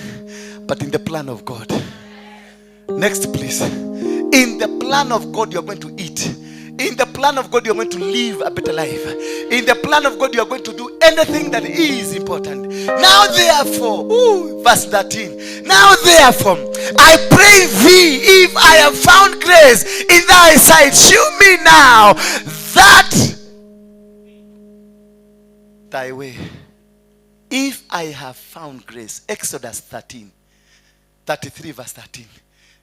but in the plan of God. Next, please. In the plan of God, you are going to eat. In the plan of God, you are going to live a better life. In the plan of God, you are going to do anything that is important. Now therefore, verse 13.
Now therefore, I pray thee, if I have found grace in thy sight, shew me now that
thy way. If I have found grace. Exodus 33 verse 13.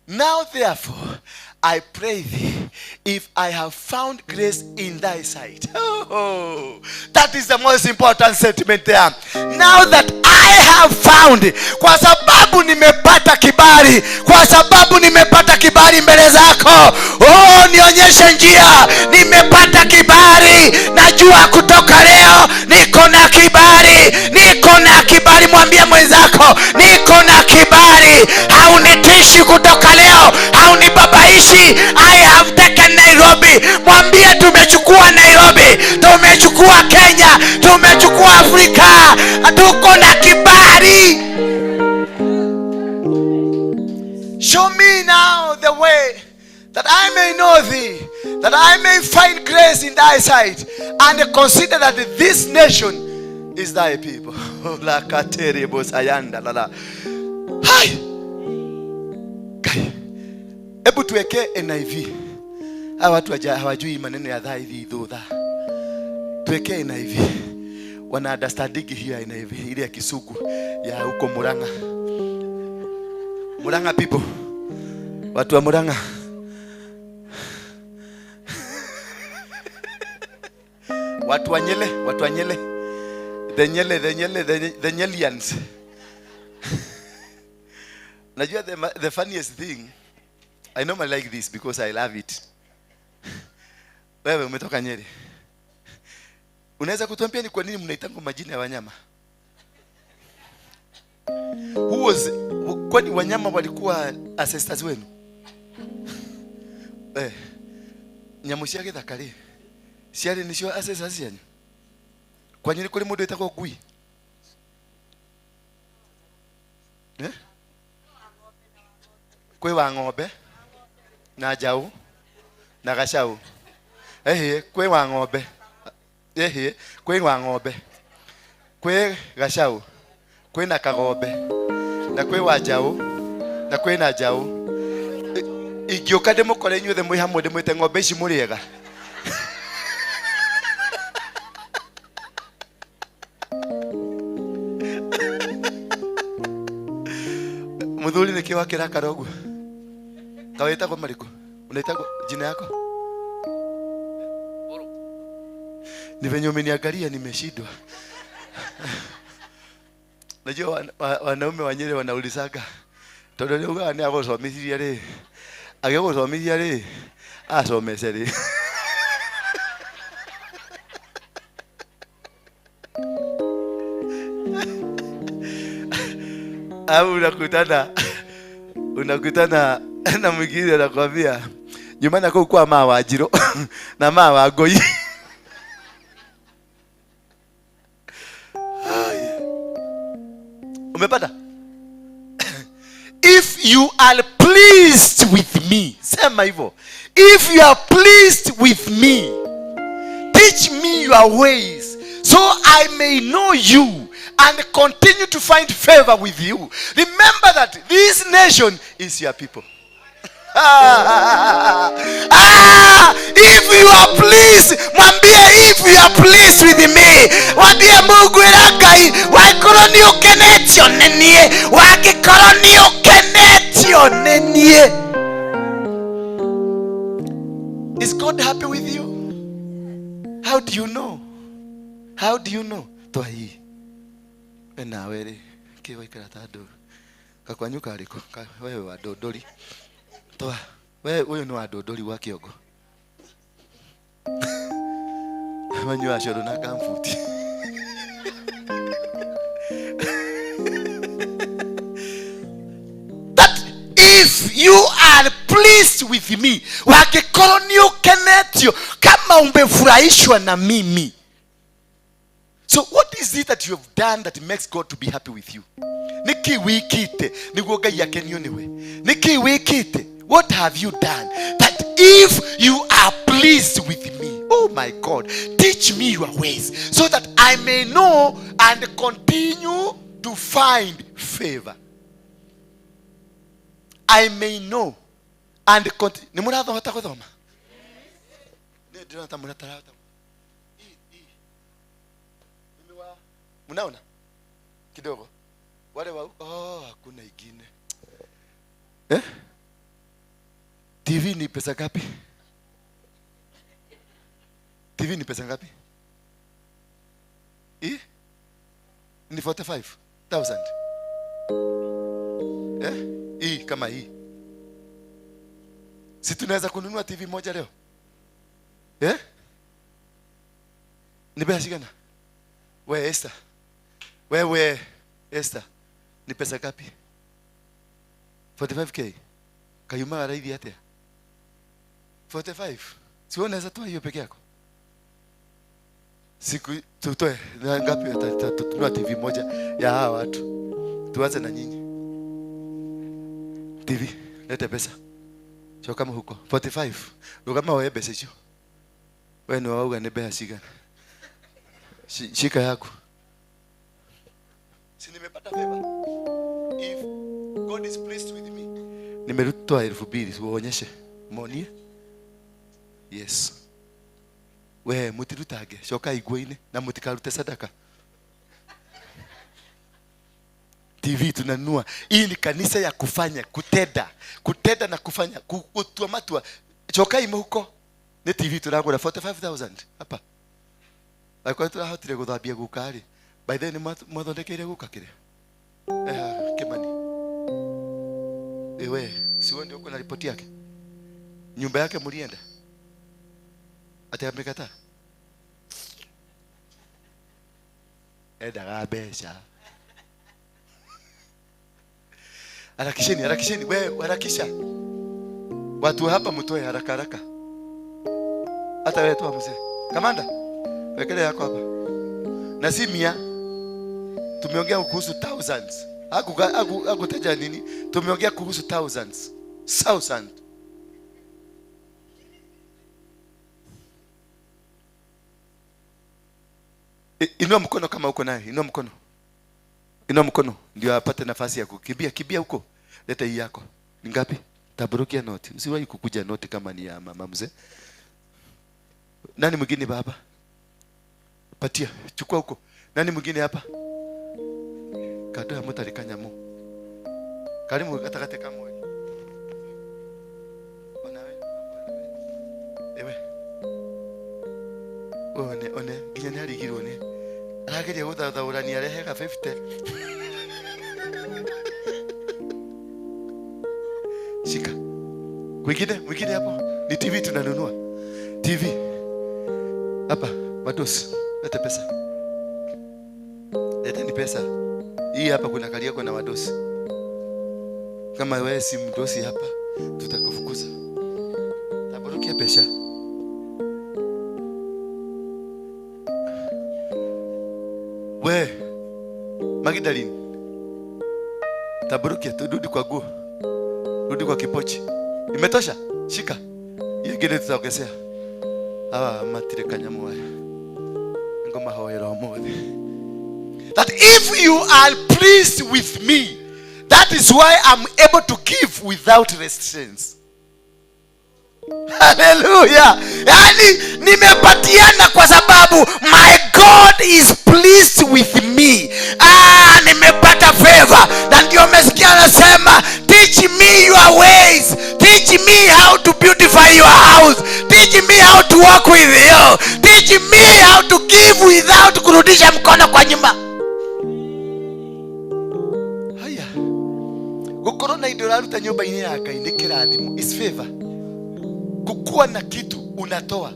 Now therefore, I pray thee, if I have found grace in thy sight. Oh,
that is the most important sentiment there. Now that I have found, kwa sababu nimepata kibali, kwa sababu nimepata kibali mbele zako. Oh, nionyeshe njia. Nimepata kibali. Najua kutoka leo niko na kibali. Niko na kibali. Mwambie mwenzako, niko na kibali. Haunitishi kutoka leo, haunibabaishi. I have taken Nairobi. Mwambie tumechukua Nairobi, tumechukua Kenya, tumechukua Afrika. Tuko na kibali.
Show me now the way, that I may know thee, that I may find grace in thy sight, and consider that this nation is thy people. Hai. Kai. Hebu tuwekee NIV. Hawa watu hawajui maneno ya dha hivi dhudha. Tuwekee NIV. Wana understanding hiyo ya NIV ile ya Kisugu ya huko Murang'a. Murang'a people. Watu wa Murang'a. Watu wa Nyele, watu wa Nyele. The Nyele, the Nyele, the Nyelians. Najua the funniest thing, I normally like this because I love it. Wewe umetoka Nyeri. Unaweza kutuambia ni kwa nini mnaitango majina ya wanyama? Who was, kwani wanyama walikuwa ancestors wenu? Nyamu cia githaka ri ciarĩ nĩcio ancestors cianyu? Kwanyu nĩ kũrĩ mũndũ wĩtagwo ngui? Eh? Kwĩ wa ng'ombe na njaũ na gacaũ. Ehe, kwĩ wa ng'ombe. Ehe, kwĩ wa ng'ombe. Kwĩ gacaũ. Kwĩ na kagombe. Na kwĩ wa njaũ. Na kwĩ na njaũ. Ingĩũka ndĩmũkore inyuothe mwĩ hamwe ndĩmwĩte ng'ombe ici mũrĩega. Muthuri nĩkĩ wakĩrakara ũguo? Kawĩtagwo marĩkũ? Unaitagwo jina yako? Ni venye umeniangalia nimeshindwa. Najua wanaume wa Nyeri wanaulizaga tondu ni ugaga ni agũcomithirie rĩ, agĩgũcomithia rĩ, acomece rĩ. Au unakutana na mwingine anakuambia nyuma na kuu kwa ma wa Njiro na ma wa Ngoi. Umepata? If you are pleased with me, sema hivyo. If you are pleased with me, teach me your ways so I may know you and continue to find favor with you. Remember that this nation is your people.
If you are pleased, mwambie if you are pleased with me, mwambie Mungu ĩra Ngai wakorwo nĩ ũkenetio nĩ niĩ, wangĩkorwo nĩ ũkenetio nĩ niĩ.
Is God happy with you? How do you know? How do you know? Twai. We nawe rĩ, kĩ waikara ta ndũru? Gakwanyu karĩkũ? Wewe wa ndũndũri. Toa, wewe huyu ni wa ndũndũri wa kĩongo. Manyua cũrũ na kambuti.
That if you are pleased with me, wangĩkorwo nĩ ũkenetio, kama umefurahishwa na mimi.
So what is it that you have done that makes God to be happy with you? Niki wikite niguo Ngai akenio niwe. Niki wikite, what have you done that if you are pleased with me, oh my God, teach me your ways so that I may know and continue to find favor. I may know and continue. Ni murathoma guthoma? Ni ndĩrona ta mũratarahota. Mnaona? Kidogo. Wale wa oh, hakuna ingine. Eh? TV ni pesa ngapi? TV ni pesa ngapi? Eh? Ni 45,000. Eh? Hii kama hii. Si tunaweza kununua TV moja leo? Eh? Ni pesa gani? We Esther. Wewe Esther, ni pesa ngapi? 45k. Kayuma raithi atia? 45. Si wewe unaweza toa hiyo peke yako? Siku tutoe na ngapi tutanunua TV moja ya hawa watu. Tuanze na nyinyi. TV, lete pesa. Sio kama huko 45. Ndio kama wewe pesa hiyo. Wewe ni wauga ni pesa cigana. Shika yako. Si nimepata favor. If God is pleased with me. Nimerutoa 2000, uonyeshe. Monie. Yes. We mutirutage, shoka igwe-ini na mutikarute sadaka. TV tunanunua. Hii ni kanisa ya kufanya, kutenda, kutenda na kufanya, kutua matua. Choka ime huko. Ni TV tunagura 45,000 hapa. Lakini turahotire guthambia guka ri. By then mwathondekeire guka kire. Kimani. Ewe, si wewe ndio uko na ripoti yake? Nyumba yake mlienda? Ati amekataa? Endaga mbeca. Harakisheni, harakisheni, wewe harakisha. Watu hapa mtoe haraka haraka. Hata wewe toa mzee. Kamanda, wekelea yako hapa. Na si mia. Tumeongea kuhusu thousands. Hakutaja nini? Tumeongea kuhusu thousands. Thousand. Inua mkono kama uko naye, inua mkono. Inua mkono ndio apate nafasi ya kukimbia, kimbia huko. Leta hii yako. Ni ngapi? Tabarukia noti. Usiwahi kukuja noti kama ni ya mama mzee. Nani mwingine baba? Patia, chukua huko. Nani mwingine hapa? Katoa mutari kanyamu. Karibu katakate kama wewe. Ona wewe. Ewe. One one nginya ni arigirwo ni. Arageria guthathaurania arehega 50. Shika. Mwingine, mwingine hapo. Ni TV tunanunua. TV. Hapa, madosi. Leta pesa. Leta ni pesa. Hii hapa kuna kalia kwa na wadosi. Kama wewe si mdosi hapa, tutakufukuza. Tabarukia pesa. We, Magdalene. Tabarukia, turudi kwa guo. Rudi kwa kipochi. Imetosha? Shika. Hiyo ingine tutaongezea. Hawa matire kanyamu waya. Ngoma hoera umuthi. That if you are pleased with me, that is why I'm able to give without restrictions.
Hallelujah. Yani nimepatiana kwa sababu my God is pleased with me. Nimepata favor. Na ndio umesikia anasema, teach me your ways. Teach me how to beautify your house. Teach me how to walk with you. Teach me how to give without kurudisha mkono kwa nyuma.
Haya. Gukorwo na indo uraruta nyumba-inĩ ya Ngai nĩ kĩrathimo. It's favor. Kukuwa na kitu unatoa.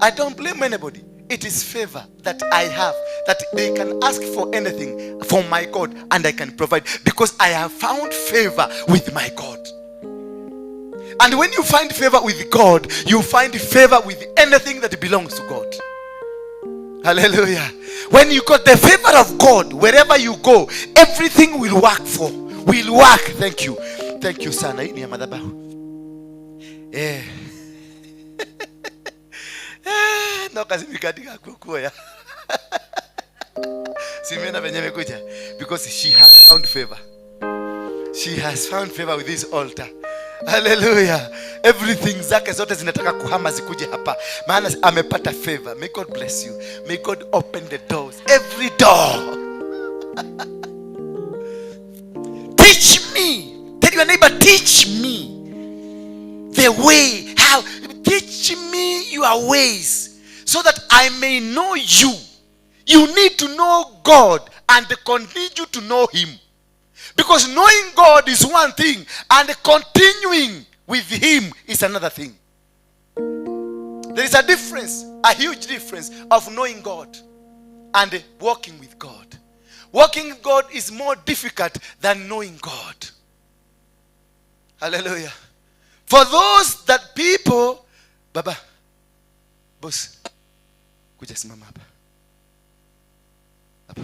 I don't blame anybody. It is favor that I have, that they can ask for anything from my God and I can provide, because I have found favor with my God. And when you find favor with God, you find favor with anything that belongs to God. Hallelujah. When you got the favor of God, wherever you go, everything will work for. Will work. Thank you. Thank you sana. Hii ni ya madhabahu. No kazi mikadika kukuya. Simena venye mekuja, because she has found favor. She has found favor with this altar. Hallelujah. Everything zake zote zinataka kuhama zikuje hapa. Maana amepata favor. May God bless you. May God open the doors. Every door.
Teach me. Tell your neighbor, teach me the way. How? Teach me your ways so that I may know you. You need to know God and continue to know him. Because knowing God is one thing and continuing with him is another thing. There is a difference, a huge difference of knowing God and walking with God. Walking with God is more difficult than knowing God. Hallelujah. For those that people, Baba, boss, kuja simama hapa. Hapa.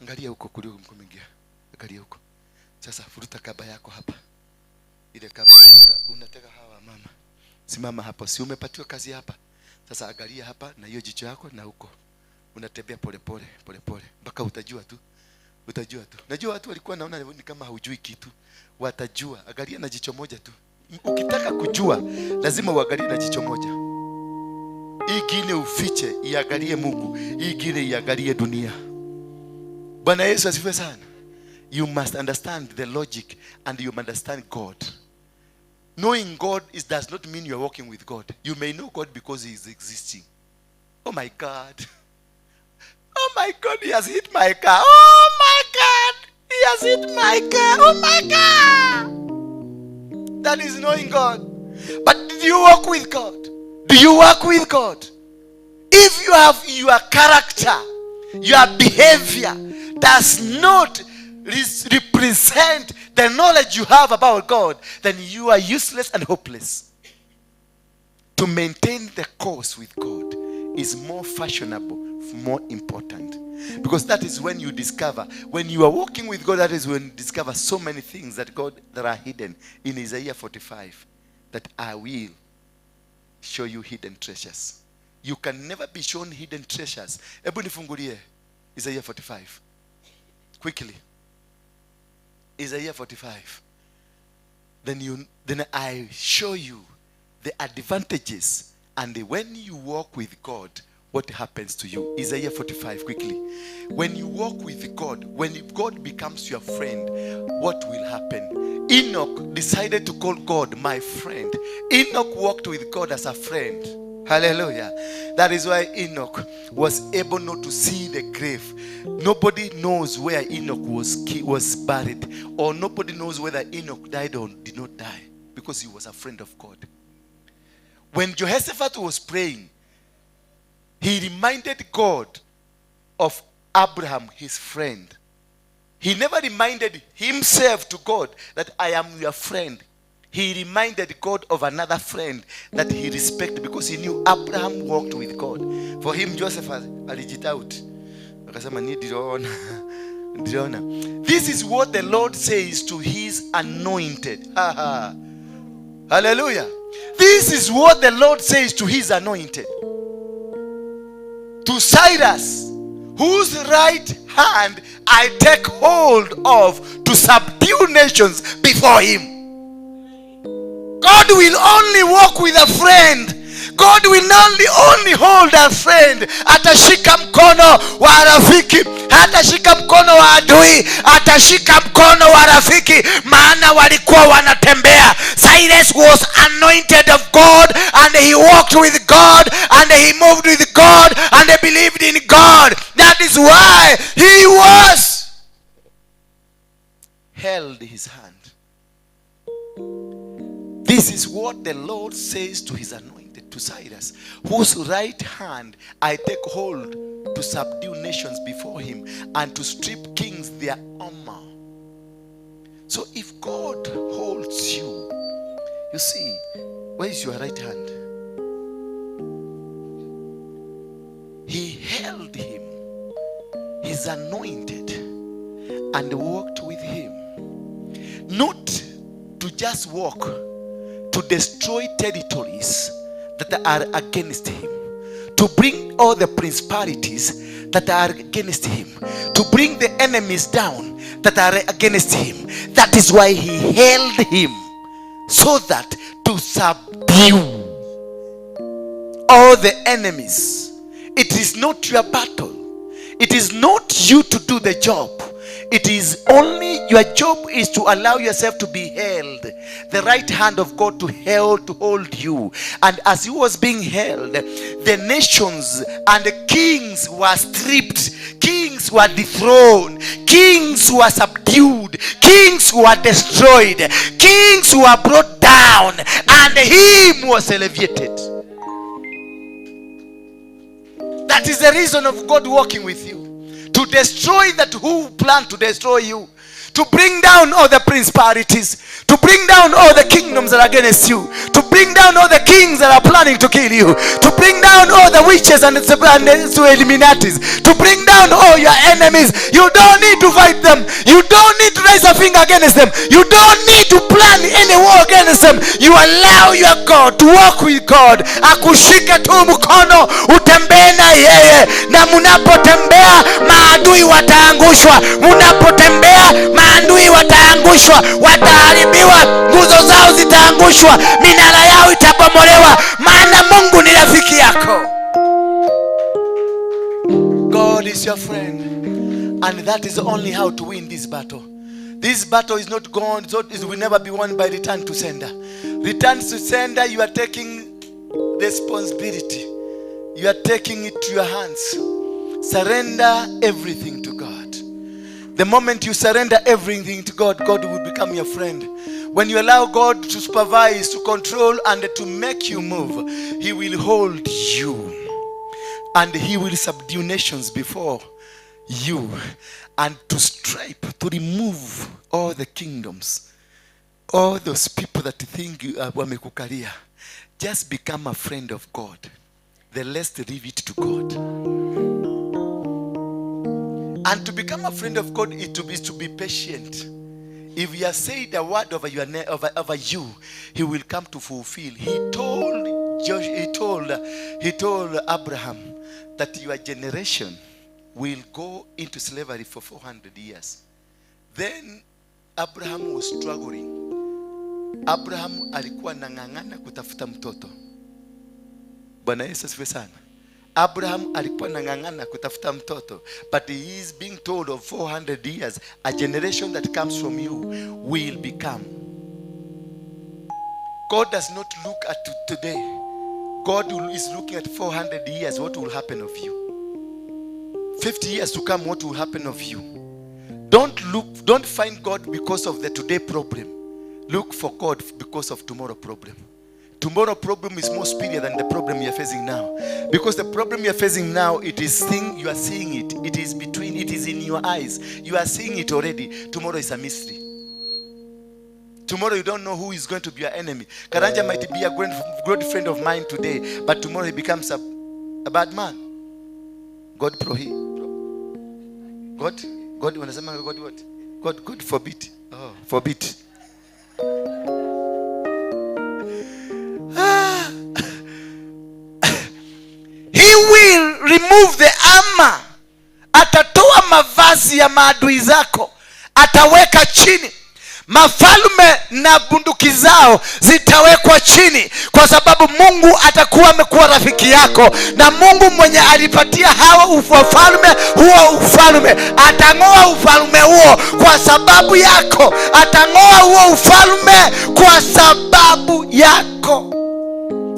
Angalia huko kuliko mkomeingia. Angalia huko. Sasa furuta kaba yako hapa. Ile kaba unataka hawa mama. Simama hapo. Si umepatiwa kazi hapa. Sasa angalia hapa na hiyo jicho yako na huko. Unatembea pole pole pole pole mpaka utajua tu.
Utajua tu. Najua watu walikuwa naona ni kama haujui kitu. Watajua. Angalia na jicho moja tu. Ukitaka kujua lazima uangalie na jicho moja. Hii ingine ufiche, iangalie Mungu. Hii ingine iangalie dunia. Bwana Yesu asifiwe sana. You must understand the logic and you must understand God. Knowing God does not mean you are walking with God. You may know God because he is existing. Oh my God. Oh my God, he has hit my car. Oh my God, he has hit my car. Oh my God. That is knowing God. But do you walk with God? Do you walk with God? If you have your character, your behavior does not represent the knowledge you have about God, then you are useless and hopeless. To maintain the course with God is more fashionable, more important. Because that is when you discover, when you are walking with God, that is when you discover so many things that God that are hidden in Isaiah 45, that I will show you hidden treasures. You can never be shown hidden treasures. Ebu nifungulie Isaiah 45. Quickly. Isaiah 45. Then I show you the advantages, and when you walk with God, what happens to you? Isaiah 45, quickly. When you walk with God, when God becomes your friend, what will happen? Enoch decided to call God my friend. Enoch walked with God as a friend. Hallelujah. That is why Enoch was able not to see the grave. Nobody knows where Enoch was buried, or nobody knows whether Enoch died or did not die, because he was a friend of God. When Jehoshaphat was praying, he reminded God of Abraham, his friend. He never reminded himself to God that I am your friend. He reminded God of another friend that he respected, because he knew Abraham walked with God. For him, Joseph alijit. Akasema, ni niliona. Niliona. This is what the Lord says to his anointed. Hallelujah. This is what the Lord says to his anointed. To Cyrus, whose right hand I take hold of to subdue nations before him. God will only walk with a friend. God will only hold a friend. Atashika mkono wa rafiki, hatashika mkono wa adui, atashika mkono wa rafiki, maana walikuwa wanatembea. Cyrus was anointed of God, and he walked with God, and he moved with God, and he believed in God. That is why he was held his hand. This is what the Lord says to his anointed, to Cyrus, whose right hand I take hold to subdue nations before him and to strip kings their armor. So if God holds you, you see, where is your right hand? He held him, his anointed, and walked with him. Not to just walk, to destroy territories that are against him, to bring all the principalities that are against him, to bring the enemies down that are against him. That is why he held him, so that to subdue all the enemies. It is not your battle. It is not you to do the job. It is only your job is to allow yourself to be held. The right hand of God to hold you. And as he was being held, the nations and the kings were stripped. Kings were dethroned. Kings were subdued. Kings were destroyed. Kings were brought down. And him was elevated. That is the reason of God walking with you. To destroy that who plan to destroy you. To bring down all the principalities. To bring down all the kingdoms that are against you. To
bring down all the kings that are planning to kill you, to bring down all the witches and the Illuminatis, to bring down all your enemies. You don't need to fight them. You don't need to raise a finger against them. You don't need to plan any war against them. You allow your God to walk with God. Akushike tu mkono, utembee na yeye, na mnapotembea maadui wataangushwa. Mnapotembea maadui wataangushwa, wataharibiwa, nguzo zao zitaangushwa, minara yao itabomolewa, maana Mungu ni rafiki yako. God is your friend, and that is only how to win this battle. This battle is not gone, so it will never be won by return to sender. Return to sender, you are taking responsibility. You are taking it to your hands. Surrender everything to God. The moment you surrender everything to God, God will become your friend. When you allow God to supervise, to control, and to make you move, He will hold you. And He will subdue nations before you, and to stripe, to remove all the kingdoms, all those people that think you are wamekukalia. Just become a friend of God. The rest, leave it to God. And to become a friend of God is to be patient. If he has said a word over your over you, he will come to fulfill. He told Abraham that your generation will go into slavery for 400 years. Then Abraham was struggling. Abraham alikuwa nang'ang'ana kutafuta mtoto. Bwana Yesu asifiwe sana. Abraham alikuwa nang'ang'ana kutafuta mtoto, but he is being told of 400 years, a generation that comes from you will become. God does not look at today. God is looking at 400 years, what will happen of you. 50 years to come, what will happen of you. Don't find God because of the today problem. Look for God because of tomorrow problem. Tomorrow problem is more superior than the problem you are facing now. Because the problem you are facing now, it is thing you are seeing it. It is between, it is in your eyes. You are seeing it already. Tomorrow is a mystery. Tomorrow you don't know who is going to be your enemy. Karanja might be a good friend of mine today, but tomorrow he becomes a bad man. God prohibit. God, wanasema God what? God forbid. Oh, forbid. He will remove the armor. Atatoa mavazi ya maadui zako, ataweka chini. Mafalme na bunduki zao zitawekwa chini, kwa sababu Mungu atakuwa amekuwa rafiki yako. Na Mungu mwenye alipatia hawa ufalme huo ufalme, atang'oa ufalme huo kwa sababu yako. Atang'oa huo ufalme kwa sababu yako.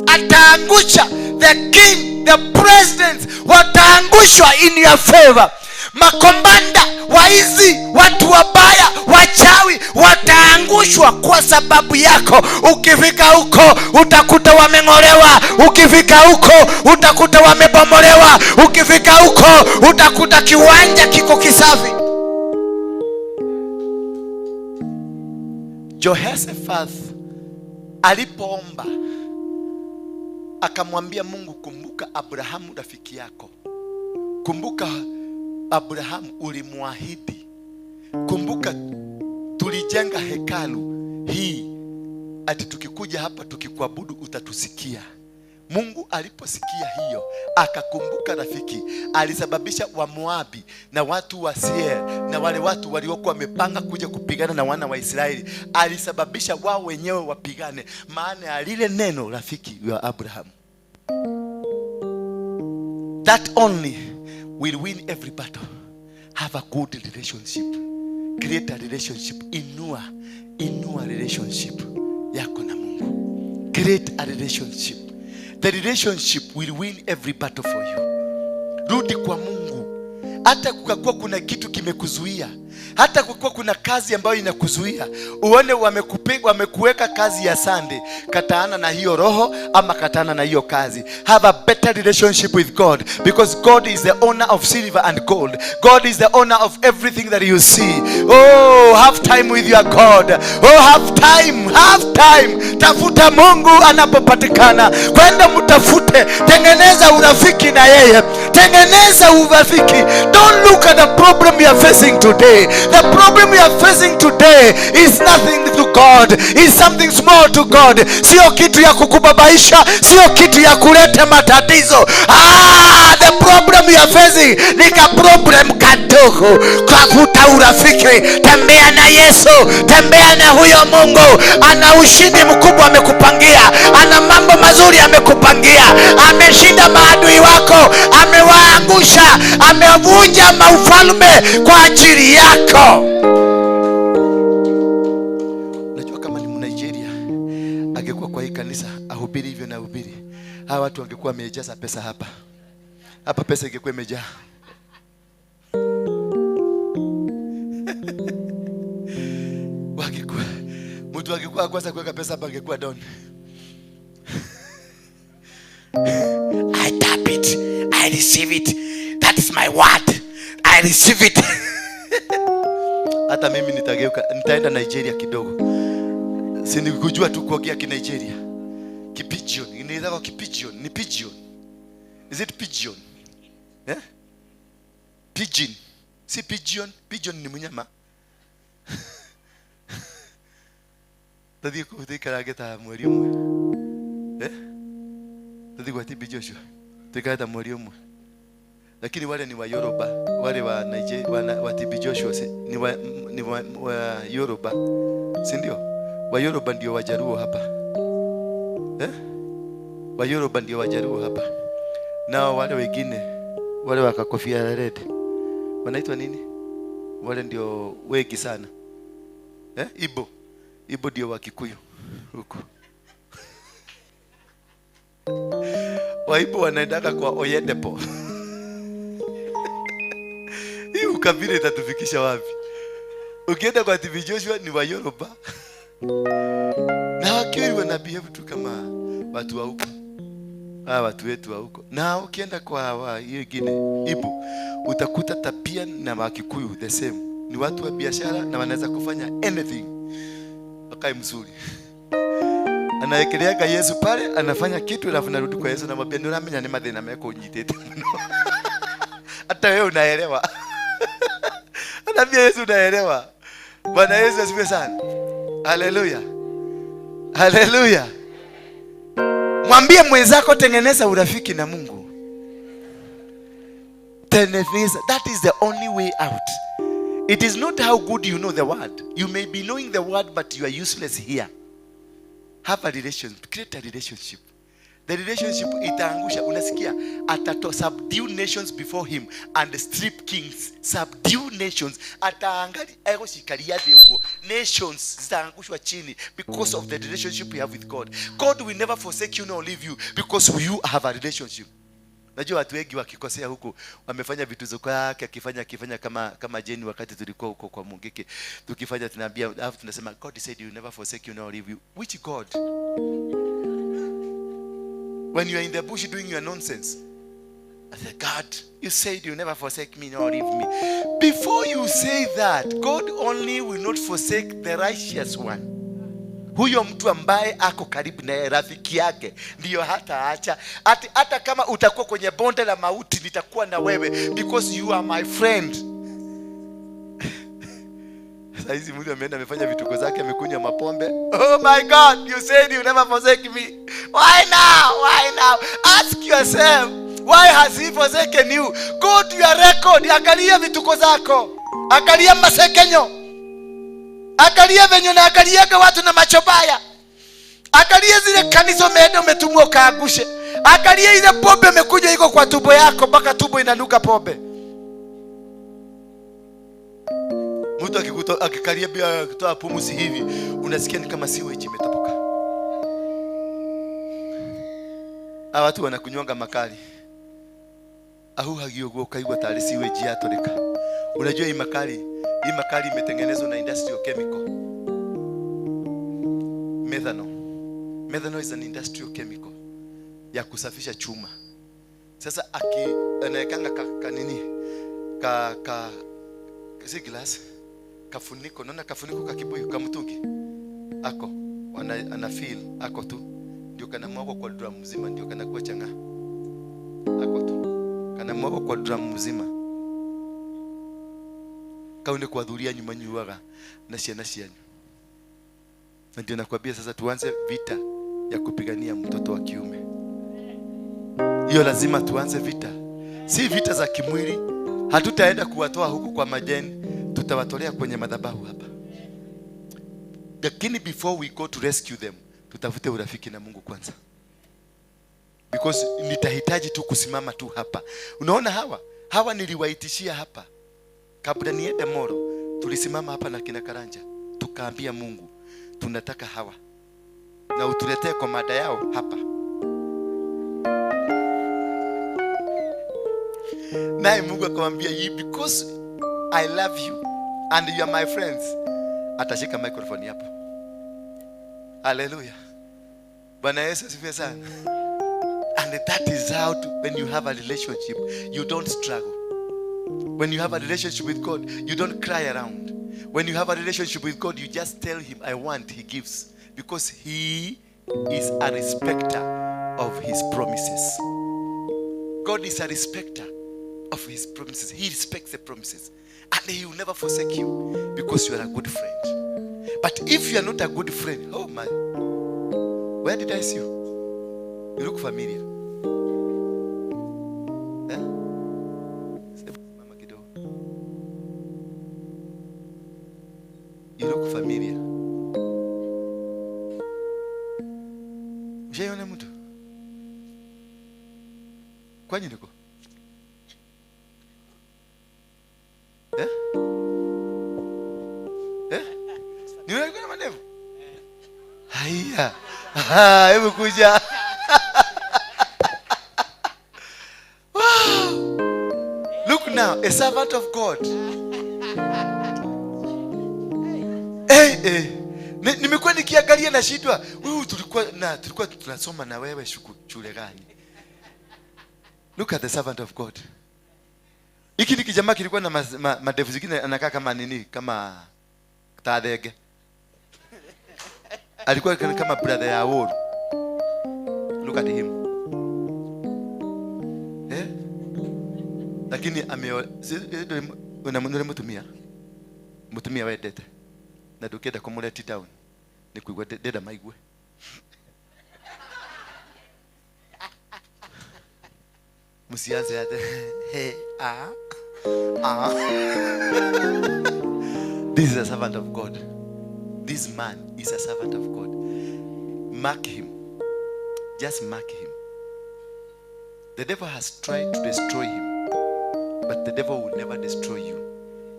Ataangusha the king, the president wataangushwa in your favor. Makombanda, waizi, watu wabaya, wachawi wataangushwa kwa sababu yako. Ukifika huko utakuta wameng'olewa. Ukifika huko utakuta wamebomolewa. Ukifika huko utakuta kiwanja kiko kisafi. Jehoshaphat alipoomba akamwambia Mungu, kumbuka Abrahamu rafiki yako. Kumbuka Abrahamu ulimwahidi. Kumbuka tulijenga hekalu hii, ati tukikuja hapa tukikuabudu utatusikia. Mungu aliposikia hiyo akakumbuka rafiki. Alisababisha wa Moabi na watu wa Seir na wale watu waliokuwa wamepanga kuja kupigana na wana wa Israeli, alisababisha wao wenyewe wapigane, maana lile neno rafiki wa Abraham. That only will win every battle. Have a good relationship. Create a relationship. Inua relationship yako na Mungu. Create a relationship. The relationship will win every battle for you. Rudi kwa Mungu. Hata kukakuwa kuna kitu kimekuzuia,
Hata kukiwa kuna kazi ambayo inakuzuia, uone wamekuweka kazi ya Sunday, kataana na hiyo roho ama kataana na hiyo kazi. Have a better relationship with God, because God is the owner of silver and gold. God is the owner of everything that you see. Oh, have time with your God. Oh, have time, have time. Tafuta Mungu anapopatikana. Kwenda mtafute, tengeneza urafiki na yeye. Tengeneza urafiki. Don't look at the problem you are facing today. The problem you are facing today is nothing to God. Is something small to God. Sio kitu ya kukubabaisha, sio kitu ya kuleta matatizo. The problem you are facing ni ka problem kadogo. Tafuta urafiki, tembea na Yesu, tembea na huyo Mungu. Ana ushindi mkubwa amekupangia, ana mambo mazuri amekupangia. Ameshinda maadui wako, amewaangusha, amevunja maufalme kwa ajili yako. Unajua kama ni Mnigeria angekuwa kwa hii kanisa ahubiri hivyo na ahubiri, hawa watu wangekuwa wamejaza pesa hapa. Hapa pesa ingekuwa imejaa. Wangekuwa, mtu angekuwa kwanza kuweka pesa hapa angekuwa down.
I tap it. I receive it. That is my word. I receive it.
Hata mimi nitageuka, nitaenda Nigeria kidogo. Si nikujua tu kuongea ki Nigeria. Ki pigeon, inaitwa ki pigeon, ni pigeon. Is it pigeon? Eh? Pigeon. Si pigeon, pigeon ni mnyama. Tadi kuthikara ta mweri umwe. Eh? Tadi kwa TB Joshua. Tuikara ta mweri umwe. Lakini wale ni wa Yoruba, wale wa Nigeria, wa TB Joshua ni wa Yoruba. Si ndio? Wa Yoruba ndio Wajaruo hapa. Eh? Wa Yoruba ndio Wajaruo hapa. Nao wale wengine, wale wakakofia red, wanaitwa nini? Wale ndio wengi sana. Eh? Ibo. Ibo ndio wa Kikuyu huko. Waibo wanaendaka kwa Oyedepo. Hii ukabila itatufikisha wapi? Ukienda kwa TB Joshua ni wa Yoruba. Na wakiwa wana behave tu kama watu wa huko. Watu wetu wa huko. Na ukienda kwa hiyo nyingine Ibo, utakuta tabia na Wakikuyu the same. Ni watu wa biashara na wanaweza kufanya anything. Wakae mzuri. Anaekeleaga Yesu pale, anafanya kitu alafu narudi kwa Yesu na mwambia ndio namenya ni mathina meko unyitete muno. Hata wewe unaelewa. Anaambia Yesu unaelewa. Bwana Yesu asifiwe sana. Haleluya. Haleluya. Mwambie mwenzako tengeneza urafiki na Mungu. Tengeneza. That is the only way out. It is not how good you know the word. You may be knowing the word but you are useless here. Have a relationship. Create a relationship. The relationship itaangusha. Unasikia atato subdue nations before him and strip kings. Subdue nations. Ataangalia agoshikalia thiguo. Nations zitaangushwa chini because of the relationship you have with God. God will never forsake you nor leave you because you have a relationship. Najua watu wengi wakikosea huku wamefanya vitu zoko yake, akifanya kama Jeni wakati tulikuwa huko kwa Mungiki, tukifanya tunaambia, alafu tunasema God said you never forsake you nor leave you. Which God? When you are in the bush doing your nonsense, I said, God, you said you never forsake me nor leave me. Before you say that, God only will not forsake the righteous one. Huyo mtu ambaye ako karibu na rafiki yake ndiyo hata acha. Hata kama utakuwa kwenye bonde la mauti, nitakuwa na wewe because you are my friend. Saizi mtu ameenda amefanya vituko zake, amekunywa mapombe. Oh my God, you said you never forsake me. Why now? Why now? Ask yourself, why has he forsaken you? Go to your record, angalia vituko zako. Angalia masekenyo. Angalia venye na angaliaga watu na macho baya. Angalia zile kanisa umeenda umetumwa ukaangushe. Angalia ile pombe imekuja iko kwa tumbo yako mpaka tumbo inanuka pombe. Mtu akikalia bila kutoa pumzi hivi, unasikia ni kama sewage imetoboka. Hawa watu wanakunywanga makali. Ahuhagio ukaigua tayari sewage yatoreka. Unajua hii makali Hii makali imetengenezwa na industrial chemical. Methanol. Methanol is an industrial chemical ya kusafisha chuma. Sasa anawekanga ka nini? Ka si glass, kafuniko, naona kafuniko ka kibuyu ka mtungi. Ako ana feel ako tu. Ndio kana mwagwa kwa drum mzima, ndio kana kuwa changa. Ako tu. Kana mwagwa kwa drum mzima. Kaune kuadhuria nyuma nyuaga na ciana cianyu. Na ndio nakwambia sasa tuanze vita ya kupigania mtoto wa kiume. Hiyo lazima tuanze vita. Si vita za kimwili. Hatutaenda kuwatoa huku kwa majeni, tutawatolea kwenye madhabahu hapa. Lakini before we go to rescue them, tutafute urafiki na Mungu kwanza. Because nitahitaji tu kusimama tu hapa. Unaona hawa? Hawa niliwaitishia hapa. Kabla niende Moro, tulisimama hapa na kina Karanja. Tukaambia Mungu, tunataka hawa. Na utuletee kwa mada yao hapa. Naye Mungu akamwambia, because I love you and you are my friends. Atashika microphone hapo. Hallelujah. Bwana Yesu asifiwe sana. And that is how when you have a relationship, you don't struggle. When you have a relationship with God, you don't cry around. When you have a relationship with God, you just tell him, I want, he gives. Because he is a respecter of his promises. God is a respecter of his promises. He respects the promises. And he will never forsake you because you are a good friend. But if you are not a good friend, oh my, where did I see you? You look familiar. Eh? You look familiar. Ushaiona mtu? Kwani niko? Eh? Eh? Ni wewe na mandevu? Haya. Hebu kuja. Wow. Look now, a servant of God. Hey, nimekuwa nikiangalia na shidwa. Wewe tulikuwa tunasoma na wewe shule gani? Look at the servant of God. Hiki ni kijamaa kilikuwa na madevu zingine, anakaa kama nini, kama tadege. Alikuwa kama brother ya Wall. Look at him. Eh? Lakini unamtumia. Mtumia wewe dete. Na ndukenda kumuleti down. Ni kuigua deda maigue. Msianze ate hey ah ah. This is a servant of God. This man is a servant of God. Mark him. Just mark him. The devil has tried to destroy him, but the devil will never destroy you,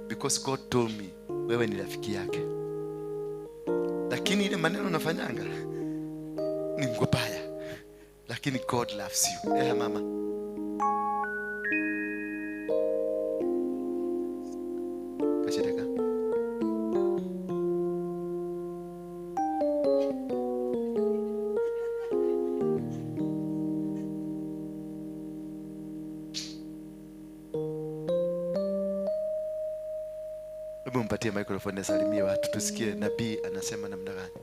because God told me wewe ni rafiki yake. Lakini ile maneno unafanyanga ni ngobaya, lakini God loves you. Eh mama. Kashidaka. Hebu mpatie microphone asalimie watu tusikie nabii anasema namna gani.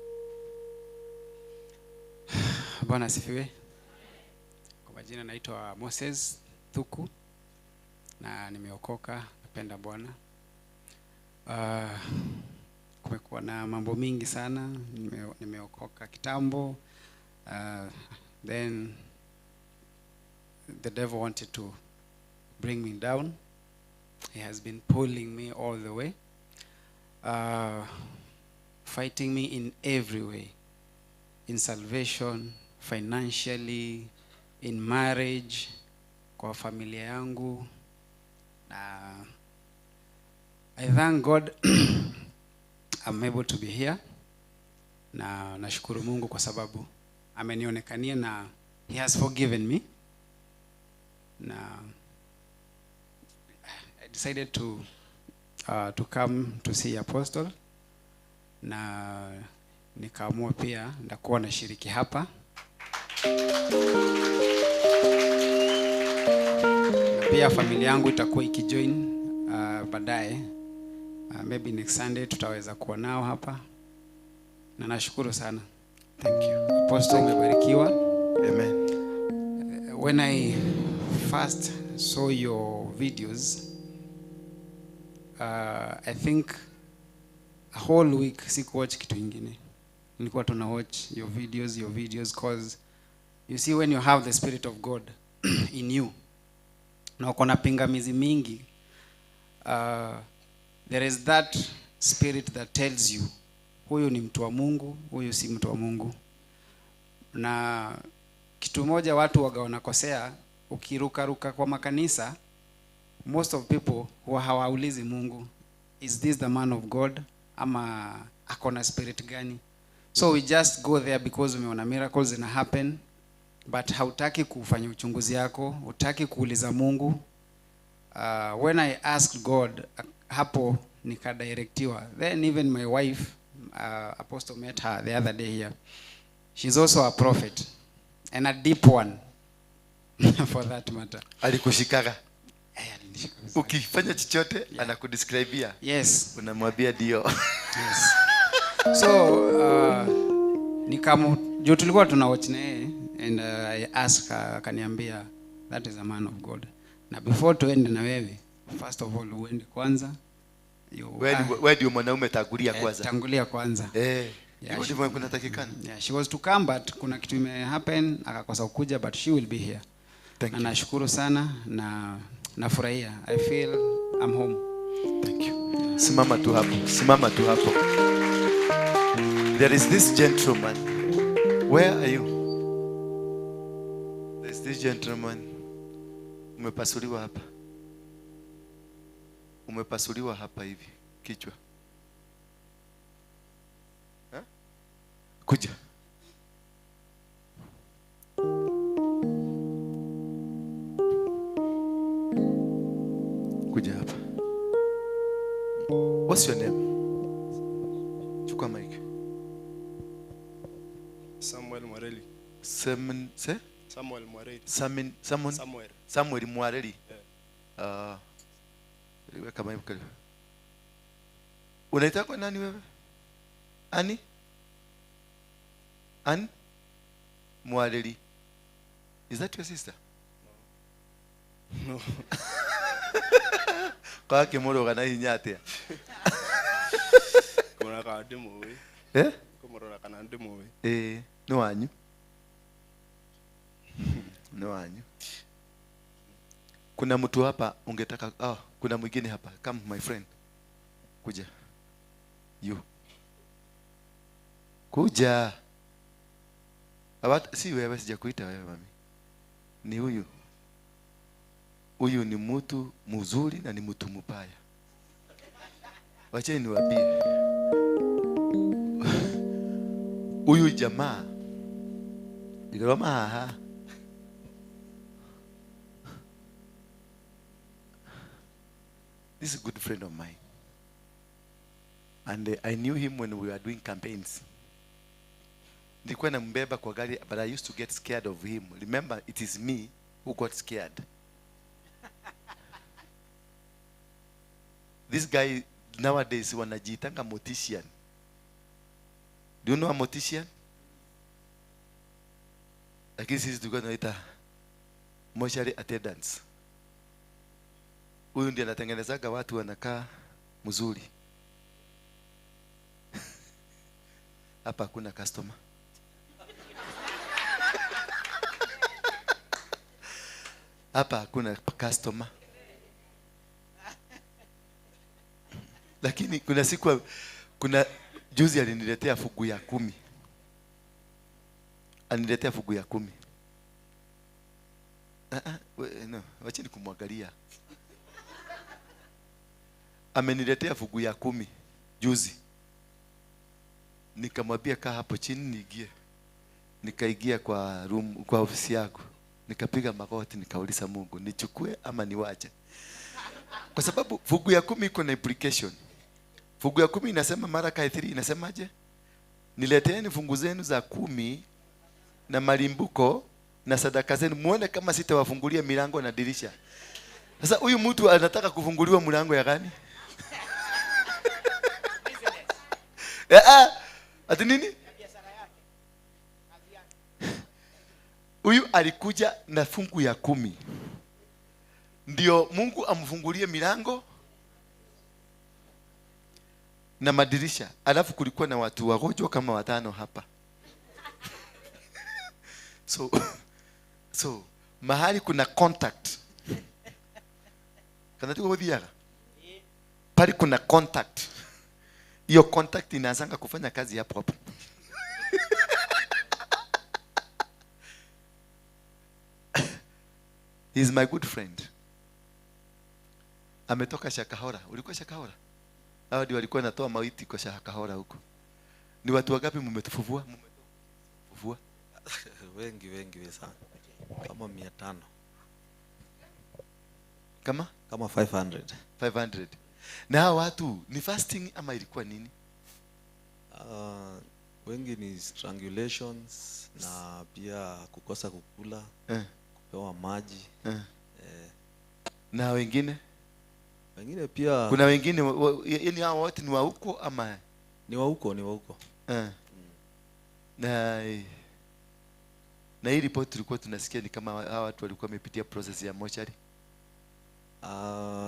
Bwana asifiwe. Kwa majina naitwa Moses Thuku na nimeokoka, napenda Bwana. Kumekuwa na mambo mingi sana, nimeokoka kitambo. Then the devil wanted to bring me down. He has been pulling me all the way, fighting me in every way, in salvation, financially, in marriage, kwa familia yangu. Na I thank God I'm able to be here. Na nashukuru Mungu kwa sababu amenionekania na he has forgiven me. Na I decided to to come to see Apostle, na nikaamua pia ndakuwa nashiriki hapa. Na pia familia yangu itakuwa ikijoin baadaye. Maybe next Sunday tutaweza kuwa nao hapa. Na nashukuru sana.
Thank you.
Apostle, umebarikiwa.
Amen.
When I first saw your videos, I think a whole week sikuwatch kitu ingine. Nilikuwa tuna watch your videos, cause you see when you have the Spirit of God in you, na uko na pingamizi mingi, there is that spirit that tells you huyu ni mtu wa Mungu, huyu si mtu wa Mungu. Na kitu moja watu waga wanakosea, ukiruka ruka kwa makanisa, most of people huwa hawaulizi Mungu, is this the man of God ama akona spirit gani? So we just go there because umeona miracles zina happen, but hautaki kufanya uchunguzi yako, hutaki kuuliza Mungu. When I asked God, hapo nikadirectiwa. Then even my wife, Apostle met her the other day here. She's also a prophet, and a deep one for that matter.
Alikushikaga?
Eh, alinishika vizuri.
Ukifanya chochote, anakudescribia.
Yes.
Unamwambia ndio.
Yes. So nikamu juu tulikuwa tuna watch na yeye, and I asked her, akaniambia that is a man of God. Na before tuende na wewe, first of all uende kwanza.
Wewe ndio mwanaume, tangulia kwanza.
Tangulia kwanza.
Yeah, hivyo ndivyo kunatakikana.
Yeah, she was to come but kuna kitu ime happen akakosa kuja, but she will be here.
Thank
na
you.
Nashukuru sana na nafurahia. I feel I'm home.
Thank you. Simama tu hapo. Simama tu hapo. There is this gentleman. Where are you? There is this gentleman. Umepasuliwa hapa. Umepasuliwa hapa hivi kichwa. Ha? Kuja. Kuja hapa. What's your name? Chukua mic.
Samuel Mwareli.
Semen, se?
Samuel Mwareli.
Samin, Samuel.
Samuel.
Samuel Mwareli.
Yeah.
Weka mic karibu. Unaitwa kwa nani wewe? Ani? An? Mwareli. Is that your sister?
No.
Kwa kimoroga na hinya atia?
Kumurora kana ndimuwi.
Eh?
Kumurora kana ndimuwi.
Eh, ni wanyu. Ni wanyu. Kuna mtu hapa ungetaka, oh, kuna mwingine hapa. Come my friend. Kuja. You. Kuja. Awat, si wewe, sijakuita wewe mami. Ni huyu. Huyu ni mtu mzuri na ni mtu mbaya. Wacheni niwaambie. Huyu jamaa niloma haha. This is a good friend of mine. And I knew him when we were doing campaigns. Nilikuwa nambeba kwa gari, but I used to get scared of him. Remember, it is me who got scared. This guy nowadays wanajiitanga mortician. Do you know a mortician? Lakini sisi tulikuwa tunaita mortuary attendants. Huyu ndiye anatengenezaga watu wanakaa mzuri. Hapa hakuna customer. Hapa hakuna customer. Lakini kuna siku, kuna juzi aliniletea fugu ya 10. Aliniletea fugu ya 10. No, wacheni kumwangalia. Ameniletea fugu ya 10 juzi. Nikamwambia kaa hapo chini niingie. Nikaingia kwa room, kwa ofisi yako. Nikapiga magoti nikauliza Mungu, nichukue ama niwache? Kwa sababu fungu ya 10 iko na implication. Fungu ya 10 inasema Malaki 3 inasemaje? Nileteeni fungu zenu za 10 na malimbuko na sadaka zenu, muone kama sitawafungulia milango na dirisha. Sasa huyu mtu anataka kufunguliwa mlango ya gani? Ati nini? Huyu alikuja na fungu ya 10. Ndio Mungu amfungulie milango na madirisha. Alafu kulikuwa na watu wagonjwa kama 5 hapa. So mahali kuna contact. Kana tuko guthiaga? Pali kuna contact. Hiyo contact inaanza kufanya kazi hapo hapo. He is my good friend. Ametoka Shakahora. Ulikuwa Shakahora? Hao ndio walikuwa natoa maiti kwa Shakahora huko. Ni watu wangapi mmetufufua? Mmetufufua?
Wengi wengi sana. Kama 500.
Kama?
Kama 500.
500. Na hao watu ni fasting ama ilikuwa nini?
Wengi ni strangulations na pia kukosa kukula, kupewa maji.
Na wengine?
Wengine pia.
Kuna wengine yaani hao wote ni wa huko ama
ni wa huko, ni wa huko.
Na hii report tulikuwa tunasikia ni kama hawa watu walikuwa wamepitia process ya mochari.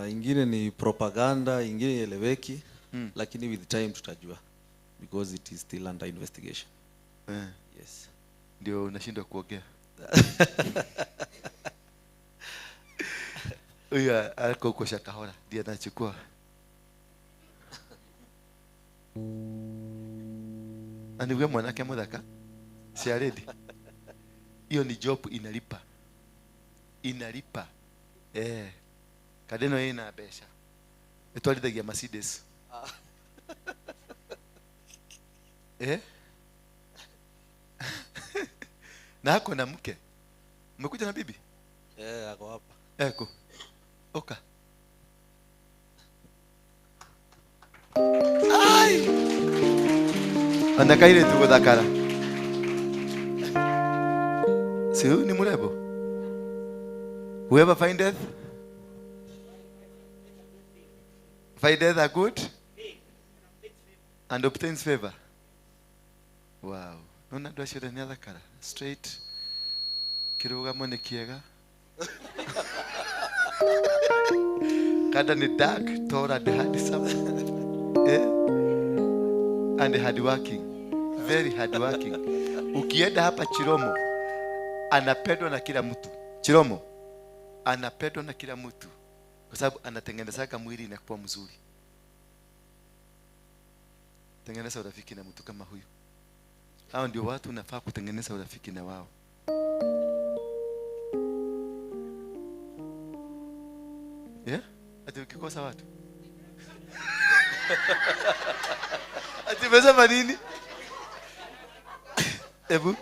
Ingine ni propaganda, ingine eleweki, lakini with time tutajua because it is still under investigation. Yes.
Ndio unashindwa kuongea. Huyu alikuwa huko Shakahora, ndiye anachukua. Ani wewe mwanake muthaka? Si already. Hiyo ni job inalipa. Inalipa. Kadeno ina mbeca. Itwarithagia Mercedes. Na ako na mke. Umekuja na bibi?
Ako hapa.
Eko. Oka. Ai! Andakaire tugo dakara. Si huyu ni mrembo? Whoever findeth a good and obtains favor. Wow. Nona andũ acio nĩ athakara. Straight. Kĩrũgamo nĩ kĩega. Kada ni dark, tall and handsome. And hardworking. Very hardworking. Ukienda hapa Chiromo, anapendwa na kila mtu. Chiromo anapendwa na kila mtu. Kwa sababu anatengeneza mwili inakuwa mzuri. Tengeneza urafiki na mtu kama huyu. Hao ndio watu unafaa kutengeneza urafiki na wao. Yeah? Ati ukikosa watu. Ati umesema nini? Ebu.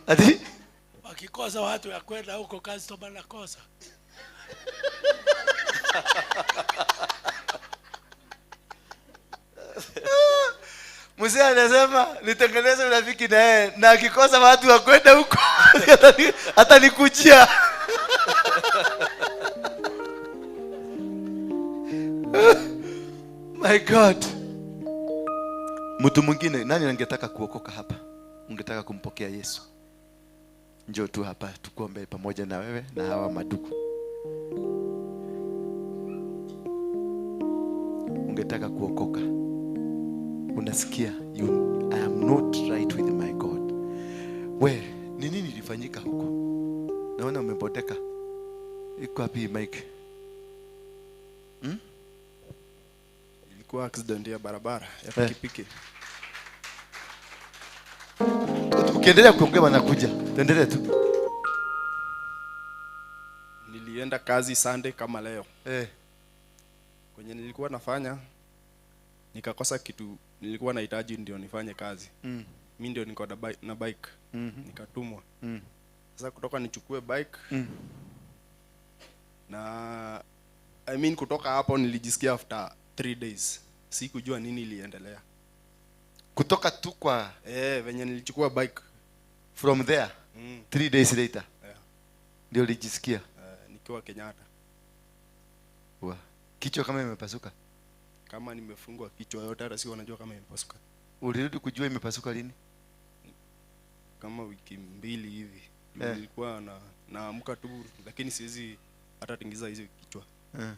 Ati
wakikosa watu ya kwenda huko customer nakosa.
Mzee anasema nitengeneze urafiki na yeye, na akikosa watu wa kwenda huko atanikujia. My God. Mtu mwingine nani angetaka kuokoka hapa? Ungetaka kumpokea Yesu? Njoo tu hapa tukuombe pamoja na wewe na hawa maduku. Ungetaka kuokoka. Unasikia, I am not right with my God. We, ni nini ilifanyika huko? Naona umebodeka. Iko wapi mic?
Ilikuwa accident ya barabara ya pikipiki.
Ukiendelea kuongea wanakuja. Tuendelee tu.
Nilienda kazi Sunday kama leo. Kwenye nilikuwa nafanya nikakosa kitu nilikuwa nahitaji ndio nifanye kazi. Mimi ndio niko na bike. Nikatumwa. Sasa kutoka nichukue bike. Na I mean kutoka hapo nilijisikia after 3 days. Sikujua nini iliendelea.
Kutoka tu kwa
venye nilichukua bike
from there 3 days later.
Yeah.
Ndio ulijisikia?
Nikiwa Kenyatta.
Wa. Kichwa kama imepasuka?
Kama nimefungwa kichwa yote, hata sio wanajua kama imepasuka.
Ulirudi kujua imepasuka lini?
Kama wiki 2 hivi. Nilikuwa na naamka tu lakini siwezi hata tingiza hizo kichwa.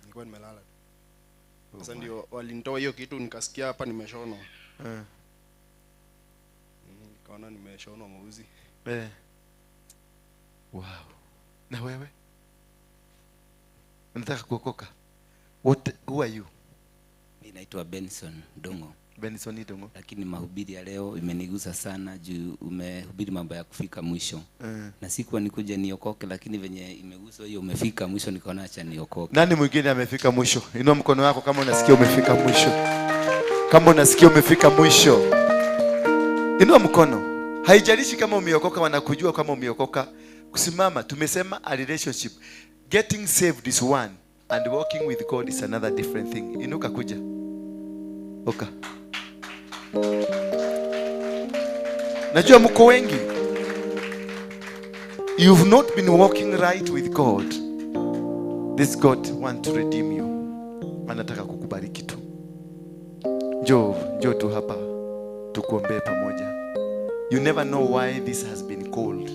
Nilikuwa nimelala tu. Sasa ndio walinitoa hiyo kitu, nikasikia hapa nimeshonwa. Nikaona nimeshonwa mauzi.
Wow. Na wewe? Unataka kuokoka? What, who are you?
Mimi naitwa Benson Dongo.
Benson Dongo.
Lakini mahubiri ya leo imenigusa sana juu umehubiri mambo ya kufika mwisho. Na sikuwa nikuja niokoke, lakini venye imeguswa hiyo umefika mwisho, nikaona acha niokoke.
Nani mwingine amefika mwisho? Inua mkono wako kama unasikia umefika mwisho. Kama unasikia umefika mwisho. Inua mkono. Haijalishi kama umeokoka, wanakujua kama umeokoka. Kusimama, tumesema a relationship. Getting saved is one and walking with God is another different thing. Inuka kuja. Oka. Najua mko wengi. You've not been walking right with God. This God wants to redeem you. Anataka kukubariki tu. Njoo, njoo tu hapa tukuombee pamoja. You never know why this has been called.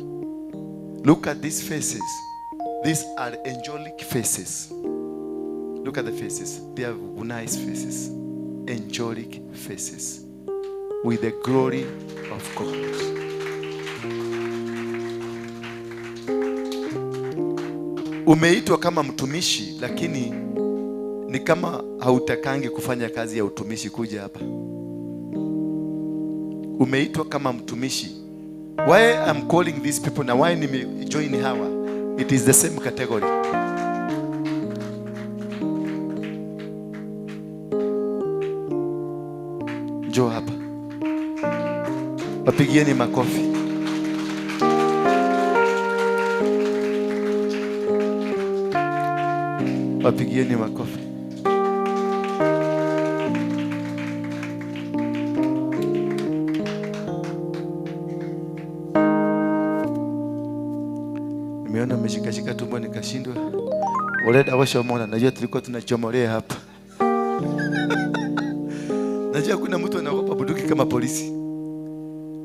Look at these faces. These are angelic faces. Look at the faces. They are nice faces. Angelic faces. With the glory of God. Umeitwa kama mtumishi, lakini ni kama hautakangi kufanya kazi ya utumishi kuja hapa. Umeitwa kama mtumishi. Why I'm calling these people na why nime join hawa? It is the same category. Njoo hapa. Wapigieni makofi. Wapigieni makofi. Nimeona umeshikashika tumbo nikashindwa. Uleta washomona, najua tulikuwa tunachomolea hapa. Najua kuna mtu anaogopa bunduki kama polisi.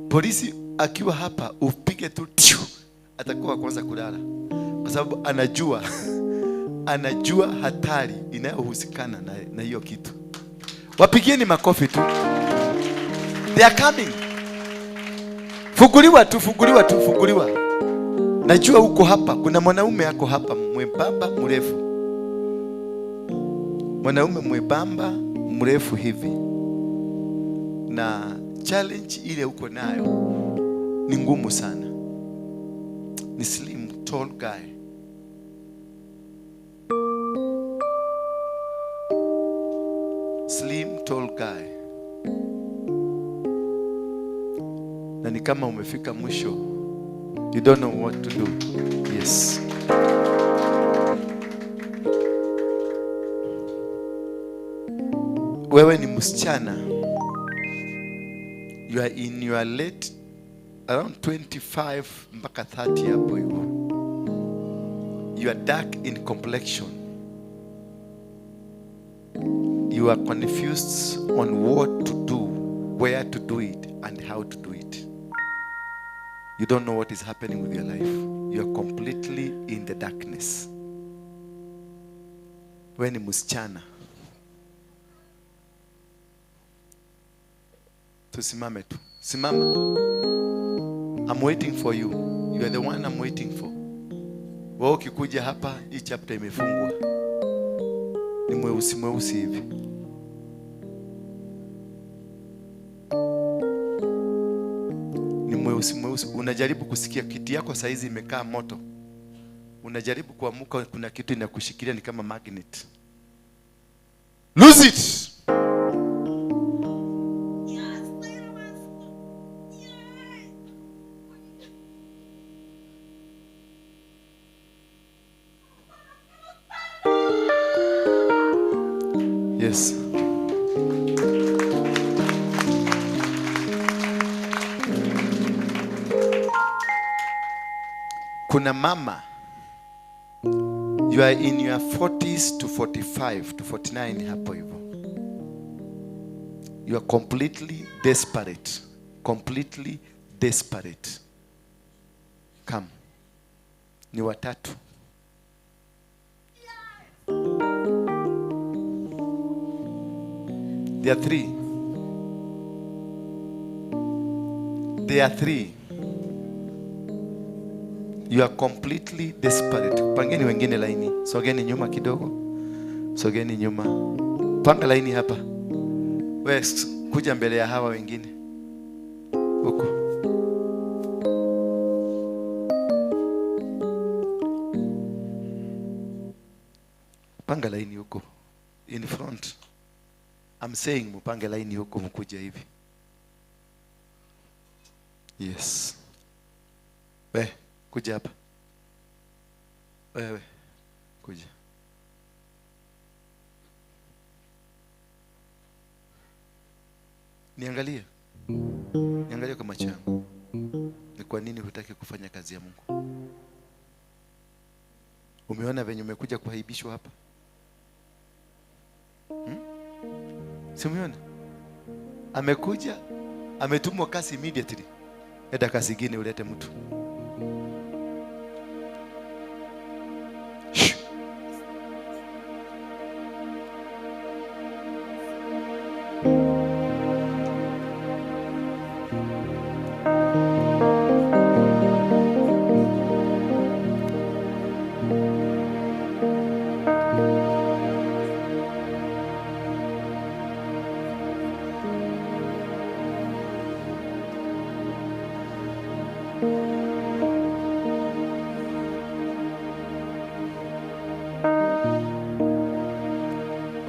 Polisi akiwa hapa upige tu tiu, atakuwa kwanza kulala. Kwa sababu anajua anajua hatari inayohusikana na hiyo kitu. Wapigieni makofi tu. They are coming. Funguliwa tu, funguliwa tu, funguliwa. Najua uko hapa, kuna mwanaume ako hapa mwembamba mrefu. Mwanaume mwembamba mrefu hivi. Na challenge ile uko nayo ni ngumu sana. Ni slim tall guy. Slim tall guy. Na ni kama umefika mwisho. You don't know what to do. Yes. Wewe ni msichana. You are in your late around 25 mpaka 30 hapo hivyo. You are dark in complexion. You are confused on what to do, where to do it, and how to do it. You don't know what is happening with your life. You are completely in the darkness. Wewe ni msichana. Tusimame tu. Simama. I'm waiting for you. You are the one I'm waiting for. Wewe ukikuja hapa, hii chapter imefungwa. Ni mweusi mweusi hivi. Ni mweusi mweusi. Unajaribu kusikia kiti yako saizi imekaa moto. Unajaribu kuamuka, kuna kitu inakushikilia ni kama magnet. Lose it. Yes. Kuna mama, you are in your 40s to 45 to 49 hapo hivyo. You are completely desperate. Completely desperate. Come. Ni watatu. There are three. There are three. You are completely desperate. Pangeni wengine laini. Sogeni nyuma kidogo. Sogeni nyuma. Panga laini hapa. Wewe kuja mbele ya hawa wengine. Huko. Panga laini huko. In front. I'm saying mupange laini huko mkuje hivi. Yes. We, kuja hapa. Wewe, kuja. Niangalie. Niangalie kwa macho yangu. Ni kwa nini hutaki kufanya kazi ya Mungu? Umeona venye umekuja kuaibishwa hapa? Si umeona? Amekuja, ametumwa kazi immediately. Enda kazi nyingine ulete mtu.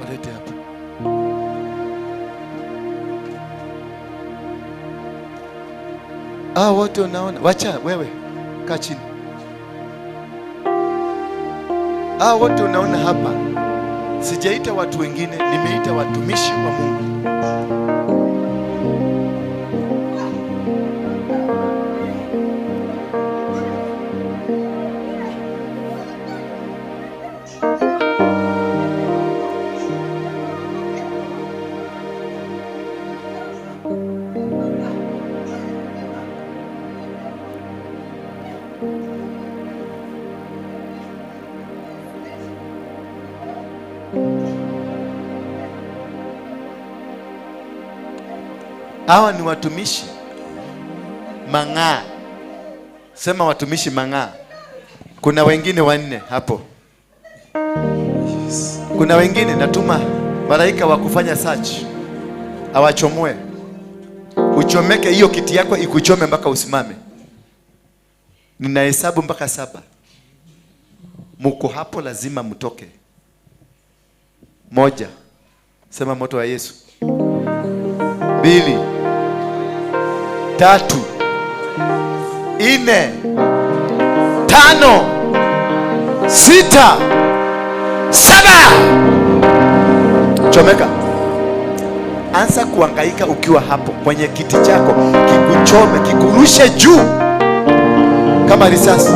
Walete hapa. Ah, wote unaona. Wacha wewe. Kaa chini. Ah, wote unaona hapa. Sijaita watu wengine, nimeita watumishi wa Mungu. Hawa ni watumishi mang'aa. Sema watumishi mang'aa. Kuna wengine wanne hapo. Kuna wengine natuma malaika wa kufanya search. Awachomoe. Uchomeke hiyo kiti yako ikuchome mpaka usimame. Ninahesabu mpaka 7. Muko hapo lazima mtoke. 1. Sema moto wa Yesu. 2, 3, 4, 5, 6, 7. Chomeka. Anza kuhangaika ukiwa hapo kwenye kiti chako, kikuchome, kikurushe juu kama risasi.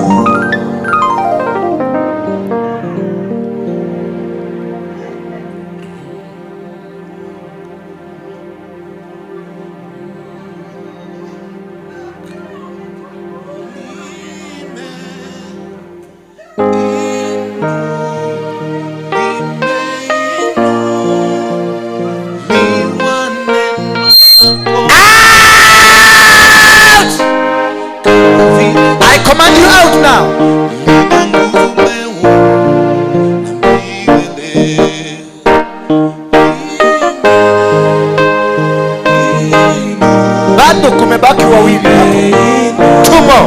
Bado kumebaki wawili hapo. Tumo.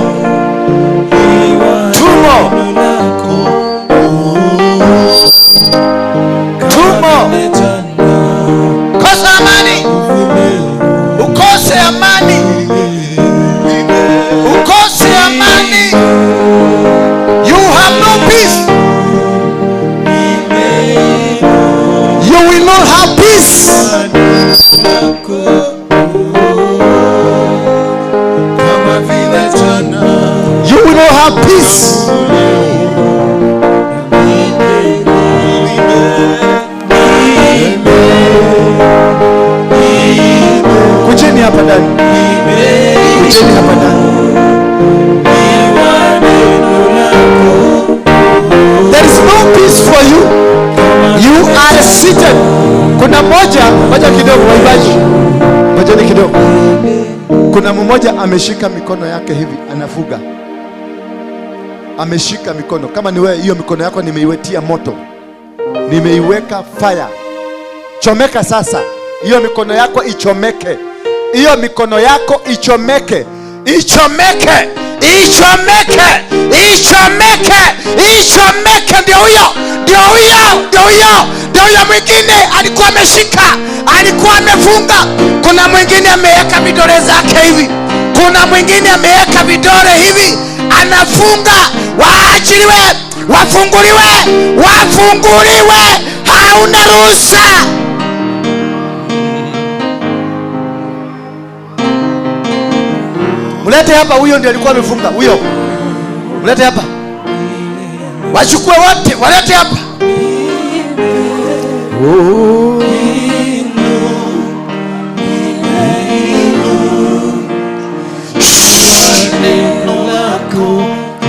Tumo. Tumo. Kosa amani. Ukose amani. Ukose amani. You have no peace. You will not have peace.
have peace. Kujeni hapa ndani. Kujeni hapa ndani. There is no peace for you. You are seated. Kuna mmoja, ngoja kidogo waimbaji. Ngojeni kidogo. Kuna mmoja ameshika mikono yake hivi, anafuga. Ameshika mikono. Kama ni wewe, hiyo mikono yako nimeiwetia moto. Nimeiweka fire. Chomeka sasa. Hiyo mikono yako ichomeke. Hiyo mikono yako ichomeke. Ichomeke. Ichomeke. Ichomeke. Ichomeke. Ndio huyo. Ndio huyo. Ndio huyo. Ndio huyo mwingine alikuwa ameshika, alikuwa amefunga. Kuna mwingine ameweka vidole zake hivi. Kuna mwingine ameweka vidole hivi, anafunga. Waachiliwe, wafunguliwe, wafunguliwe. Hauna ruhusa. Mlete hapa, huyo ndiye alikuwa amefunga, huyo. Mlete hapa. Wachukue wote, walete hapa. Oh.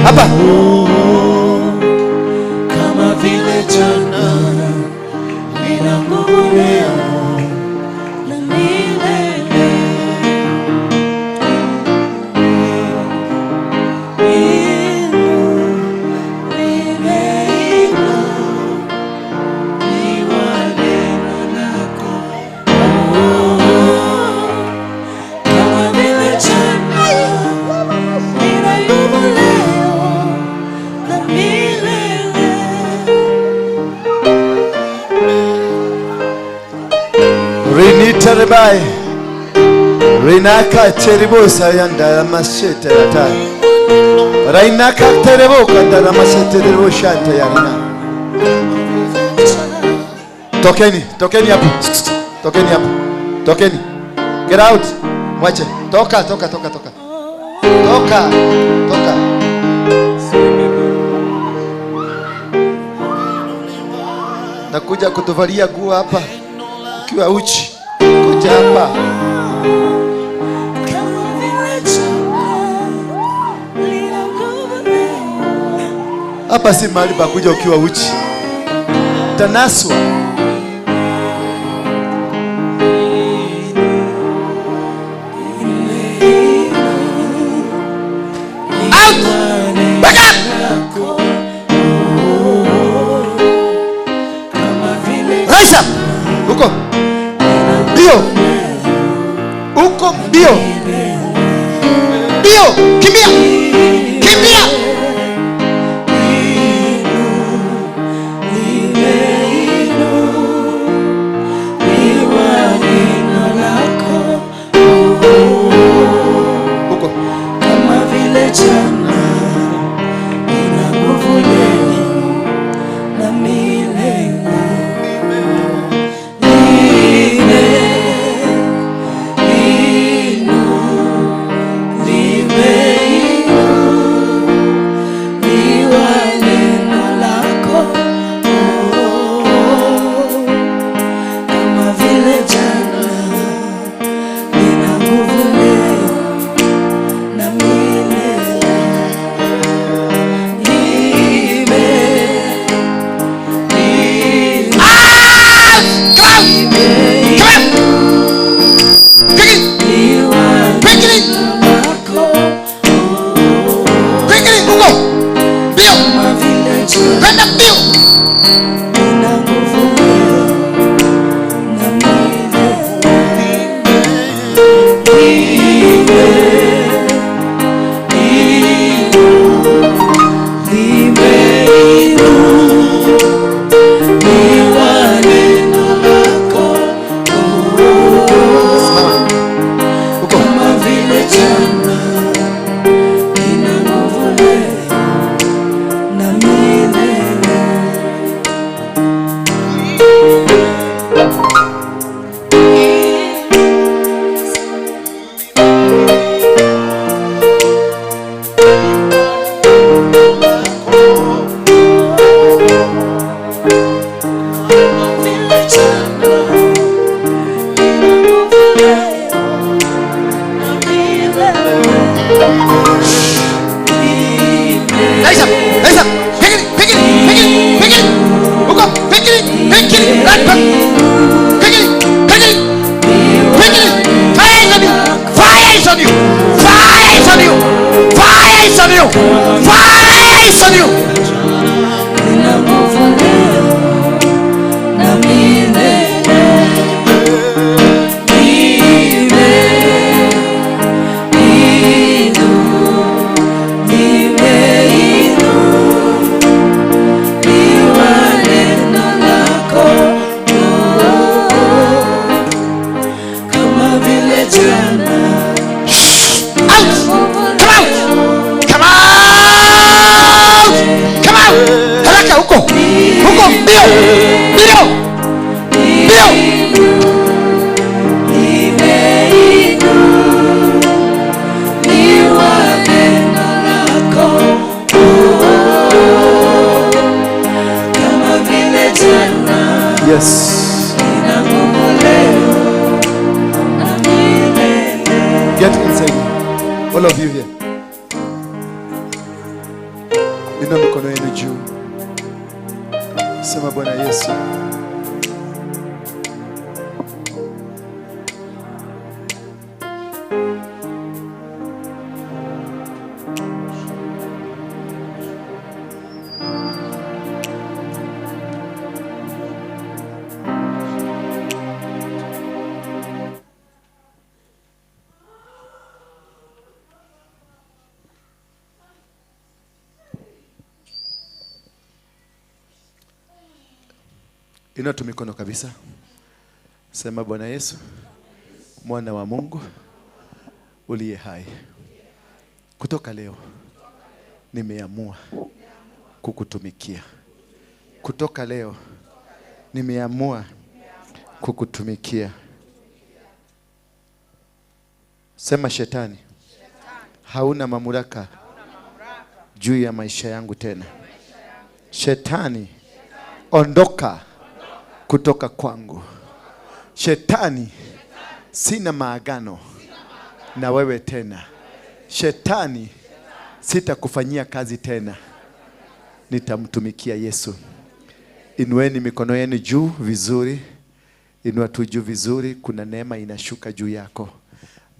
Hapa.
Kama vile jana lina nguvu leo na milele. Kama vile jana lina nguvu leo na milele.
Rinitarebai. Rinaka teribosa yanda mashete yata. Rainaka terebo kanda mashete terebo shante yarina. Tokeni, tokeni hapo. Tokeni hapo. Tokeni. Get out. Mwache. Toka, toka, toka, toka. Toka, toka. Nakuja kutuvalia nguo hapa ukiwa uchi. Kuja hapa.
Kama vile jana lina nguvu leo.
Hapa si mahali pa kuja ukiwa uchi. Tanaswa. Out! Back up! Rise up! Huko. Mbio. Huko mbio. Mbio. Kimbia. Kimbia. Huko.
Kama vile jana lina nguvu leo na milele. Limeinuliwa neno lako, kama vile jana lina nguvu leo na milele.
Quickly. Quickly, huko. Mbio. Kwenda mbio.
Kama vile jana lina nguvu leo na milele.
Mbio. Mbio. Mbio.
Yes. Get inside. All of you here. Inua mikono yenu juu. Sema Bwana Yesu, inua tu mikono kabisa. Sema Bwana Yesu, mwana wa Mungu uliye hai, kutoka leo nimeamua kukutumikia. Kutoka leo nimeamua kukutumikia. Sema shetani, hauna mamlaka juu ya maisha yangu tena. Shetani, ondoka kutoka kwangu. Shetani, sina maagano na wewe tena. Shetani, sitakufanyia kazi tena. Nitamtumikia Yesu. Inueni mikono yenu juu vizuri. Inua tu juu vizuri. Kuna neema inashuka juu yako.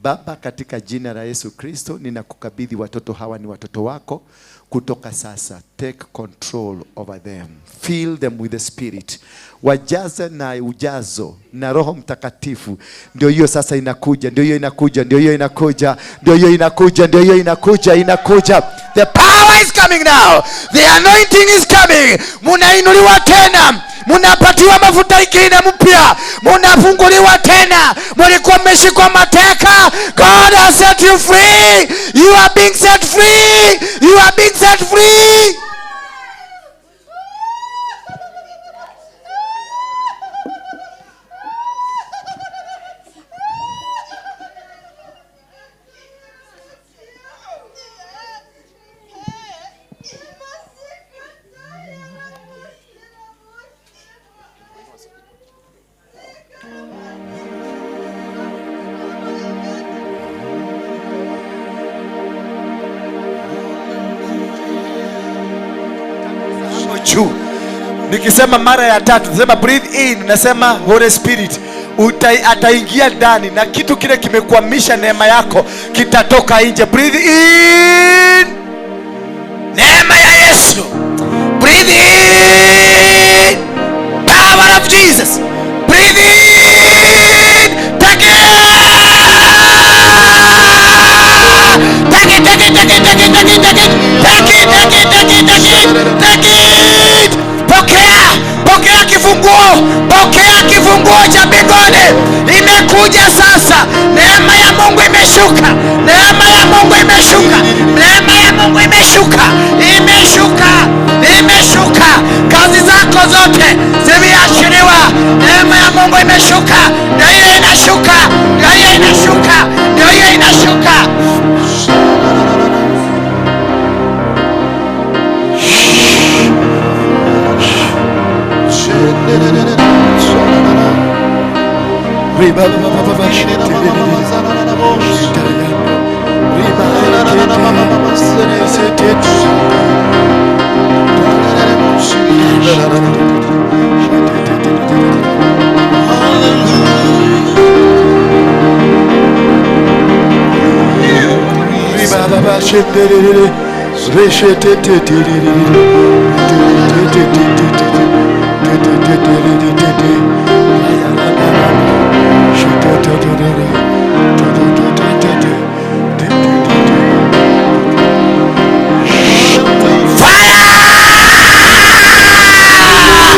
Baba, katika jina la Yesu Kristo, ninakukabidhi watoto hawa, ni watoto wako. Kutoka sasa, take control over them. Fill them with the Spirit. Wajaze na ujazo na Roho Mtakatifu. Ndio hiyo sasa inakuja, ndio hiyo inakuja, ndio hiyo inakuja, ndio hiyo inakuja, ndio hiyo inakuja, inakuja. The power is coming now. The anointing is coming. Munainuliwa tena. Munapatiwa mafuta ingine mpya. Munafunguliwa tena. Mulikuwa mmeshikwa mateka. God has set you free. You are being set free. You are being set free. Juu. Nikisema mara ya tatu, nasema breathe in, nasema Holy Spirit ataingia ndani na kitu kile kimekwamisha neema yako kitatoka nje. Breathe in. Neema ya Yesu. Breathe in. Power of Jesus. Breathe in. Take it. Take it, take it, take it, take it, take it, take it. Take it, take it, take it, take it. Take it. Pokea, pokea kifunguo, pokea kifunguo cha mbinguni. Imekuja sasa. Neema ya Mungu imeshuka. Neema ya Mungu imeshuka. Neema ya Mungu imeshuka. Imeshuka. Imeshuka. Kazi zako zote zimeachiliwa. Neema ya Mungu imeshuka. Ndio hiyo inashuka. Ndio hiyo inashuka. Ndio hiyo inashuka.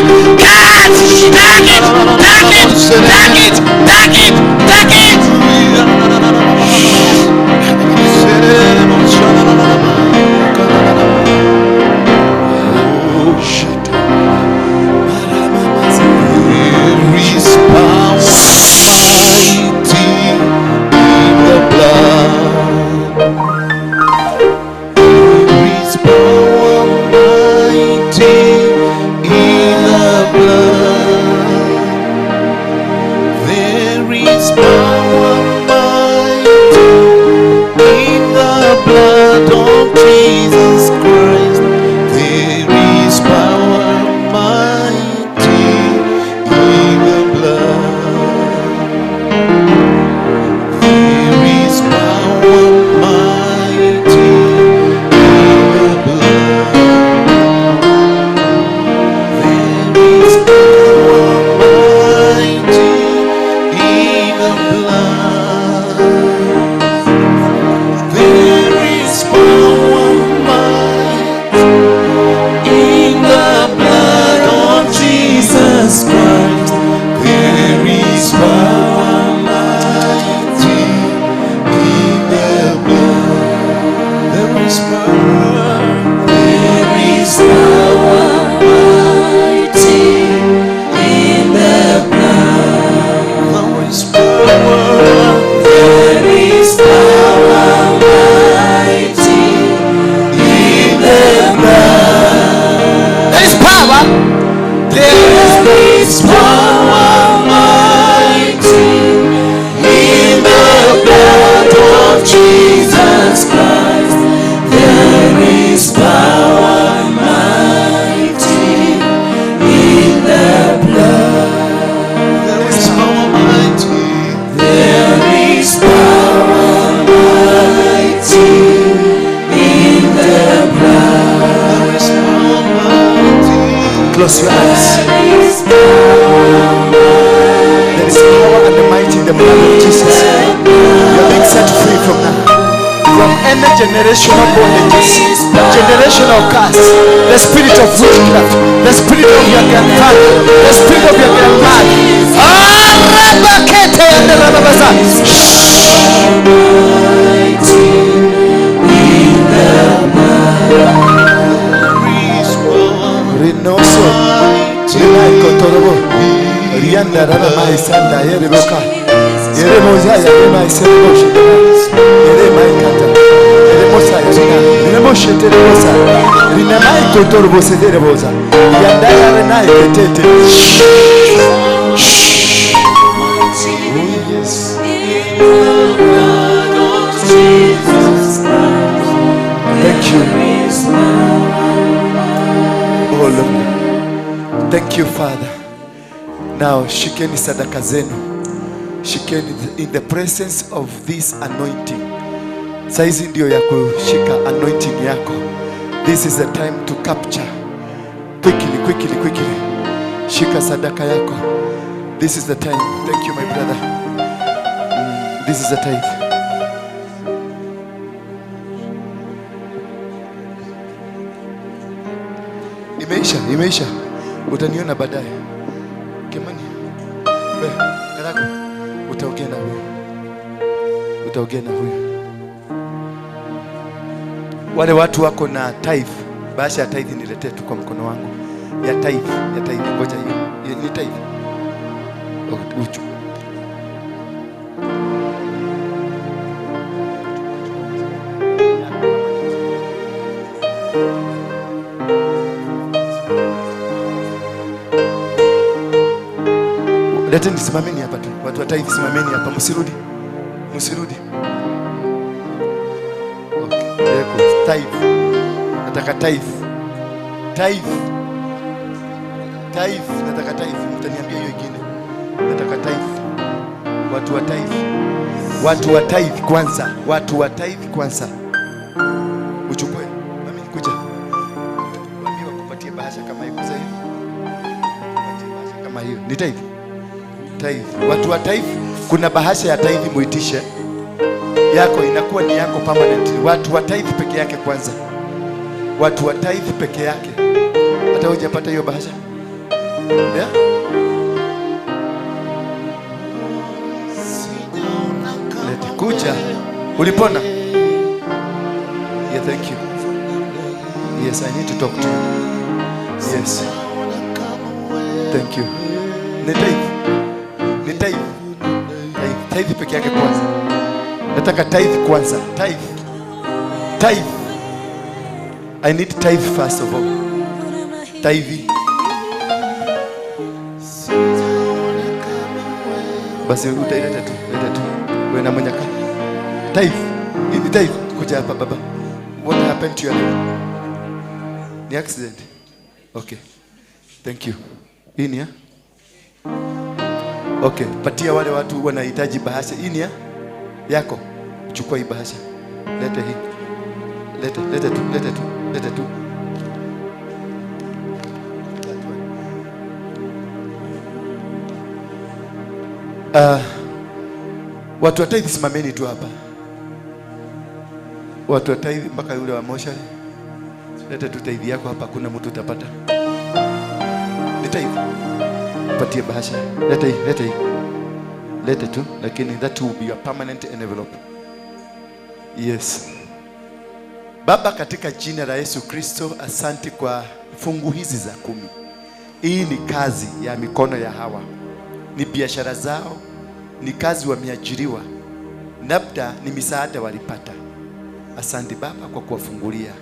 Take it! Take it! Take it! Take it! Take it! Close your eyes. There is power and the might in the blood of Jesus. You are being set free from now. From any generational bondages, generational curse, the spirit of witchcraft, the spirit of your grandfather, the spirit of your grandmother. Rinoso, Rinaikotorobo, Rianda Rana Sanda, Yereboka, Yeremosa, Yerema, Sereboshi, Yeremaikata, Yeremosa, Yerina, Yeremoshe, Rinamai Kotorobo, Sederebosa, Yanda Renai, Tete. Oh, yes. Thank you. Oh Lord. Thank you, Father. Now, shikeni sadaka zenu. Shikeni in the presence of this anointing. Saizi ndio ya kushika anointing yako. This is the time to capture. Quickly, quickly, quickly. Shika sadaka yako. This is the time. Thank you, my brother. This is the tithe. Imeisha, imeisha. Utaniona baadaye. Kimani. Wewe, Karako, utaongea na huyu. Utaongea na huyu. Wale watu wako na tithe, bahasha ya tithe niletee tu kwa mkono wangu. Ya tithe, ya tithe, ngoja hiyo. Ni tithe. Uchu. Leteni, simameni hapa tu. Watu wa tithe simameni hapa, msirudi. Msirudi. Okay, leko tithe. Nataka tithe. Tithe. Tithe, nataka tithe. Mtaniambia hiyo ingine. Nataka tithe. Watu wa tithe. Watu wa tithe kwanza. Watu wa tithe kwanza. Uchukue. Mami kuja. Waambie wakupatie bahasha kama hiyo sasa hivi. Kupatie bahasha kama hiyo. Ni tithe. Tithe. Watu wa tithe, kuna bahasha ya tithe muitishe. Yako inakuwa ni yako permanently. Watu wa tithe peke yake kwanza. Watu wa tithe peke yake. Hata hujapata hiyo bahasha? Yeah? Leta kuja. Ulipona? Yeah, thank you. Yes, I need to talk to you. Yes. Thank you. Ni tithe. Ni tithe. Tithe, tithe peke yake kwanza. Nataka tithe kwanza. Tithe. Tithe. I need tithe first of all. Tithe. Basi utaileta tu, leta tu. Wewe na mwenye tithe. Ni tithe. Kuja hapa baba. What happened to your leg? Ni accident. Okay. Thank you. Hii ni ya? Okay, patia wale watu wanahitaji bahasha. Hii ni ya? Yako. Chukua hii bahasha. Leta hii. Leta, leta tu, leta tu, leta tu. Watu wa tithe simameni tu hapa. Watu wa tithe mpaka yule wa moshari. Leta tu tithe yako hapa, kuna mtu utapata. Ni tithe. Patie bahasha. Leta hii, leta hii. Leta tu, lakini that will be a permanent envelope. Yes. Baba, katika jina la Yesu Kristo, asante kwa fungu hizi za 10. Hii ni kazi ya mikono ya hawa. Ni biashara zao, ni kazi wameajiriwa. Labda ni misaada walipata. Asante Baba kwa kuwafungulia.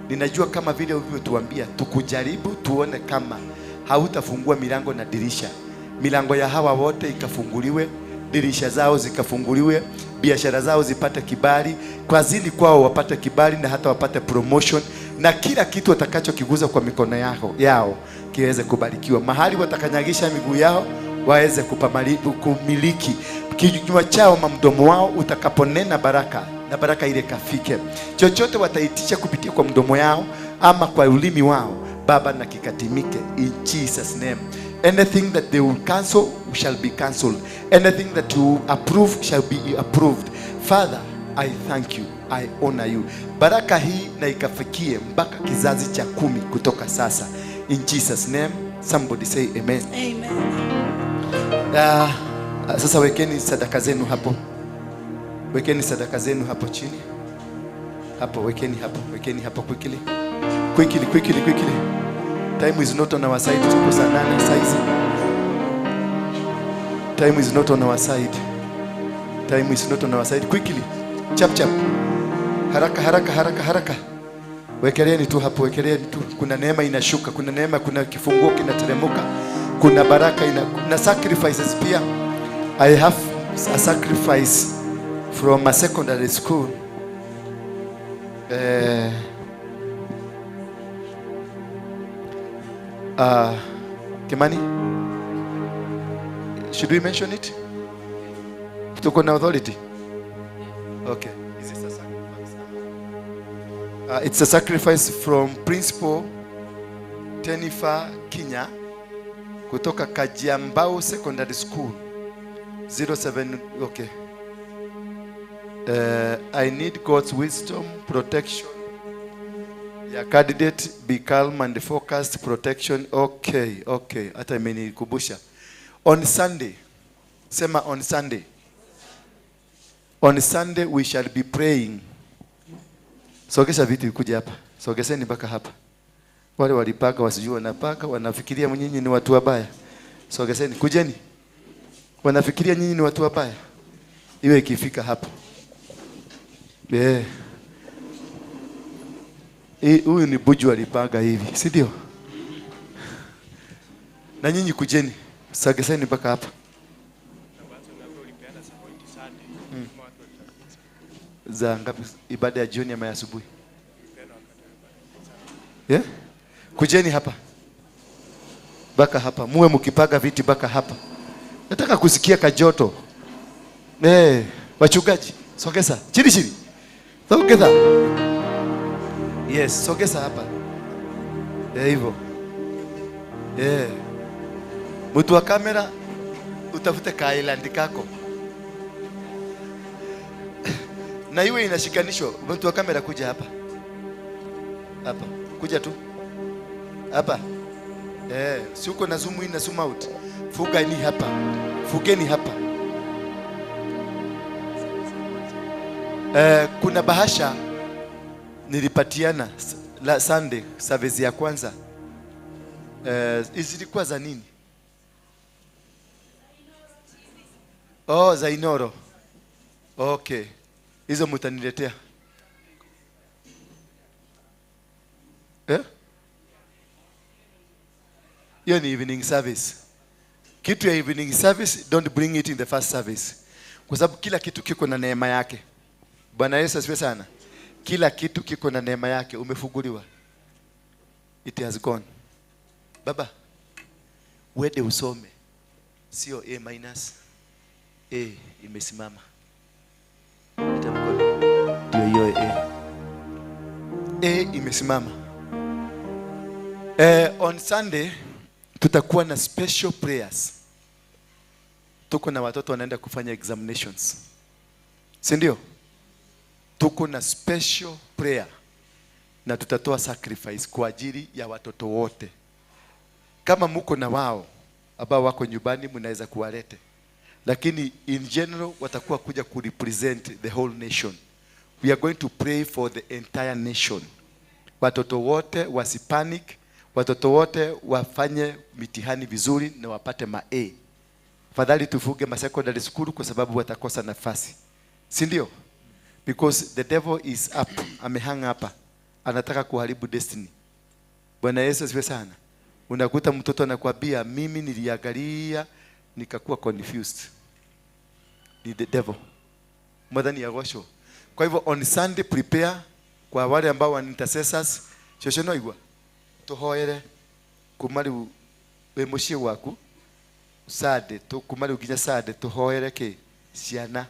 Ninajua kama vile ulivyotuambia, tukujaribu tuone kama hautafungua milango na dirisha. Milango ya hawa wote ikafunguliwe, dirisha zao zikafunguliwe, biashara zao zipate kibali, kazini kwao wapate kibali na hata wapate promotion, na kila kitu watakachokiguza kwa mikono yao kiweze kubarikiwa. Mahali watakanyagisha miguu yao waweze kumiliki. Kinywa chao na mdomo wao utakaponena baraka, na baraka ile kafike. Chochote wataitisha kupitia kwa mdomo yao ama kwa ulimi wao, Baba, na kikatimike in Jesus name. Anything that they will cancel shall be cancelled. Anything that you approve shall be approved. Father, I thank you. I honor you. Baraka hii na ikafikie mpaka kizazi cha 10 kutoka sasa. In Jesus name, somebody say amen.
Amen.
Sasa wekeni sadaka zenu hapo. Wekeni sadaka zenu hapo chini. Hapo, wekeni hapo, wekeni hapo quickly. Quickly, quickly, quickly. Time is not on our side. Tuko saa 8 saizi. Time is not on our side. Time is not on our side. Quickly. Chap chap. Haraka haraka haraka haraka. Wekeleeni tu hapo, wekeleeni tu. Kuna neema inashuka, kuna neema, kuna kifunguo kinateremka, kuna baraka ina, kuna sacrifices pia. I have a sacrifice from a secondary school. Kimani, should we mention it? Tuko na authority. Okay. Is this a sacrifice? It's a sacrifice from Principal Tenifa Kinya kutoka Kajiambao Secondary School 07. Okay. I need God's wisdom, protection. Yeah, candidate, be calm and focused, protection. Okay, okay. Hata imenikumbusha. On Sunday, sema on Sunday. On Sunday we shall be praying. Sogesha vitu kuja hapa. Sogeseni mpaka hapa. Wale walipaka wasijua wanapaka, wanafikiria nyinyi ni watu wabaya. Sogeseni, kujeni. Wanafikiria nyinyi ni watu wabaya. Iwe ikifika hapo. Yeah. Huyu ni Buju alipanga hivi, si ndio? Na nyinyi kujeni, sogeseni mpaka hapa. Za ngapi? Ibada ya jioni ama ya asubuhi? Yeah? Kujeni hapa. Baka hapa. Muwe mkipaga viti baka hapa. Nataka kusikia kajoto. Wachungaji, sogeza. Chini chini. Sogeza. Yes, sogeza hapa. Hivyo. Mtu wa kamera utafute ka island kako. Na iwe inashikanishwa. Mtu wa kamera kuja hapa. Hapa. Kuja tu. Hapa. Si uko na zoom in na zoom out. Fugeni hapa. Fugeni hapa. Kuna bahasha nilipatiana la Sunday service ya kwanza. Zilikuwa za nini? Oh, za Inoro. Okay. Hizo mtaniletea. Hiyo ni evening service. Kitu ya evening service, don't bring it in the first service. Kwa sababu kila kitu kiko na neema yake. Bwana Yesu asifiwe sana. Kila kitu kiko na neema yake. Umefunguliwa. It has gone. Baba, wede usome. Sio A minus. A imesimama. Ndio hiyo A. A imesimama. On Sunday tutakuwa na special prayers. Tuko na watoto wanaenda kufanya examinations. Si ndio? Tuko na special prayer na tutatoa sacrifice kwa ajili ya watoto wote. Kama muko na wao ambao wako nyumbani mnaweza kuwalete. Lakini in general watakuwa kuja ku represent the whole nation. We are going to pray for the entire nation. Watoto wote wasipanic, watoto wote wafanye mitihani vizuri na wapate ma A. Fadhali tufuge ma secondary school kwa sababu watakosa nafasi. Si ndio? Because the devil is up, amehang hapa. Anataka kuharibu destiny. Bwana Yesu asifiwe sana. Unakuta mtoto anakuambia mimi niliangalia nikakuwa confused. Ni the devil. Mwadhani ya gosho. Kwa hivyo on Sunday prepare kwa wale ambao wa intercessors. Shoshono igwa. Tuhoere kumali we muciĩ waku Sunday tu kumali nginya Sunday tuhoere ki ciana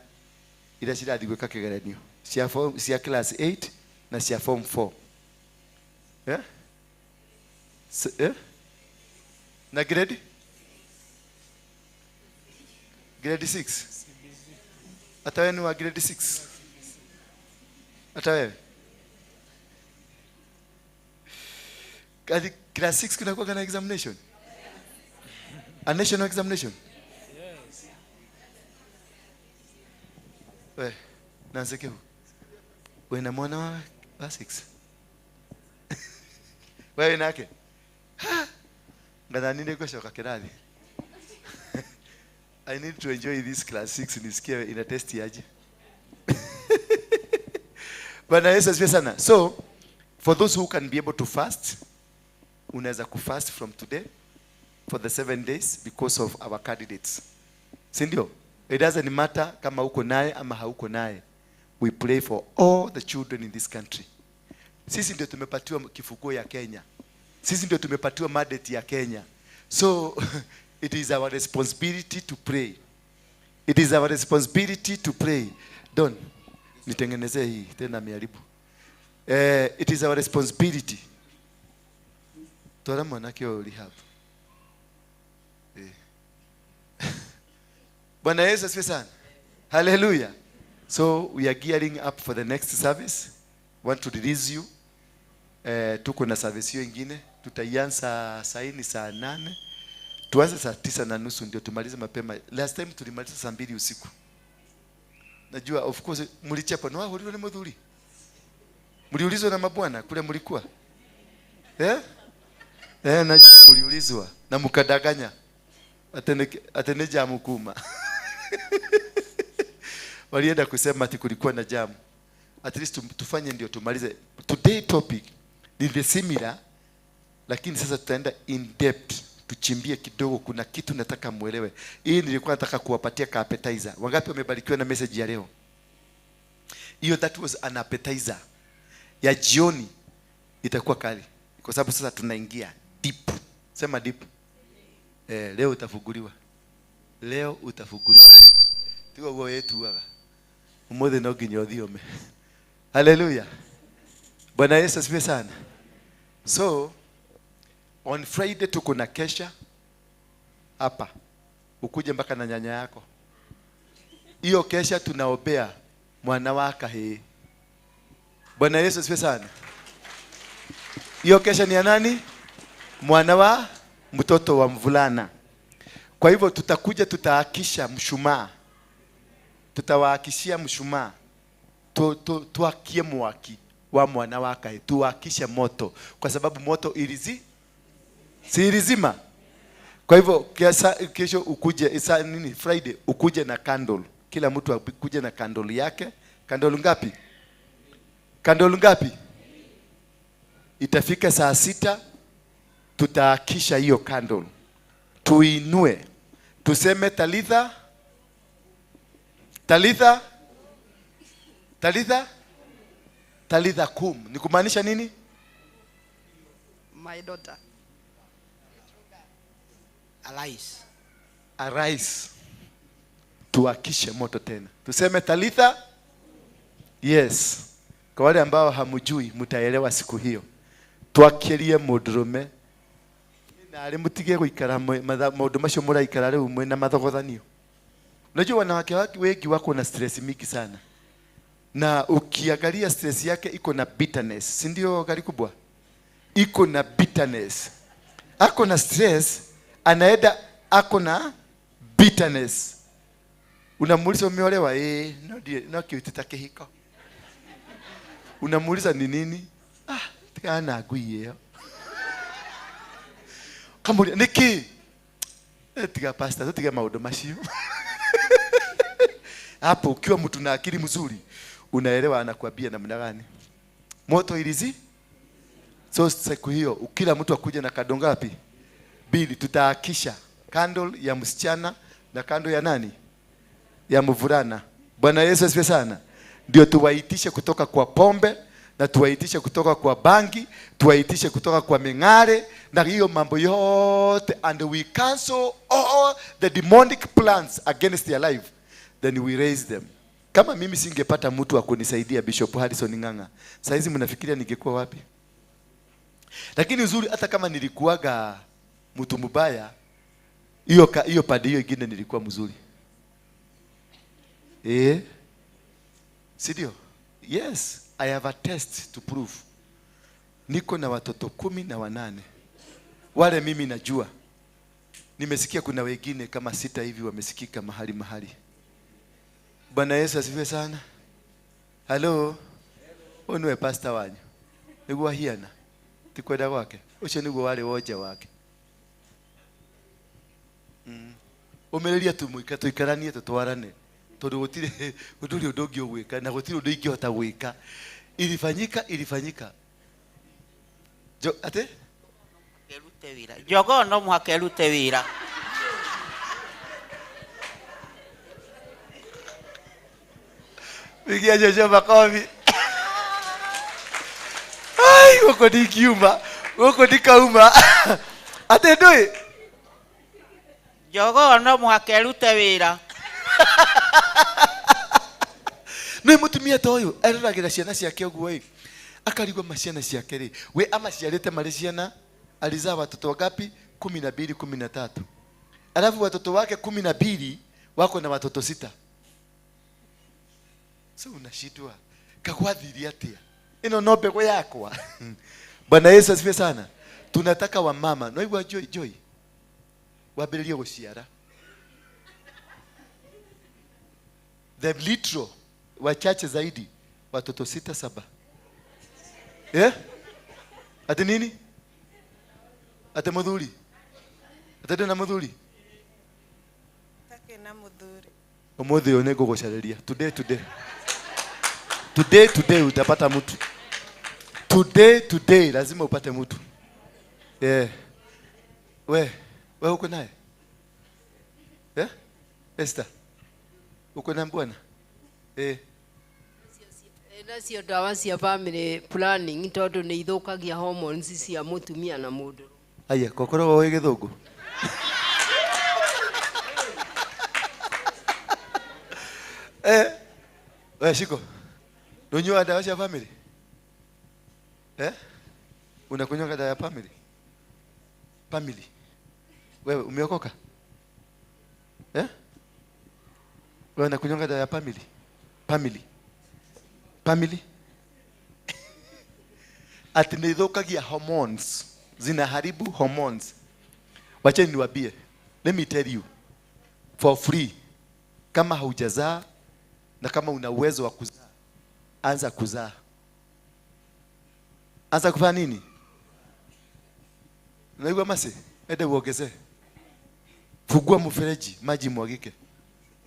iria cirathi gwĩka kĩgeranio cia form, cia class 8 na cia form 4. Yeah? Eh? Na grade? Grade 6. Hata wewe ni wa grade 6. Hata wewe. Kadi class 6 kunakuwa na examination? A national examination?
Yes.
We, nansekehu. We na mwana wa 6. Wewe nake. Ha! Ngadhani niko kirathi. I need to enjoy this class 6 nisikie ina test aje. Bwana Yesu asifiwe sana. So, for those who can be able to fast, unaweza kufast from today for the 7 days because of our candidates. Si ndio? It doesn't matter kama uko naye ama hauko naye. We pray for all the children in this country. Sisi ndio tumepatiwa kifunguo ya Kenya. Sisi ndio tumepatiwa mandate ya Kenya. So it is our responsibility to pray. It is our responsibility to pray. Don, nitengenezee hii tena miharibu. It is our responsibility. Twara mwanake wa rehab. Bwana Yesu asifiwe sana. Hallelujah. So we are gearing up for the next service. Want to release you. Tuko na service hiyo ingine. Tutaianza saa hii saa 8. Tuanze saa 9:30 ndio tumalize mapema. Last time tulimaliza saa 2 usiku. Najua of course mlichapa na wao ni mudhuri. Mliulizwa na mabwana kule mlikuwa. Eh? Najua mliulizwa na mkadanganya. Atene jamu kuma. Walienda kusema ati kulikuwa na jamu. At least tufanye ndio tumalize. Today topic ni the similar, lakini sasa tutaenda in depth. Tuchimbie kidogo, kuna kitu nataka muelewe. Hii nilikuwa nataka kuwapatia ka appetizer. Wangapi wamebarikiwa na message ya leo? Hiyo that was an appetizer. Ya jioni itakuwa kali. Kwa sababu sasa tunaingia deep. Sema deep. Leo utafunguliwa. Leo utafunguliwa. Tigo go yetu waga. Umothe no nginya uthiome. Hallelujah. Bwana Yesu asifiwe sana. So on Friday tuko na kesha hapa. Ukuje mpaka na nyanya yako. Hiyo kesha tunaombea mwana wa kahii. Bwana Yesu asifiwe sana. Hiyo kesha ni ya nani? Mwana wa mtoto wa mvulana. Kwa hivyo tutakuja, tutaakisha mshumaa. Tutawaakishia mshumaa. Tuakie mwaki wa mwana wa kahii. Tuakishe moto kwa sababu moto ilizi si ilizima. Kwa hivyo kesho ukuje isa nini Friday ukuje na candle. Kila mtu akuje na candle yake. Candle ngapi? Candle ngapi? Itafika saa 6 tutaakisha hiyo candle. Tuinue. Tuseme Talitha. Talitha. Talitha. Talitha kum. Ni kumaanisha nini?
My daughter.
Arise.
Arise. Tuakishe moto tena. Tuseme Talitha. Yes. Kwa wale ambao hamujui mtaelewa siku hiyo. Twakirie mundurume na ari mutige guikara maundu macio muraikara riu mwina mathogothanio. Unajua wanawake wengi wako na stress mingi sana. Na ukiangalia stress yake iko na bitterness, si ndio gari kubwa? Iko na bitterness. Ako na stress, anaenda ako na bitterness. Unamuuliza umeolewa? No no kiutita kihiko. Unamuuliza ni nini? Ah, tigana ngui iyo. Kamuria niki? Tiga pastor, tiga maundu macio. Hapo ukiwa mtu na akili mzuri, unaelewa anakuambia namna gani. Moto ilizi? So siku hiyo kila mtu akuja na kado ngapi? Mbili. Tutahakisha candle ya msichana na candle ya nani? Ya mvulana. Bwana Yesu asifiwe sana. Ndio tuwaitishe kutoka kwa pombe na tuwaitishe kutoka kwa bangi, tuwaitishe kutoka kwa ming'are na hiyo mambo yote, and we cancel all the demonic plans against their life, then we raise them. Kama mimi singepata mtu wa kunisaidia, Bishop Harrison Ng'ang'a, saa hizi mnafikiria ningekuwa wapi? Lakini uzuri hata kama nilikuwaga mtu mbaya, hiyo pande hiyo ingine nilikuwa mzuri. Si ndio? Yes, I have a test to prove. Niko na watoto 18. Wale mimi najua. Nimesikia kuna wengine kama 6 hivi wamesikika mahali mahali. Bwana Yesu asifiwe sana. Hello. Uyu niwe pastor wanyu. Niguo ahiana. Ti kwenda gwake. Ucio niguo wari woja wake. Umereria tu muika tuikaranie tutwarane. Tondu gutire guturi undu ungi ugwika na gutiri undu ingihota gwika. Ilifanyika. Jo ate?
Erute wira. Jogoo no muhaka erute wira.
Pigia Jojo makofi. Ai, guku ndingiuma. Guku ndikauma. Ate ndui?
Jogoo no muhaka erute wira.
Nĩ mũtumia ta ũyũ eroragĩra ciana ciake ũguo ĩ, akarigwo ma ciana ciake rĩ, we amaciarĩte marĩ ciana, alizaa watoto wangapi? 12, 13. Alafu watoto wake 12 wako na watoto 6. So unashindwa kagwathirie atia? Ino no mbegũ yakwa. Bwana Yesu asifiwe sana. Tunataka wamama, no igua Joy, Joy. Wambĩrĩrie gũciara. The literal wachache zaidi watoto 6 7. Ati nini? Ati muthuri? Ati ndina muthuri?
Take na muthuri.
Umuthi uyu nĩngũgũcarĩria. Today today. Today today utapata mtu. Today today lazima upate mtu. We uko naye? Esther. Uko na bwana?
Nacio ndawa cia family planning tondu nĩ ithũkagia hormones cia mũtumia na mũndũ.
Aya, kokorwo woĩ gĩthũngũ. We Shiko. Unyua dawa cia family? Unakunywa dawa ya family? Family. Wewe umeokoka? Wewe unakunywa dawa ya family? Family. Family. Ati nĩithũkagia hormones. Zinaharibu hormones. Wacheni niwaambie. Let me tell you. For free. Kama haujazaa na kama una uwezo wa kuzaa, anza kuzaa. Anza kufanya nini? Unaigua masi? Ende uongezee. Fungua mfereji, maji mwagike.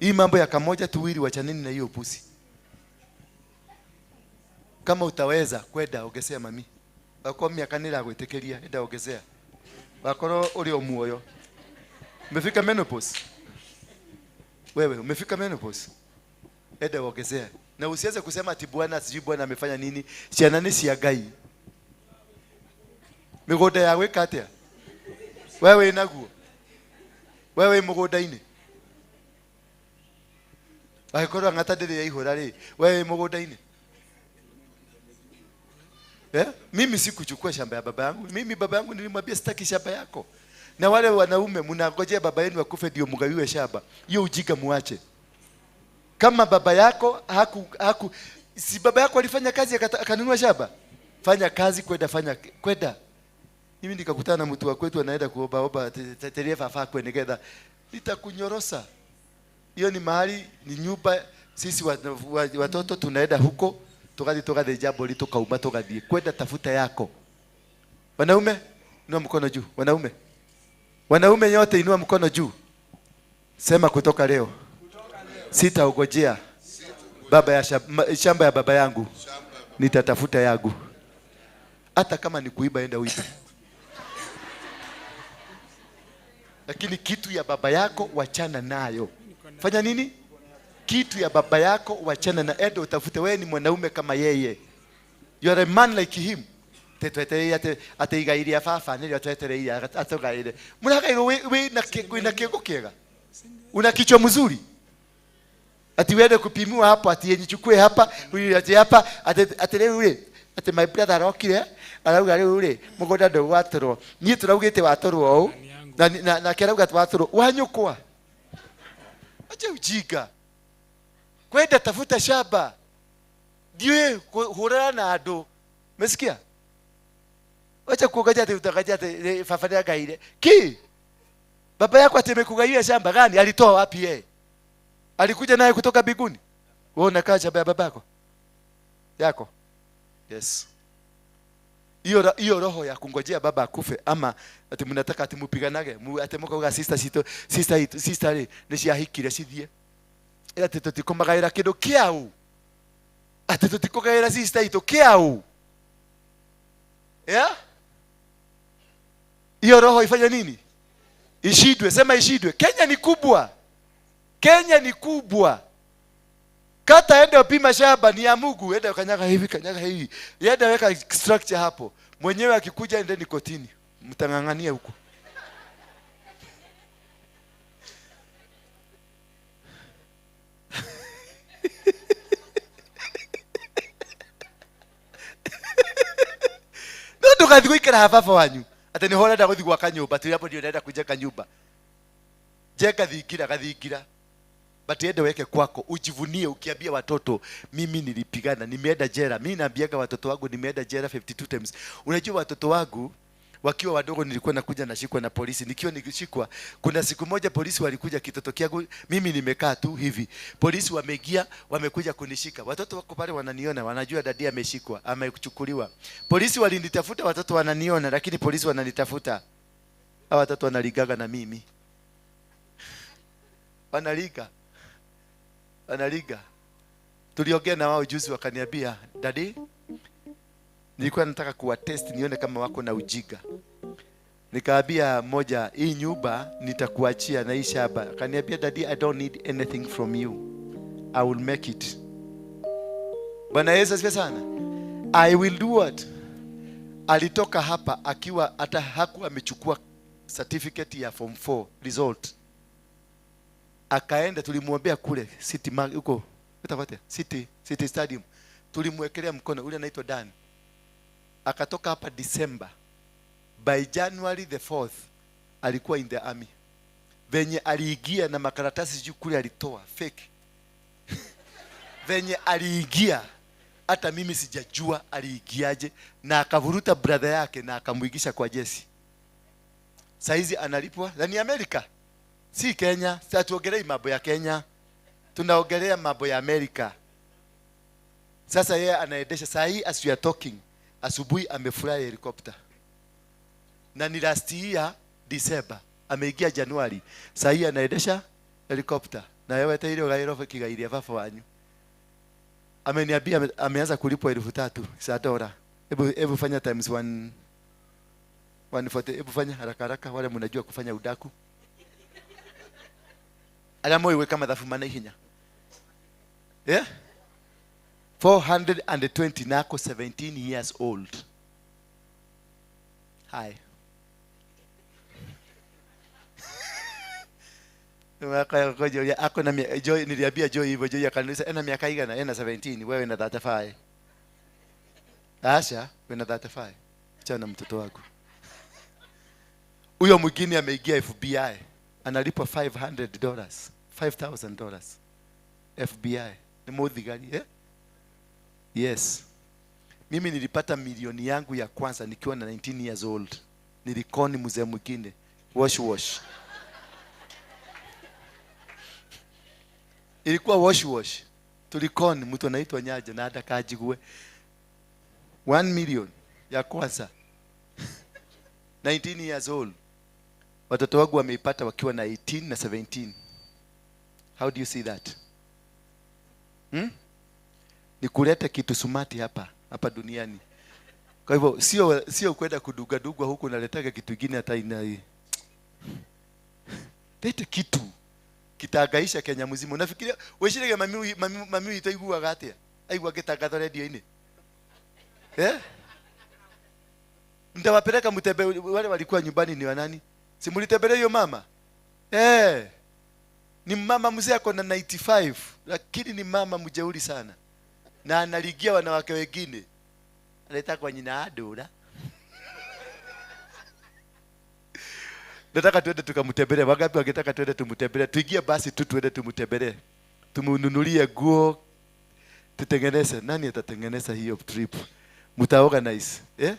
Hii mambo ya kamoja tuwili wachaneni na hiyo pusi. Kama utaweza kwenda ongezea mami. Wako miaka nira gwitikiria enda ongezea. Wakorwo uri o muoyo. Umefika menopause? Wewe umefika menopause? Enda ongezea. Na usianze kusema ati bwana sijui bwana amefanya nini. Ciana ni cia Ngai. Migunda ya gwika atia? Wewe naguo. Wewe mugunda-ini. Angĩkorwo ng'ata ndĩrĩ yaihũra rĩ, wewe mugunda-ini. Mimi sikuchukua shamba ya baba yangu. Mimi baba yangu nilimwambia sitaki shamba yako. Na wale wanaume mnangojea baba yenu akufe ndio mgawiwe shamba. Hiyo ujinga muache. Kama baba yako haku si baba yako alifanya kazi akanunua shamba? Fanya kazi kwenda, fanya kwenda. Mimi nikakutana na mtu wa kwetu anaenda kuomba omba terefa fa kwenegeza. Nitakunyorosa. Hiyo ni mahali, ni nyumba, sisi watoto tunaenda huko, tukathi tukathi jambo tukauma tukathie. Kwenda tafuta yako. Wanaume, inua mkono juu. Wanaume. Wanaume nyote inua mkono juu. Sema kutoka leo. Sitaogojea baba ya shamba ya baba yangu. Nitatafuta yangu. Hata kama ni kuiba, enda uibe. Lakini kitu ya baba yako wachana nayo. Fanya nini? Kitu ya baba yako wachana na, enda utafute. Wewe ni mwanaume kama yeye. You are a man like him. Tetwetereire ate igairia baba nĩrĩo twetereire atũgaĩre. Mũragairwo wĩ na kĩongo kĩega. Una kichwa mzuri. Ati uende kupimiwa hapo, ati nichukue hapa, huyu ati hapa, ati leo yule.
Ati my brother arokire arauga riu ri mugunda ndugwaturwo nie turaugite waturwo u na nake arauga waturwo wanyukwa. Acha ujinga. Kwenda tafuta shamba. Ndiwe hurana na andu. Umesikia? Wacha kuogaja ati utakaja ati baba nĩangaire. Ki? Baba yako ati amekugaia shamba gani? Alitoa wapi yeye? Alikuja naye kutoka mbinguni? Wewe unakaa shamba ya babako? Yako? Yes. Hiyo roho ya kungojea baba akufe ama ati mnataka ati mupiganage, ati mukauga sister sito, sister sister ri ni ciahikire cithie. Ati tutikomagaira kindu kiau. Ati tutikogaira sister itu kiau. Yeah? Hiyo roho ifanye nini? Ishidwe, sema ishidwe. Kenya ni kubwa. Kenya ni kubwa. Kata ende upima shamba ni ya Mungu, ende kanyaga hivi, kanyaga hivi. Yenda weka structure hapo. Mwenyewe akikuja endeni kotini. Mtangangania huko. No ndugathi guikara ha baba wanyu. Ati niho urenda guthi gwaka nyumba, ti hapo ndio ndenda kujenga nyumba. Jenga thingira, gathingira. But ende weke kwako, ujivunie ukiambia watoto mimi nilipigana, nimeenda jela. Mimi naambiaga watoto wangu nimeenda jela 52 times. Unajua watoto wangu wakiwa wadogo nilikuwa nakuja nashikwa na polisi. Nikiwa nikishikwa, kuna siku moja polisi walikuja kitoto kiangu, mimi nimekaa tu hivi. Polisi wameingia, wamekuja kunishika. Watoto wako pale wananiona, wanajua dadi ameshikwa, amechukuliwa. Polisi walinitafuta, watoto wananiona, lakini polisi wananitafuta. Hawa watoto wanaligaga na mimi. Wanaliga. Wanaliga. Tuliongea na wao juzi wakaniambia, "Daddy, nilikuwa nataka kuwa test nione kama wako na ujiga." Nikaambia moja, "Hii nyumba nitakuachia na hii shamba." Akaniambia, "Daddy, I don't need anything from you. I will make it." Bwana Yesu asifiwe sana. I will do what? Alitoka hapa akiwa hata hakuwa amechukua certificate ya form 4 result. Akaenda, tulimwombea kule City huko, utafuata City Stadium. Tulimwekelea mkono, ule anaitwa Dan. Akatoka hapa December. By January the 4th alikuwa in the army. Venye aliingia na makaratasi juu kule alitoa fake. Venye aliingia hata mimi sijajua aliingiaje, na akavuruta brother yake na akamuigisha kwa jeshi. Saizi analipwa na ni Amerika. Si Kenya, sasa tuongelee mambo ya Kenya. Tunaongelea mambo ya Amerika. Sasa yeye anaendesha saa hii as we are talking. Asubuhi amefly helicopter. Na ni last year December, ameingia Januari. Saa hii anaendesha helicopter. Na yeye hata ile gairo kigairia baba wanyu. Ameniambia ameanza kulipwa 3,000 za dola. Hebu fanya times 1 140, hebu fanya haraka haraka wale mnajua kufanya udaku. Alamo iwe kama mathabu mana ihenya. Yeah? 420 nako 17 years old. Hi. Ako na Joy, niliambia Joy hivyo, Joy akaniuliza ena miaka igana, ena 17, wewe na 35. Asha, wewe na 35. Achana na mtoto wako. Huyo mwingine ameingia FBI. Analipwa $500, $5,000. FBI. Ni muthigari, eh? Yes. Mimi nilipata milioni yangu ya kwanza nikiwa na 19 years old. Nilikoni mzee mwingine. Wash wash. Ilikuwa wash wash. Tulikoni mtu anaitwa Nyaja na hata kajigue. 1 million ya kwanza. 19 years old. Watoto wangu wameipata wakiwa na 18 na 17. How do you see that? Ni kuleta kitu sumati hapa duniani. Kwa hivyo sio kwenda kuduga dugwa huku naletaga kitu kingine hata ina. Leta kitu kitagaisha Kenya mzima. Unafikiria weshirege mami itaiguaga atia? Aigua gitangatho radio-inĩ. Eh? Mtawapeleka mtembe, wale walikuwa nyumbani ni wanani? Si mlitembelea hiyo mama? Eh. Ni mama mzee ako na 95, lakini ni mama mjeuri sana. Na analigia wanawake wengine.
Anaitwa nyina Adura. Nataka tuende tukamtembelee. Wangapi wangetaka tuende tumtembelee? Tuingie basi tu tuende tumtembelee. Tumununulie nguo, tutengeneze. Nani atatengeneza hiyo trip? Muta organize. Eh?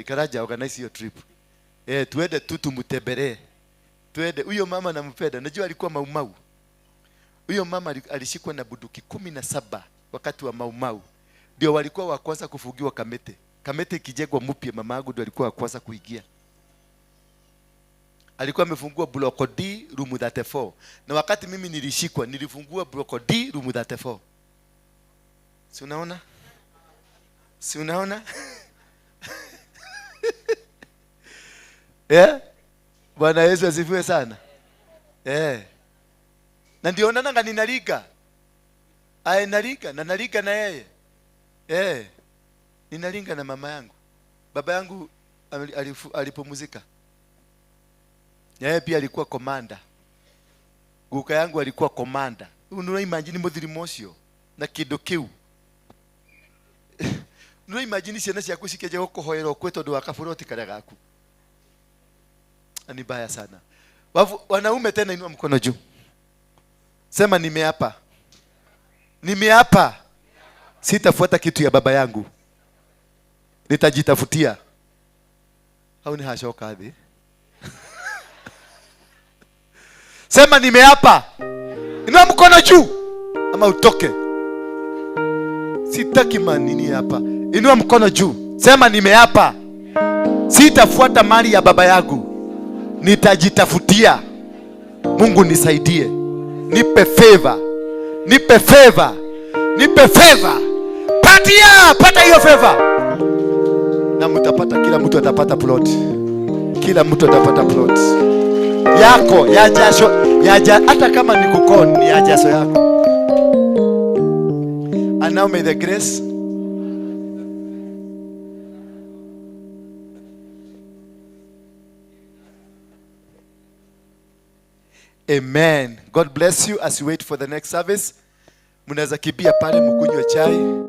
Karaja organize hiyo trip. Tuende tu tumtembelee. Tuende. Huyo mama nampenda. Najua alikuwa Maumau. Huyo mama alishikwa na bunduki 17 wakati wa Maumau. Ndio walikuwa wa kwanza kufungiwa Kamete. Kamete ikijengwa mpya, mama yangu ndio alikuwa wa kwanza kuingia. Alikuwa amefungua block D room 34. Na wakati mimi nilishikwa, nilifungua block D room 34. Si unaona? Si unaona? Eh? Bwana Yesu asifiwe sana. Eh. Na ndio naona ninalika. Aye nalika na nalika na yeye. Eh. Ninalinga na mama yangu. Baba yangu alipumzika. Yeye pia alikuwa komanda. Guka yangu alikuwa komanda. Ununa imagine muthiri mocio na kindu kiu. Ununa imagine ciana ciaku cikĩanjia gũkũhoera ũkue tondũ wa kaburoti karia gaku. Ni baya sana. Wanaume tena, inua mkono juu. Sema nimeapa. Nimeapa. Sitafuata kitu ya baba yangu. Nitajitafutia. Au ni hashoka hadi. Sema nimeapa. Inua mkono juu ama utoke. Sitaki manini hapa. Inua mkono juu. Sema nimeapa. Sitafuata mali ya baba yangu. Nitajitafutia. Mungu nisaidie. Nipe favor. Nipe favor. Nipe favor. Patia, pata hiyo favor. Na mtapata, kila mtu atapata plot. Kila mtu atapata plot. Yako, ya jasho, ya hata kama ni kukon, ni ya jasho yako. And now may the grace Amen. God bless you as you wait for the next service. Mnaweza kibia pale mkunywe chai.